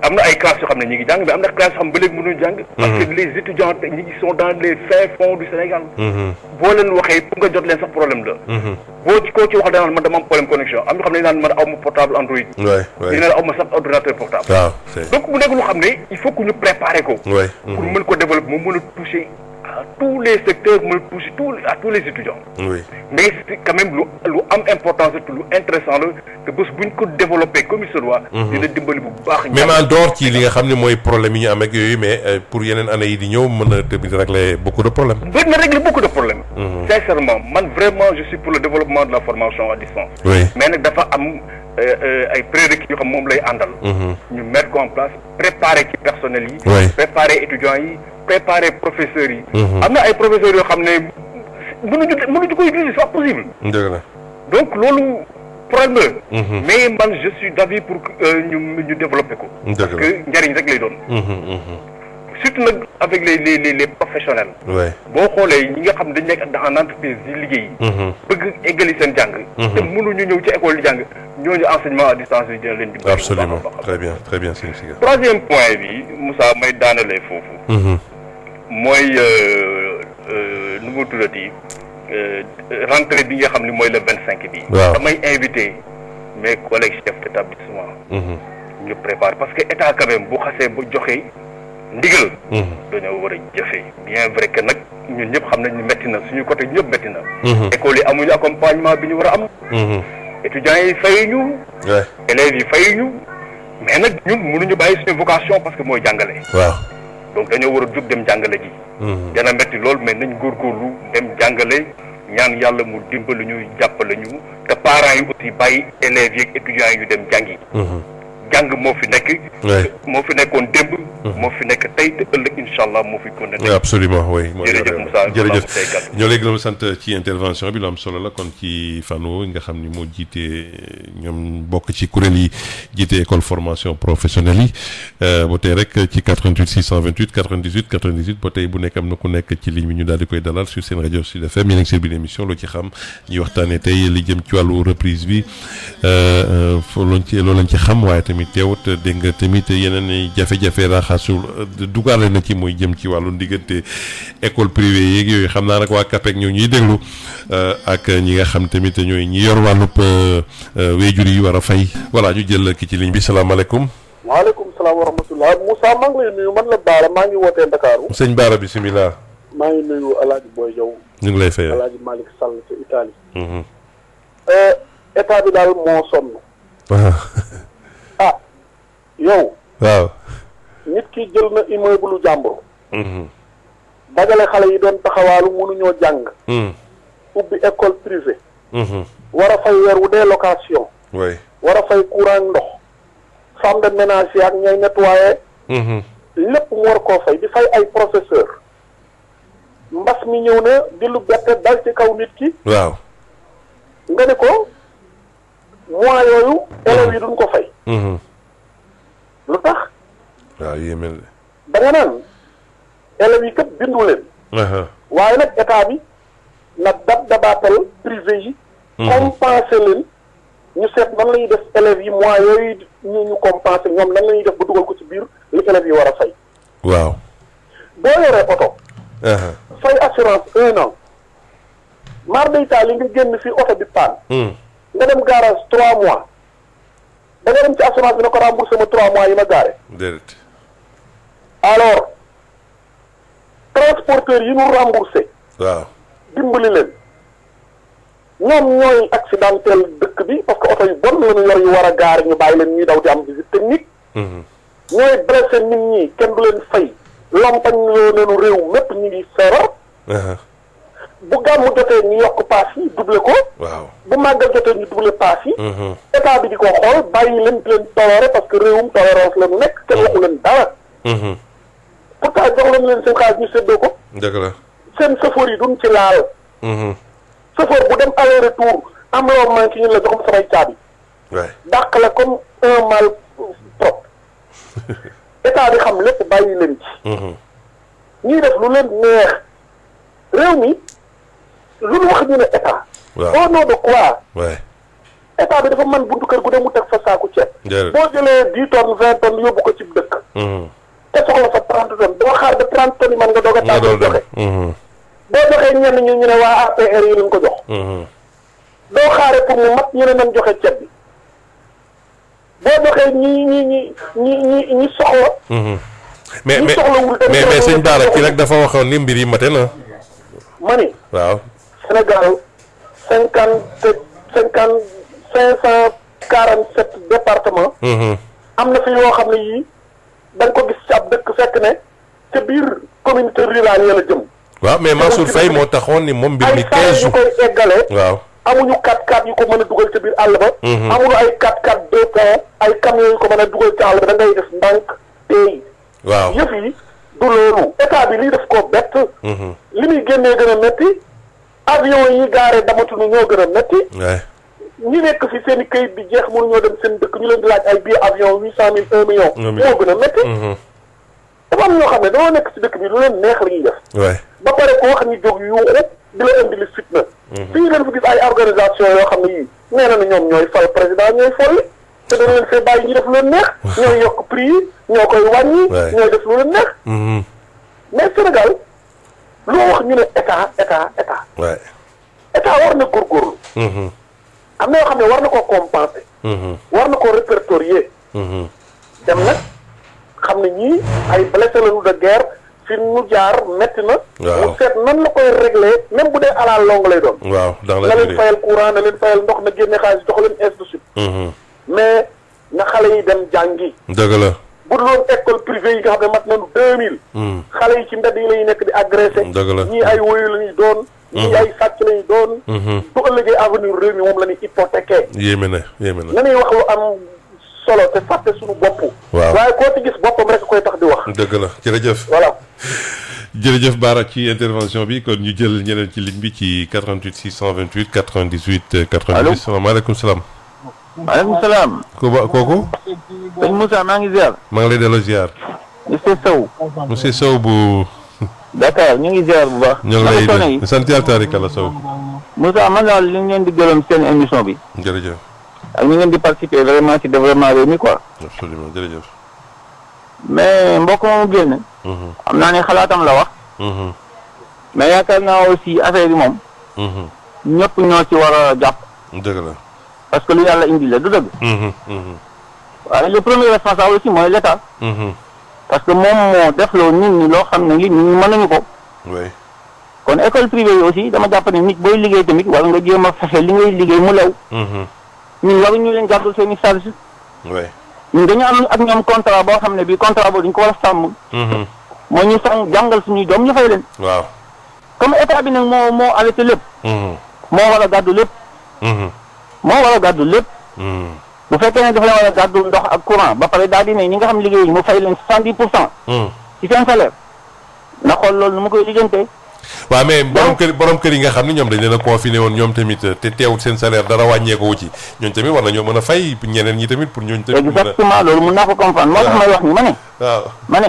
am na ay classes yoo xam ne ñi ngi jàng mais am na classes yoo xam ba léegi mënuñu jàng. parce que les étudiants ñi ngi sont dans les fins fonds du Sénégal. boo leen waxee pour nga jot leen sax problème la. boo ci koo ci wax danaan man dama am problème connexion am na xam ne naan man aw ma portable Android. dina aw ma sax ordinateur portable. donc mu nekk lu xam ne il faut que ñu préparer ko. pour mën ko développer mu mën a toucher à tous les secteurs mën a toucher à tous les étudiants. mais c'est quand même lu am importance te lu intéressant la te bés bu ñu ko développer comme il se doit. dina dimbali bu baax. même en dehors ci li nga xam ne mooy problème yi ñu am ak yooyu mais pour yeneen année yi di ñëw mën na tamit régler beaucoup de problèmes. mën na régler beaucoup de problèmes. sincèrement man vraiment je suis pour le développement de la formation à distance. mais nag dafa am ay prérequis yoo xam moom lay àndal. ñu mettre ko en place préparer ci personnel yi. préparer étudiants yi préparer professeurs yi. am na ay professeurs yoo xam ne mënuñu koy utiliser c'est pas possible. dëgg la donc loolu problème la. mais man je suis d'avis pour que ñu développer ko. parce que njariñ rek lay doon. surtout nag avec les professionnels. boo xoolee ñi nga xam dañ nekk en entreprise di liggéey. bëgg eggali seen jàng. te mënuñu ñëw ci école di jàng ñooñu enseignement à distance bi dina leen dimbali. absolument très bien sëñ Siga. troisième point bi Moussa may daanalee foofu. mooy nu mu tuddati rentrée bi nga xam ni mooy le 25 bi. damay invité mes collègues chefs d'établissement. ñu prépare parce que état quand même bu xasee ba joxe. ndigal dañoo war a jëfee bien vrai que nag ñun ñëpp xam nañ ni métti na suñu côté ñëpp métti na école yi amuñu accompagnement bi ñu war a am étudiants yi fayuñu élèves yi fayuñu mais nag ñun mënuñu bàyyi suñu vocation parce que mooy jàngale donc dañoo war a jug dem jàngale ji dana métti lool mais nañ góorgóorlu dem jàngale ñaan yàlla mu dimbali ñu jàppale ñu te parents yi aussi bàyyi élèves yi ak étudiants yi ñu dem jàngi jàng moo fi nekk. moo fi nekkoon démb. moo fi nekk tey te ëllëg incha allah moo fi continué. absolument oui. jërëjëf Moussa jërëjëf ñoo lay gërëm sant ci intervention bi lu am solo la kon ci fànn nga xam ni moo jiite ñoom bokk ci kuréel yi jiite école formation professionnelle yi ba tey rek ci 88 628 98 98 ba tey bu nekk am na ku nekk ci ligne bi ñu daal di koy dalal sur seen rajo Sud FM yéen a ngi seen biir émission loo ci xam ñuy waxtaanee tey li jëm ci wàllu reprise bi loolu lañ ci xam waaye tamit teewut dégg nga tamit yeneen jafe-jafe raxasul dugaale na ci muy jëm ci wàllu diggante école privée yeeg yooyu xam naa nag waa CAPEC ñoo ñuy déglu ak ñi nga xam tamit ñooy ñi yor wàllub wéjur yi war a fay voilà ñu jël ki ci ligne bi salaamaaleykum. waaleykum salaam wa rahmatulah Moussa maa ngi lay nuyu man la Baara maa ngi wootee Ndakaaru. sëñ Baara bisimilah. maa ngi nuyu El Hadj Boy Diaw. ñu ngi lay fayal El Hadj Malick Sall ca Italie. état bi daal moo sonn. yow. waaw. nit ki jël na immeuble jàmbur. dajale xale yi doon taxawaalu mënuñoo jàng. ubbi école privée. war a fay weer wu dee location. war a fay courant ndox. femme de ménage ak ñooy nettoyer. lépp mu war koo fay di fay ay professeur mbas mi ñëw na di lu bette dal ci kaw nit ki. waaw. nga ne ko mois yooyu élèves yi duñ ko fay. lu tax. waaw yéemel da nga naan élèves yi kat bindu leen. waaye nag état bi na dabaatal privé yi. compenser leen ñu seet nan la ñuy def élèves yi mois yooyu ñu compenser ñoom nan la ñuy def ba dugal ko ci biir li élèves yi war a fay. waaw. boo yoree oto. fay assurance 1 an. mar day taal yi nga génn fi oto bi paan. nga dem garage 3 mois. da nga dem ci assurance bi ne ko remboursé ma 3 mois yi ma gaare. déedéet. alors transporteurs yi ñu remboursé. waaw. dimbali leen ñoom ñooy accidentel dëkk bi parce que oto yu bon la ñu yor yu war a gaare ñu bàyyi leen ñuy daw di am visite technique. ñooy blessé nit ñi kenn du leen fay. lompañ loo neenu réew mépp ñu ngi feebar. bu gàmmu jotee ñu yokk paas yi doublé ko. waaw. bu màggal jotee ñu doublé paas yi. état bi di ko xool bàyyi leen di leen toléré parce que réewum tolérance la ñu nekk kenn waxu leen dara. pourtant jox leen seen xaalis ñu séddoo ko. dëgg la. seen chauffeur yi duñ ci laal. chauffeur bu dem aller retour am loo manqué ñu la jox ma samay caabi. waay dàq la comme un mal propre. état bi xam lépp bàyyi leen ci. ñuy def lu leen neex réew mi. lu ñu wax ñu ne état. waaw au nom de quoi. waay. état bi dafa mën buntu kër gu dem mu teg fa saaku ceeb. boo jëlee 10 tonnes 20 tonnes yóbbu ko ci dëkk. te soxla fa 30 tonnes doo xaar ba 30 tonnes yi man nga doog a tàmbali joxe. boo joxee ñenn ñi ñu ne waa APR yi lañ ko jox. doo xaare pour mu mat ñu ne nañ joxe ceeb bi boo joxee ñi soxla. mais sëñ Bara kii nag dafa waxoon ni mbir yi mate na. ma ni. waaw. Sénégal 547 départements. am na fi yoo xam ne yii da nga ko gis ci ab dëkk fekk ne ca biir communauté rurale yi la jëm. waaw mais Mansour Faye moo taxoon ni moom mbir mi 15 jours ay saa yu koy eggalee. waaw amuñu 4x4 yu ko mën a dugal ca biir àll ba. amuñu ay 4x4 2 pont ay camions yu ko mën a dugal ca àll ba da ngay def ndànk tey. waaw yëf yi du loolu état bi lii def ko bett. li muy génnee gën a métti avion yi gaaree damatuñu ñoo gën a métti. ñi nekk fi seen i kayit bi jeex mënuñoo dem seen dëkk ñu leen di laaj ay billet avion 800 000 1 million. moo gën a métti. dafa am ñoo xam ne dañoo nekk si dëkk bi lu leen neex la ñuy def. ba pare ko wax ñu jóg yuuxu di la indi li fitna. fii leen fi gis ay organisation yoo xam ne yii nee na ñoom ñooy fal président ñooy folli te dañ leen fee bàyyi ñu def lu leen neex. ñooy yokk prix yi ñoo koy wàññi. ñooy def lu leen neex. mais Sénégal loo wax ñu ne état. état war na góorgóorlu. am na yoo xam ne war na ko compenser. war na ko répertorier. dem nag xam ne ñii ay blessé lañu de guerre fi ñu jaar metti na. mu seet nan la koy régler même bu dee à la longue lay doon. na leen fayal courant na leen fayal ndox na génne xaalis jox leen ainsi de suite. mais na xale yi dem jàngi. dëgg la. bu dul woon école privée yi nga xam ne mat nañu 2000. xale yi ci mbedd yi lañuy nekk di agressé. dëgg la ñii ay woyu la ñuy doon. ñii ay sàcc lañuy doon. bu ëllëgee avenir réew mi moom la ñuy hypothéqué. yéeme na. nañuy wax lu am solo te fàtte suñu bopp. waaye koo ci gis boppam rek koy tax di wax. dëgg la jërëjëf. voilà. jërëjëf Bara ci intervention bi kon ñu jël ñeneen ci ligne bi ci 88 628 98 90. salaamaaleykum salaam. maaleykum salaam. kooku. sëñ Moussa maa ngi ziar. maa ngi lay delloo ziar. monsieur Sow. monsieur Sow bu. Dakar ñu ngi ziar bu baax. ñoo ngi lay sant yàlla taarikala Sow. Moussa man daal li ngeen di gërëm seen émission bi. jërëjëf. ak ñu ngeen di participer vraiment ci développement réew mi quoi. absolument jërëjëf. mais mbokk moomu génn. xam naa ne xalaatam la wax. mais yaakaar naa aussi affaire bi moom. ñëpp ñoo ci war a jàpp. dëgg la. parce que lu yàlla indi la du dëgg. waaye le premier responsable aussi mooy l'état. parce que moom moo defloo nit ñi loo xam ne li nit ñi mën nañu ko. oui. kon école privée yi aussi dama jàpp ne nit booy liggéey tamit war nga jéem a fexe li ngay liggéey mu lew. ñun waruñu leen gàddul seen i charge. oui. ñun dañu am ak ñoom contrat boo xam ne bii contrat boobu dañu ko war a sàmm. moo ñu sàmm jàngal suñuy doom ñu fay leen. waaw. comme état bi nag moo arrêté lépp. moo war a gàddu lépp. moo war a gàddu lépp. bu fekkee ne dafa leen war a gàddu ndox ak courant ba pare daal di ne ñi nga xam liggéey mu fay leen 70%. ci seen salaire. na xool loolu nu mu koy lijjantee. waaw mais borom kër yi nga xam ne ñoom dañ leen a confiné woon ñoom tamit te teewut seen salaire dara wàññeeku wu ci ñooñu tamit war nañoo mën a fay ñeneen ñi tamit pour ñooñu tamit. exactement loolu mun naa ko comprendre moo tax may wax ni ma ne. waaw ma ne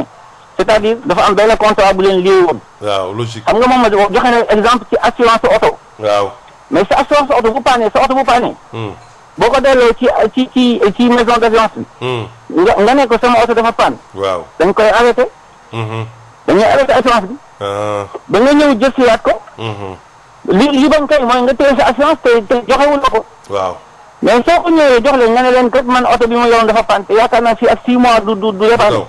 c'est-à-dire dafa am benn contrat bu leen lié woon. waaw logique. xam nga moom ma joxe na exemple ci assurance oto. waaw. mais sa assurance oto bu paanee sa oto bu paanee. boo ko delloo ci maison d'assurance bi. nga ne ko sama oto dafa paan. waaw dañ koy arrêté. dañuy arrêté assurance bi. ba nga ñëw jël siwaat ko. li bañ koy mooy nga téye sa assurance te joxewul la ko. waaw. mais soo ko ñëwee jox leen nga ne leen kat man oto bi ma yoroon dafa paan te yaakaar naa fii ak 6 mois du réparé.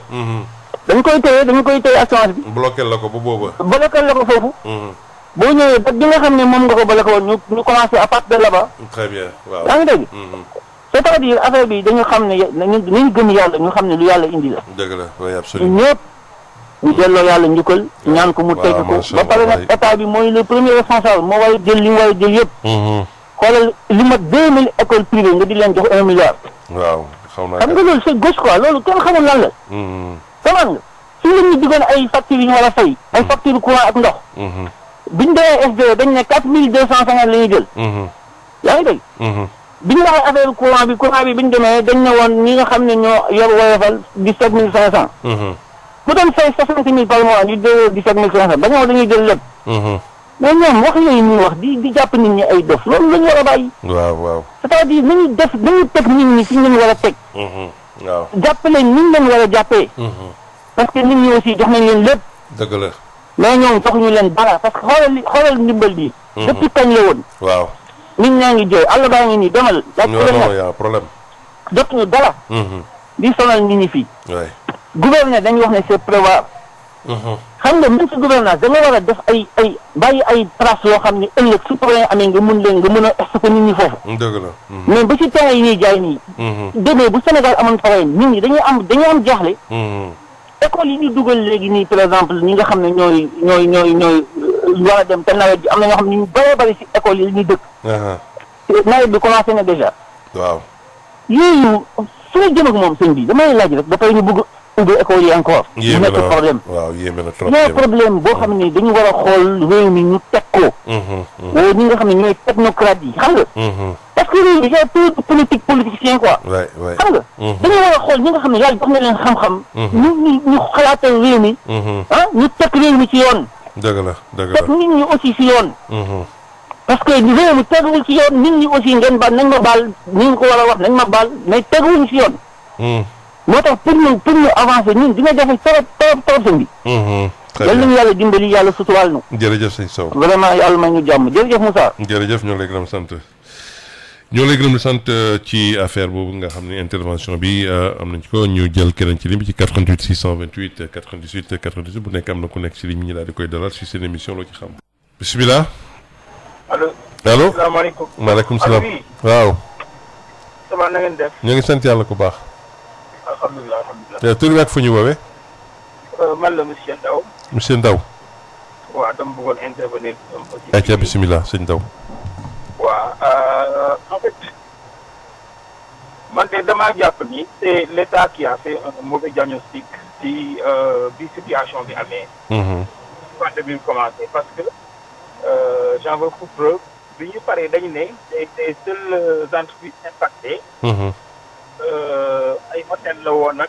dañ koy téye assurance bi. bloqué la ko ba booba. bloqué la ko foofu. boo ñëwee ba bi nga xam ne moom nga ko bloqué woon ñu commencé à partir de là-bas. très bien waaw. yaa ngi dégg. c'est-à-dire affaire bi dañu xam ne nañu gëm yàlla ñu xam ne lu yàlla indi la. dëgg la oui absolument. ñëpp ñu delloo yàlla njukkal ñaan ko mu tegg ko ba pare nag état bi mooy le premier responsable moo war a jël li mu war a jël yëpp. xoolal li mat 2000 écoles privées nga di leen jox 1 milliard. waaw xam nga loolu c'est gauche quoi loolu kenn xamul lan la. xamaan nga su la ñu diggoon ay factures yu ñu war a fay. ay factures courant ak ndox. biñ demee SDE dañ ne 4250 la ñuy jël. yaa ngi dégg. biñ waxee affaire courant bi biñ demee dañ ne woon ñi nga xam ne ñoo yor woyofal 17500. ku doon fay 60000 par mois ñu jëlee 17500 ba ñëw dañuy jël lépp. mais ñoom wax yooyu ñuy wax di jàpp nit ñi ay dof loolu la ñu war a bàyyi. waaw. c'est-à-dire nañu teg nit ñi fi ñu leen war a teg. waaw jàppale ni ñu leen war a jàppee. parce que nit ñi aussi jox nañ leen lépp. dëgg la. mais ñoom joxuñu leen dara parce que xoolal ndimbal bi. depuis kañ la woon. waaw. nit ñaa ngi jooy àll baa ngi nii demal. non y a problème. jotuñu dara. di sonal nit ñi fii. gouverner dañuy wax ne c'est prévoir. xam nga même si gouvernance da nga war a def ay bàyyi ay traces yoo xam ne ëllëg su problème amee nga mën a stocké nit ñi foofu. dëgg la. mais ba ci terrain yi ñuy jaay nii. demee bu Sénégal amoon problème nit ñi dañuy am jaaxle. école yi ñu dugal léegi nii par exemple ñi nga xam ne ñooy war a dem te nawet bi am na ñoo xam ne ñu bëree bëri si école yi ñuy dëkk. nawet bi commencé na déjà. waaw. yooyu su ma jëm ak moom sëñ bi damay laaj rek dafay ñu bëgg ubbi école yi encore. yéeme na nekk problème. waaw yéeme na trop. y a problème boo xam ne dañu war a xool réew mi ñu teg ko. ñi nga xam ne ñooy technocrates yi xam nga. parce que réew mi y a trop de politique politicien quoi. waay waay xam nga. dañu war a xool ñi nga xam ne yàlla jox na leen xam-xam. ñu xalaatal réew mi. ñu teg réew mi ci yoon. dëgg la dëgg la teg nit ñi aussi ci yoon. parce que réew mi teguwul ci yoon nit ñi aussi ngeen baal nañ ma baal ni ñu ko war a wax nañ ma baal mais teguwuñ ci yoon. moo tax pour ñu avancer ñun dina jafe trop sëñ bi. yal nañu yàlla dimbali yàlla suturaal nu. jërëjëf sëñ Sow. vraiment yàlla may ñu jàmm jërëjëf Moussa. jërëjëf ñoo ngi lay gërëm sant. ñoo lay gërëm sant ci affaire boobu nga xam ne intervention bi am nañ ko ñu jël keneen ci ligne bi ci 88 628 98 98 bu nekk am na ku nekk ci ligne bi ñu daal di koy dalal si seen émission loo ci xam. bisimilah. allo. allo salaamaaleykum. maaleykum salaam. waaw. sama na ngeen def. ñoo ngi sant yàlla ku baax. alhamdulilah alhamdulilah. tur bi ak fu ñu woowee. man la monsieur Ndaw. monsieur Ndaw. waaw dama bëggoon intervenir. ayca bisimilah sëñ Ndaw. waaw en fait man de damaa jàpp ni c'est l'État qui a fait un mauvais diagnostic ci bi situation bi amee. pandémie bi commencé parce que j'en veux pour preuve bi ñu paree dañu ne les seules entreprises impactées. ay hôtel la woon nag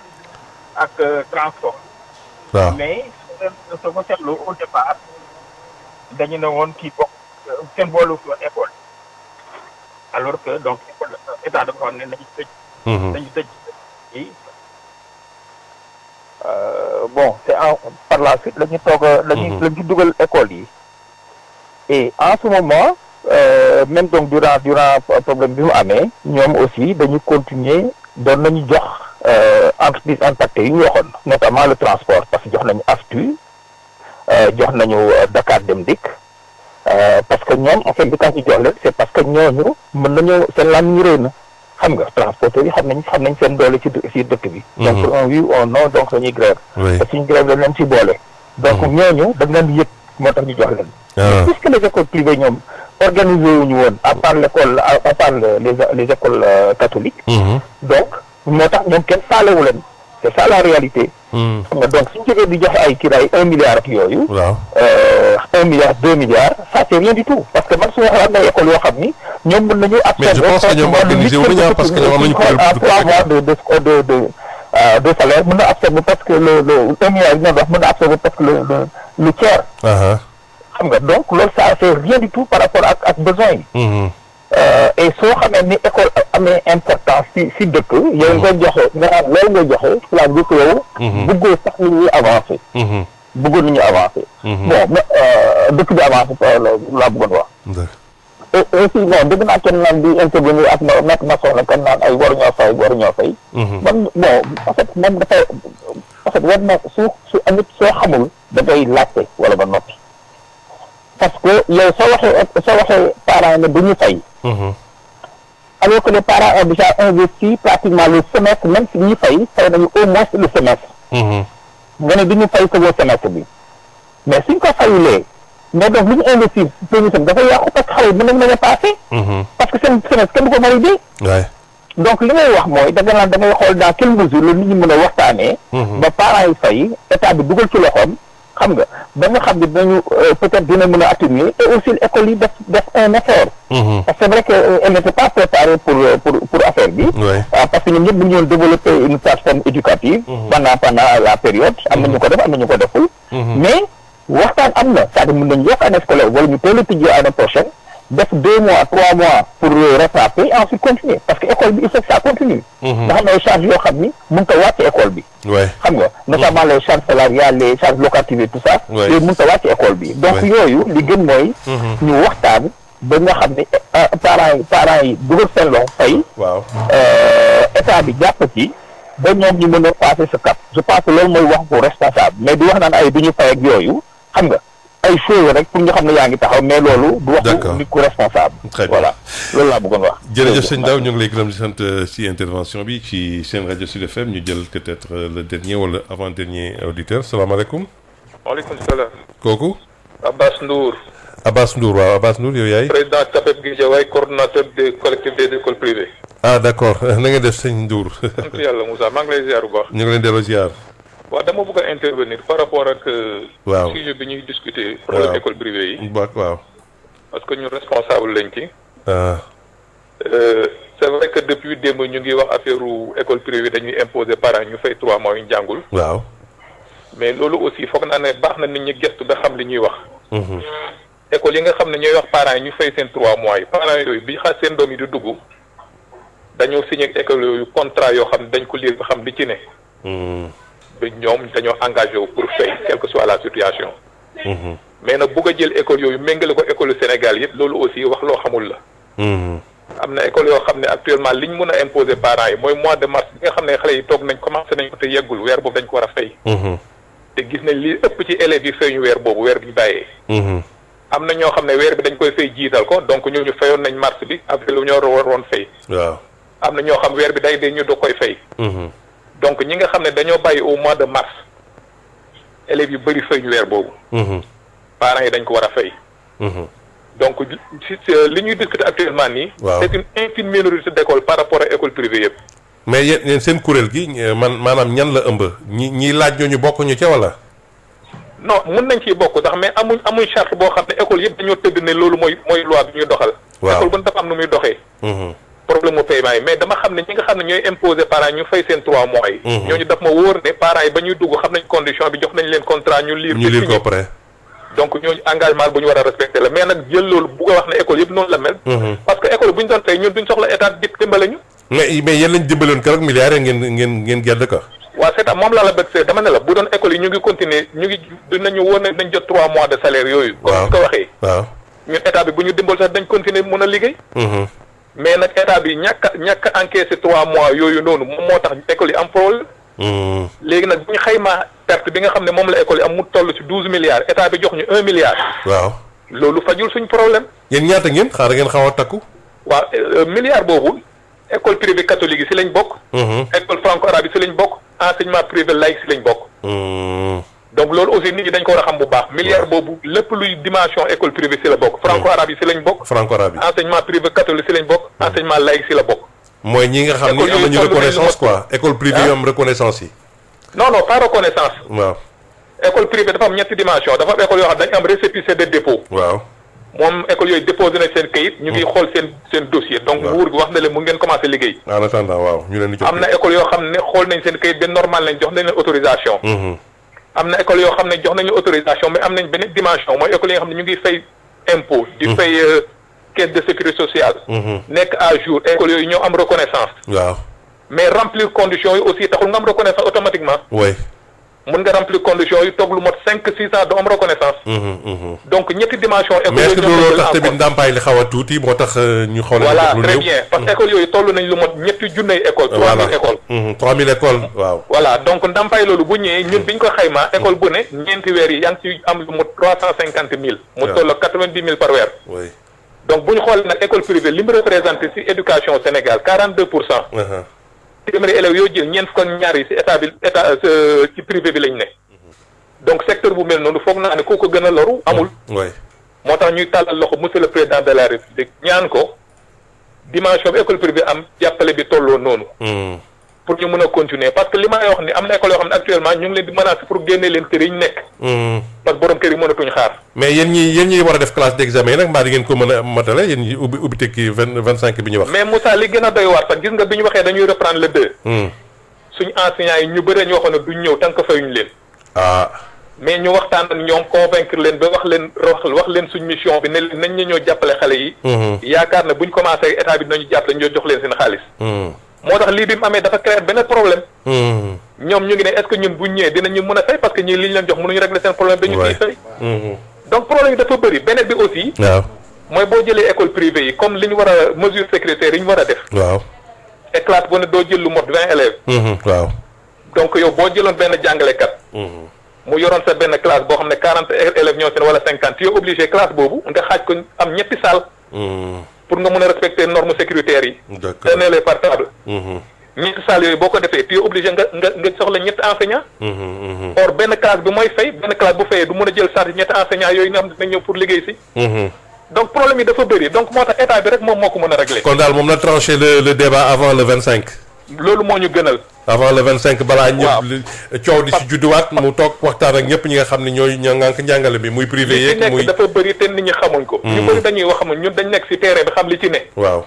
ak transport. waaw mais soo ko seetlu au départ dañu ne woon kii bokk kenn boolu fi woon école alors que donc école état dafa wax ne nañu tëj. nañu tëj yi. Bon c'est par la suite la ñu toog la ñu dugal école yi et en ce moment même donc durant problème bi mu amee ñoom aussi dañu continuer doon nañu jox entreprise impactées yi ñu waxoon notamment le transport parce que jox nañu AFTU jox nañu Dakar Dem Dikk parce que ñoom en fait bi tax ñu jox leen c'est parce que ñooñu mën nañu seen laan ñu réy na xam nga transporteurs yi xam nañ seen doole ci dëkk bi. donc pour un oui ou un non donc dañuy grève. te suñu grève dañ leen ci boole. donc ñooñu dañ leen yëg moo tax ñu jox leen. puisque les écoles privées ñoom organisé wuñu woon à part l'école à part les écoles catholiques. donc moo tax ñoom kenn faalewu leen c'est ça la réalité. xam nga donc suñu jógee di joxe ay kiraay 1 milliard ak yooyu. waaw 1 milliard 2 milliards ça c'est rien du tout parce que man su ma xalaat ay écoles yoo xam ni ñoom mën nañu. mais je pense que ñoom organisé wu ñu parce que ñoom am nañu à 3 mois de salaire mën na absorber parce que le 1 milliard yi ñu wax mën na absorber parce que le tiers. xam nga donc loolu ça c'est rien du tout par rapport ak besoin yi. et soo xamee ni école amee importance si dëkk yow nga joxe nga xam loolu nga joxe cela veut dire que yow bëggoo sax nit ñi avancer bëggoon nit ñi avancer bon dëkk bi avancer laa bëggoon wax et aussi bon dégg naa kenn naan di intervenir ak maître maçon la kan naan ay waruñoo fay man bon en fait moom dafay en fait war na su amit soo xamul da ngay laajte wala ba noppi parce que yow soo waxee parents ne du ñu fay alors que les parents ont déjà investi pratiquement le semestre même si ñuy fay nañu au moins le semestre nga ne du ñu fay second semestre bi mais suñ ko fayulee mais donc li ñu investir premier semestre dafay yàqu parce que xale yi mën nañ a passé parce que seen semestre kenn du ko validé donc li ngay wax mooy da ngay xool dans quelle mesure la nit ñi mën a waxtaanee ba parents yi fay état bi dugal ci loxoom xam nga ba nga xam ne dinañu peut-être dina mën a atténuer et aussi l'école yi def un effort parce que c'est vrai que elle n'était pas préparée pour affaire bi parce que ñoom ñëpp mënu ñoon développer une plateforme éducative pendant la période am na ñu ko def am na ñu ko deful mais waxtaan am na c'est-à-dire mën nañu yokk année scolaire wala ñu teel a tijji année prochaine def 2 mois 3 mois pour rattraper et ensuite continuer parce que école bi il faut que ça continue nga xam ne ay charges yoo xam ni mën ta wàcc école bi xam nga notamment les charges salariales les charges locatives et tout ça yooyu mën ta wàcc école bi donc yooyu li gën mooy ñu waxtaan ba nga xam ne parents yi dugal seen loxo fay état bi jàpp ci ba ñoom ñu mën a passer ce cap je pense que loolu mooy wax bu responsable mais du wax naan ay du ñu fay ak yooyu xam nga ay choses rek pour ñu xam ne yaa ngi taxaw mais loolu du waxu nit ku responsable voilà loolu laa bëggoon wax jërëjëf sëñ Ndaw ñu ngi lay gërëm di sant si intervention bi ci seen rajo Sud FM ñu jël peut-être le dernier wala avant dernier auditeur salaamaaleykum waaleykum salaam kooku Abbas Ndour Abbas Ndour waaw Abbas Ndour yow yaay. président CAPEP Guédiawaye coordonnateur des collectifs des écoles privées. ah d'accord na nga def sëñ Ndour. sant yàlla Moussa maa ngi lay ziar bu baax. ñu ngi leen delloo ziar. waaw dama bëgg a intervenir par rapport ak. waaw sujet bi ñuy discuter. problème école privée yi. waaw. parce que ñun responsable lañ ci. ah. c'est vrai que depuis démb ñu ngi wax affaire école privée dañuy imposer parents ñu fay 3 mois yu ñu jàngul. waaw. mais loolu aussi foog naa ne baax na nit ñi gëstu ba xam li ñuy wax. école yi nga xam ne ñooy wax parents yi ñu fay seen 3 mois yi parents yooyu bi xaar seen doom yi di dugg dañoo signé ak école yooyu contrat yoo xam ne dañ ko lire ba xam li ci ne. ba ñoom dañoo engagé wu pour fay quelle que soit la situation. mais nag bugg a jël école yooyu méngale ko école Sénégal yëpp loolu aussi wax loo xamul la. am na école yoo xam ne actuellement liñ mën a imposer parents yi mooy mois de mars bi nga xam ne xale yi toog nañ commencé nañ ko te yeggul weer boobu dañ ko war a fay. te gis nañ li ëpp ci élèves yi fay ñu weer boobu weer bi ñu bàyyee. am na ñoo xam ne weer bi dañ koy fay jiital ko donc ñooñu fayoon nañ mars bi avril lu ñoo waroon fay. waaw am na ñoo xam weer bi day dee ñu doog koy fay. donc ñi nga xam ne dañoo bàyyi au mois de mars élèves yu bëri fay ñu weer boobu. parents yi dañ ko war a fay. donc li ñuy discuter actuellement nii. waaw c'est une infime minorité d'école par rapport ak école privée yëpp. mais yéen seen kuréel gi maanaam ñan la ëmb ñi laaj ñooñu bokkuñu ca wala. non mun nañ ciy bokk sax mais amuñ charte boo xam ne école yëpp dañoo tëdd ne loolu mooy loi bi ñuy doxal. waaw école bu dafa am nu muy doxee. problème mu paiement yi mais dama xam ne ñi nga xam ne ñooy imposer parents ñu fay seen 3 mois yi. ñooñu daf ma wóor ne parents yi ba ñuy dugg xam nañ condition bi jox nañ leen contrat ñu lire ko après. donc ñooñu engagement bu ñu war a respecté la mais nag jël loolu bugg a wax ne école yëpp noonu la mel. parce que école bu ñu doon tey ñun duñ soxla état di dimbale ñu. mais yéen lañ dimbaloon keroog milliards ngeen gedd ko. waaw c'est moom laa la bëgg see dama ne la bu doon école yi ñu ngi continuer ñu ngi dinañu woon ne dañ jot 3 mois de salaire yooyu. comme ni ko waxee. waaw ñun état bi bu ñu dimbal sax dañ continuer mën a liggéey. mais nag état bi ñàkk a encaissé 3 mois yooyu noonu moom moo tax école yi am problème. léegi nag bu ñu xaymaa perte bi nga xam ne moom la école yi am mu toll ci 12 milliards état bi jox ñu 1 milliard. waaw loolu fajul suñ problème. yéen ñaata ngeen xaaral ngeen xaw a takku. waaw milliard boobu école privée catholique yi si lañ bokk. école franco-arabe yi si lañ bokk enseignement privé laïque si lañ bokk. donc loolu aussi nit ñi dañ ko war a xam bu baax. milliard boobu lépp luy dimension école privée si la bokk. franco-arabe yi si lañ bokk. franco-arabe yi enseignement privé catholique si lañ bokk. enseignement laïque si la bokk. mooy ñi nga xam ni am nañu reconnaissance quoi école privée yu am reconnaissance yi. non pas reconnaissance. waaw école privée dafa am ñetti dimension dafa am école yoo xam dañu am récépissé de dépôt. waaw moom école yooyu déposé nañ seen kayit. ñu ngi xool seen dossier. donc nguur gi wax na leen mu ngeen commencé liggéey. en attendant waaw ñu leen di jox. am na école yoo xam ne xool nañ seen kayit benn normal lañ jox nañ leen autorisation. am na école yoo xam ne jox nañu autorisation mais am nañ beneen dimension mooy école yi nga xam ne ñu ngi fay impôt. di fay caisse de sécurité sociale. nekk à jour école yooyu ñoo am reconnaissance. waaw mais remplir conditions yi aussi taxul nga am reconnaissance automatiquement. oui. mën nga remplir conditions yi toog lu mot 5-6 ans doo am reconnaissance. donc ñetti dimension école mais est-ce que looloo tax tamit ndàmpaay li xaw a tuuti moo tax ñu xool. voilà très bien parce que école yooyu toll nañ lu mot ñetti junney école. 3000 écoles. 3000 écoles waaw. voilà donc ndàmpaay loolu bu ñëwee ñun biñ ko xaymaa école bu ne ñeenti weer yi yaa ngi ci am lu mot 350 000. mu toll 90 000 par weer. oui donc bu ñu xoolee nag école privée li mu représenté ci éducation Sénégal 42%. téeméeri élèves yoo jël ñeent fukk ak ñaar yi ci état ci privé bi lañ ne. donc secteur bu mel noonu foog naa ne kooku gën a loru amul. moo tax ñuy tàllal loxo monsieur le président de la république ñaan ko dimension bi école privée am jàppale bi tolloo noonu. pour ñu mën a continuer parce que li may wax ni am na école yoo xam ne actuellement ñu ngi leen di menacer pour génne leen kër yi ñu nekk. parce que borom kër yi mënatuñ xaar. mais yéen ñi war a def classe d'examen nag mbaa di ngeen ko mën a matale yéen ñi ubbi tekki 25 bi ñu wax. mais Moussa li gën a doy waar sax gis nga bi ñu waxee dañuy reprendre le 2. suñu enseignants yi ñu bëre ñoo xam ne duñ ñëw tant que fayuñ leen. mais ñu waxtaan ak ñoom convaincre leen ba wax leen suñ mission bi ne leen nañ ñu ñoo jàppale xale yi. yaakaar ne buñ commencé état bi dinañu jàppale ñoo jox leen seen xaalis. moo tax lii bi mu amee dafa créer benn problème. ñoom ñu ngi ne est-ce que ñun buñ ñëwee dinañu mën a fay parce que ñii li ñu leen jox mënuñu régler seen problème dañu ciy fay. donc problème yi dafa bëri beneen bi aussi. waaw mooy boo jëlee école privée yi comme li ñu war a mesure sécuritaire yi ñu war a def. waaw et classe bu ne doo jël lu mot 20 élèves. waaw donc yow boo jëloon benn jàngalekat. mu yoroon sa benn classe boo xam ne 40 élèves ñoo seen wala 50 yow obligé classe boobu nga xaaj ko am ñetti salle. pour nga mën a respecter normes sécuritaires yi. d'accord les par table. ñetti salle yooyu boo ko defee tu es obligé nga soxla ñetti enseignants. or benn classe bi mooy fay benn classe bu fayee du mën a jël charge ñetti enseignants yooyu nga xam ne dinañ ñëw pour liggéey si. donc problème yi dafa bëri donc moo tax état bi rek moom moo ko mën a régler. kon daal moom na trancher le débat avant le 25. loolu moo ñu gënal. avant le 25 balaa ñëpp coow di si judduwaat mu toog waxtaan ak ñëpp ñi nga xam ne ñooy ñoo ngànk njàngale bi muy privé yeeg muy li ci nekk dafa bëri te nit ñi xamuñ ko. ñu bëri dañuy wax ñun dañ nekk si terrain bi xam li ci ne. waaw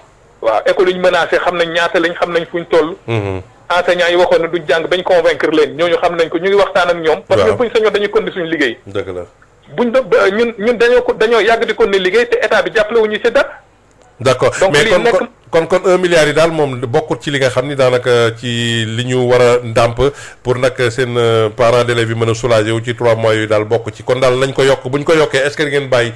école yi ñu menacé xam nañ ñaata lañ xam nañ fuñ toll. enseignants yi waxoon ne duñ jàng bañ convaincre leen ñooñu xam nañ ko ñu ngi waxtaan ak ñoom. parce que buñ sañoon dañuy continuer suñu liggéey. dëgg la buñ ñun dañoo yàgg di continuer liggéey te état bi jàppale wuñu si dara. d'accord mais kon 1 milliard yi daal moom bokkut ci li nga xam ni daanaka ci li ñu war a ndàmp pour nag seen parents d'élèves yi mën a soulager wu ci 3 mois yooyu daal bokk ci kon daal nañ ko yokk bu ñu ko yokkee est-ce que ngeen bàyyi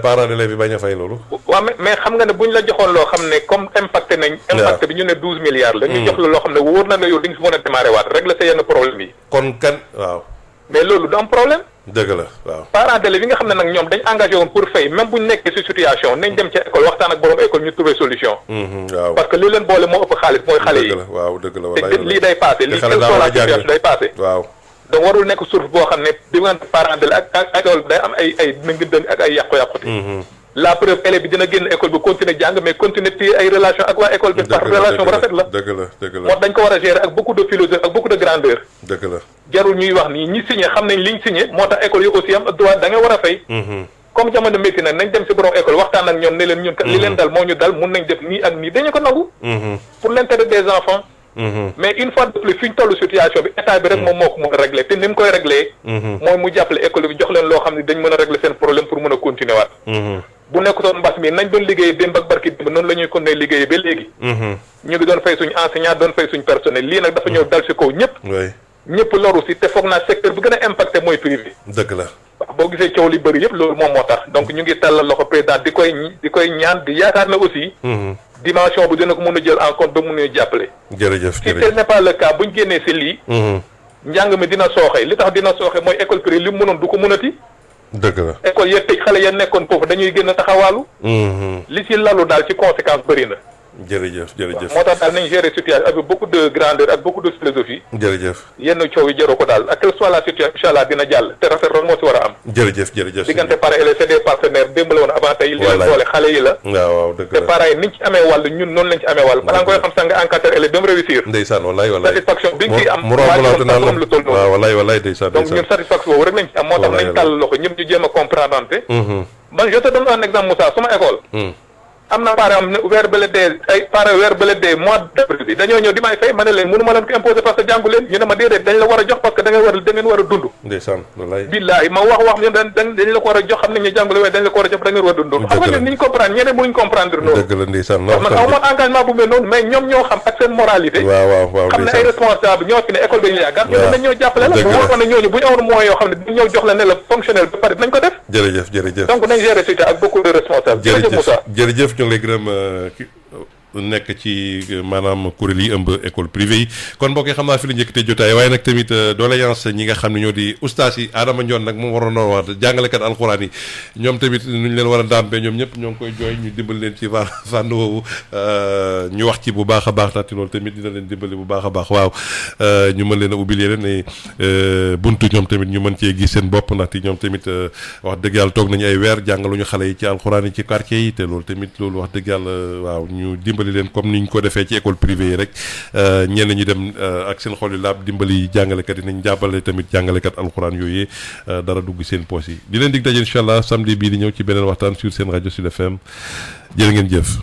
parents d'élèves yi bañ a fay loolu. waaw mais xam nga ne bu ñu la joxoon loo xam ne comme impacté nañ. impact bi ñu ne 12 milliards la. ñu jox la loo xam ne wóor na la yow di nga si mën a démarrer waat régler sa yenn problème yi. kon kan waaw. mais loolu du am problème. dëgg la waaw. parents d'élèves yi nga xam ne nag ñoom dañ engagé woon pour fay même bu ñu nekkee ci situation nañ dem ca école waxtaan ak borom école ñu trouver solution. waaw parce que li leen boole moo ëpp xaalis mooy xale yi. dëgg la waaw dëgg la te lii day passé lii quelle soit la situation day passé. waaw donc warul nekk source boo xam ne diggante parents d'élèves ak école day am ay dëng ak ay yàqu-yàqute. la preuve élève bi dina génn école bi continuer jàng mais continuer téye ay relation ak waa école bi par relation bu rafet la. dëgg la dëgg la moo dañ ko war a gérer ak beaucoup de philosophie ak beaucoup de grandeur. dëgg la jarul ñuy wax nii ñi signé xam nañ liñ signé moo tax école yi aussi am droit da nga war a fay. comme jamono métti nag nañ dem si borom école waxtaan ak ñoom ne leen ñun kat li leen dal moo ñu dal mun nañ def nii ak nii dañu ko nangu. pour l'intérêt des enfants. mais une fois de plus fi ñu toll situation bi état bi rek moom moo ko mën a régler te ni mu koy régler. mooy mu jàppale école bi jox leen loo xam ne dañ mën a régler seen problème pour mën a continuer waat. bu nekkutoon mbas mi nañ doon liggéey démb ak barki démb noonu la ñuy continuer liggéey ba léegi. ñu ngi doon fay suñu enseignant doon fay suñu personnel lii nag dafa ñëw dal si kaw ñëpp. ñëpp loru si te foog naa secteur bi gën a impacté mooy privé. dëgg la waaw boo gisee coow li bëri yëpp loolu moom moo tax donc ñu ngi tàllal loxo président di koy ñaan di yaakaar na aussi. dimension bi dina ko mën a jël en compte ba mun a jàppale. jërëjëf si tel n'est pas le cas buñ génnee si lii. njàng mi dina sooxe li tax dina sooxe mooy école privée li mu mënoon du ko mënati. dëgg la école ya tëj xale ya nekkoon foofu dañuy gën a taxawaalu. li ci lalu daal ci conséquence bëri na. jërëjëf moo tax daal nañ gérer situation avec beaucoup de grandeur ak beaucoup de philosophie. jërëjëf yenn coow yi jaroo ko daal ak quelle soit la situation incha allah dina jàll te rafet rek moo si war a am. jërëjëf diggante parents et c'est des partenaires démb la woon avant tey li leen boole xale yi la. waaw dëgg la te parents yi niñ ci amee wàll ñun noonu lañ ci amee wàll balaa nga koy xam sax nga encadré élève ba mu réussir. ndeysaan wallaay satisfaction bi nga ciy am mu lu toll noonu. waaw wallaay ndeysaan donc ñun satisfaction boobu rek lañ ci am moo tax nañ tàll loxo ñëpp ñu jéem a comprendre man je te donne un exemple Moussa suma école am na parents am ne weer bële dee mois d'avril bi dañoo ñëw di may fay ma ne leen mënu ma leen ko imposer parce que jàngu leen ñu ne ma déedéet dañ la war a jox parce que da ngeen war a dund. ndeysaan wallaay billaahi ma wax ñu dañ la ko war a jox xam nañ ne jàngule waaye dañ la ko war a jox da ngeen war a dund. xam nga ñun ni ñu comprendre ñeneen mënuñ comprendre noonu. dëgg la ndeysaan man aw moon engagement bu mel noonu mais ñoom ñoo xam ak seen moralité. waaw xam ne ay responsable ñoo fi ne école bi ñu yaakaar ñoom dañ ñoo jàppale la bu waxoon ne ñooñu bu ñu amoon moyen yoo xam ne dañ ñëw jox la ne la fonctionnel ba pare dinañ ko def. jërëjëf donc nañ gérer situation ak beaucoup de responsable. jërëjëf ñu ngi lay gërëm nekk ci maanaam kuréel yi ëmb école privée yi kon mbokk yi xam naa fi la njëkkatee jotaay waaye nag tamit doléance ñi nga xam ne ñoo di ustaas yi Adama Ndione nag moom waroon na wax jàngalekat alxuraan yi ñoom tamit nu ñu leen war a ndàmpee ñoom ñëpp ñoo ngi koy jooy ñu dimbali leen ci fànn woowu ñu wax ci bu baax a baax ndaxte loolu tamit dina leen dimbali bu baax a baax waaw ñu mën leen a ubbil leen ne buntu ñoom tamit ñu mën cee gis seen bopp ndaxte ñoom tamit wax dëgg yàlla toog nañu ay weer jàngaluñu xale yi ci alxuraan yi ci quartier yi te loolu tamit loolu wax dëgg yàlla waaw ñu dimbali leen comme ni ñu ko defee ci école privée yi rek ñenn ñi dem ak seen xol yu laab dimbali jàngalekat yi nañ jàppale tamit jàngalekat alxuraan yooyu dara dugg seen poos yi di leen dig daje incha allah samedi bii di ñëw ci beneen waxtaan sur seen rajo Sud FM jërë ngeen jëf.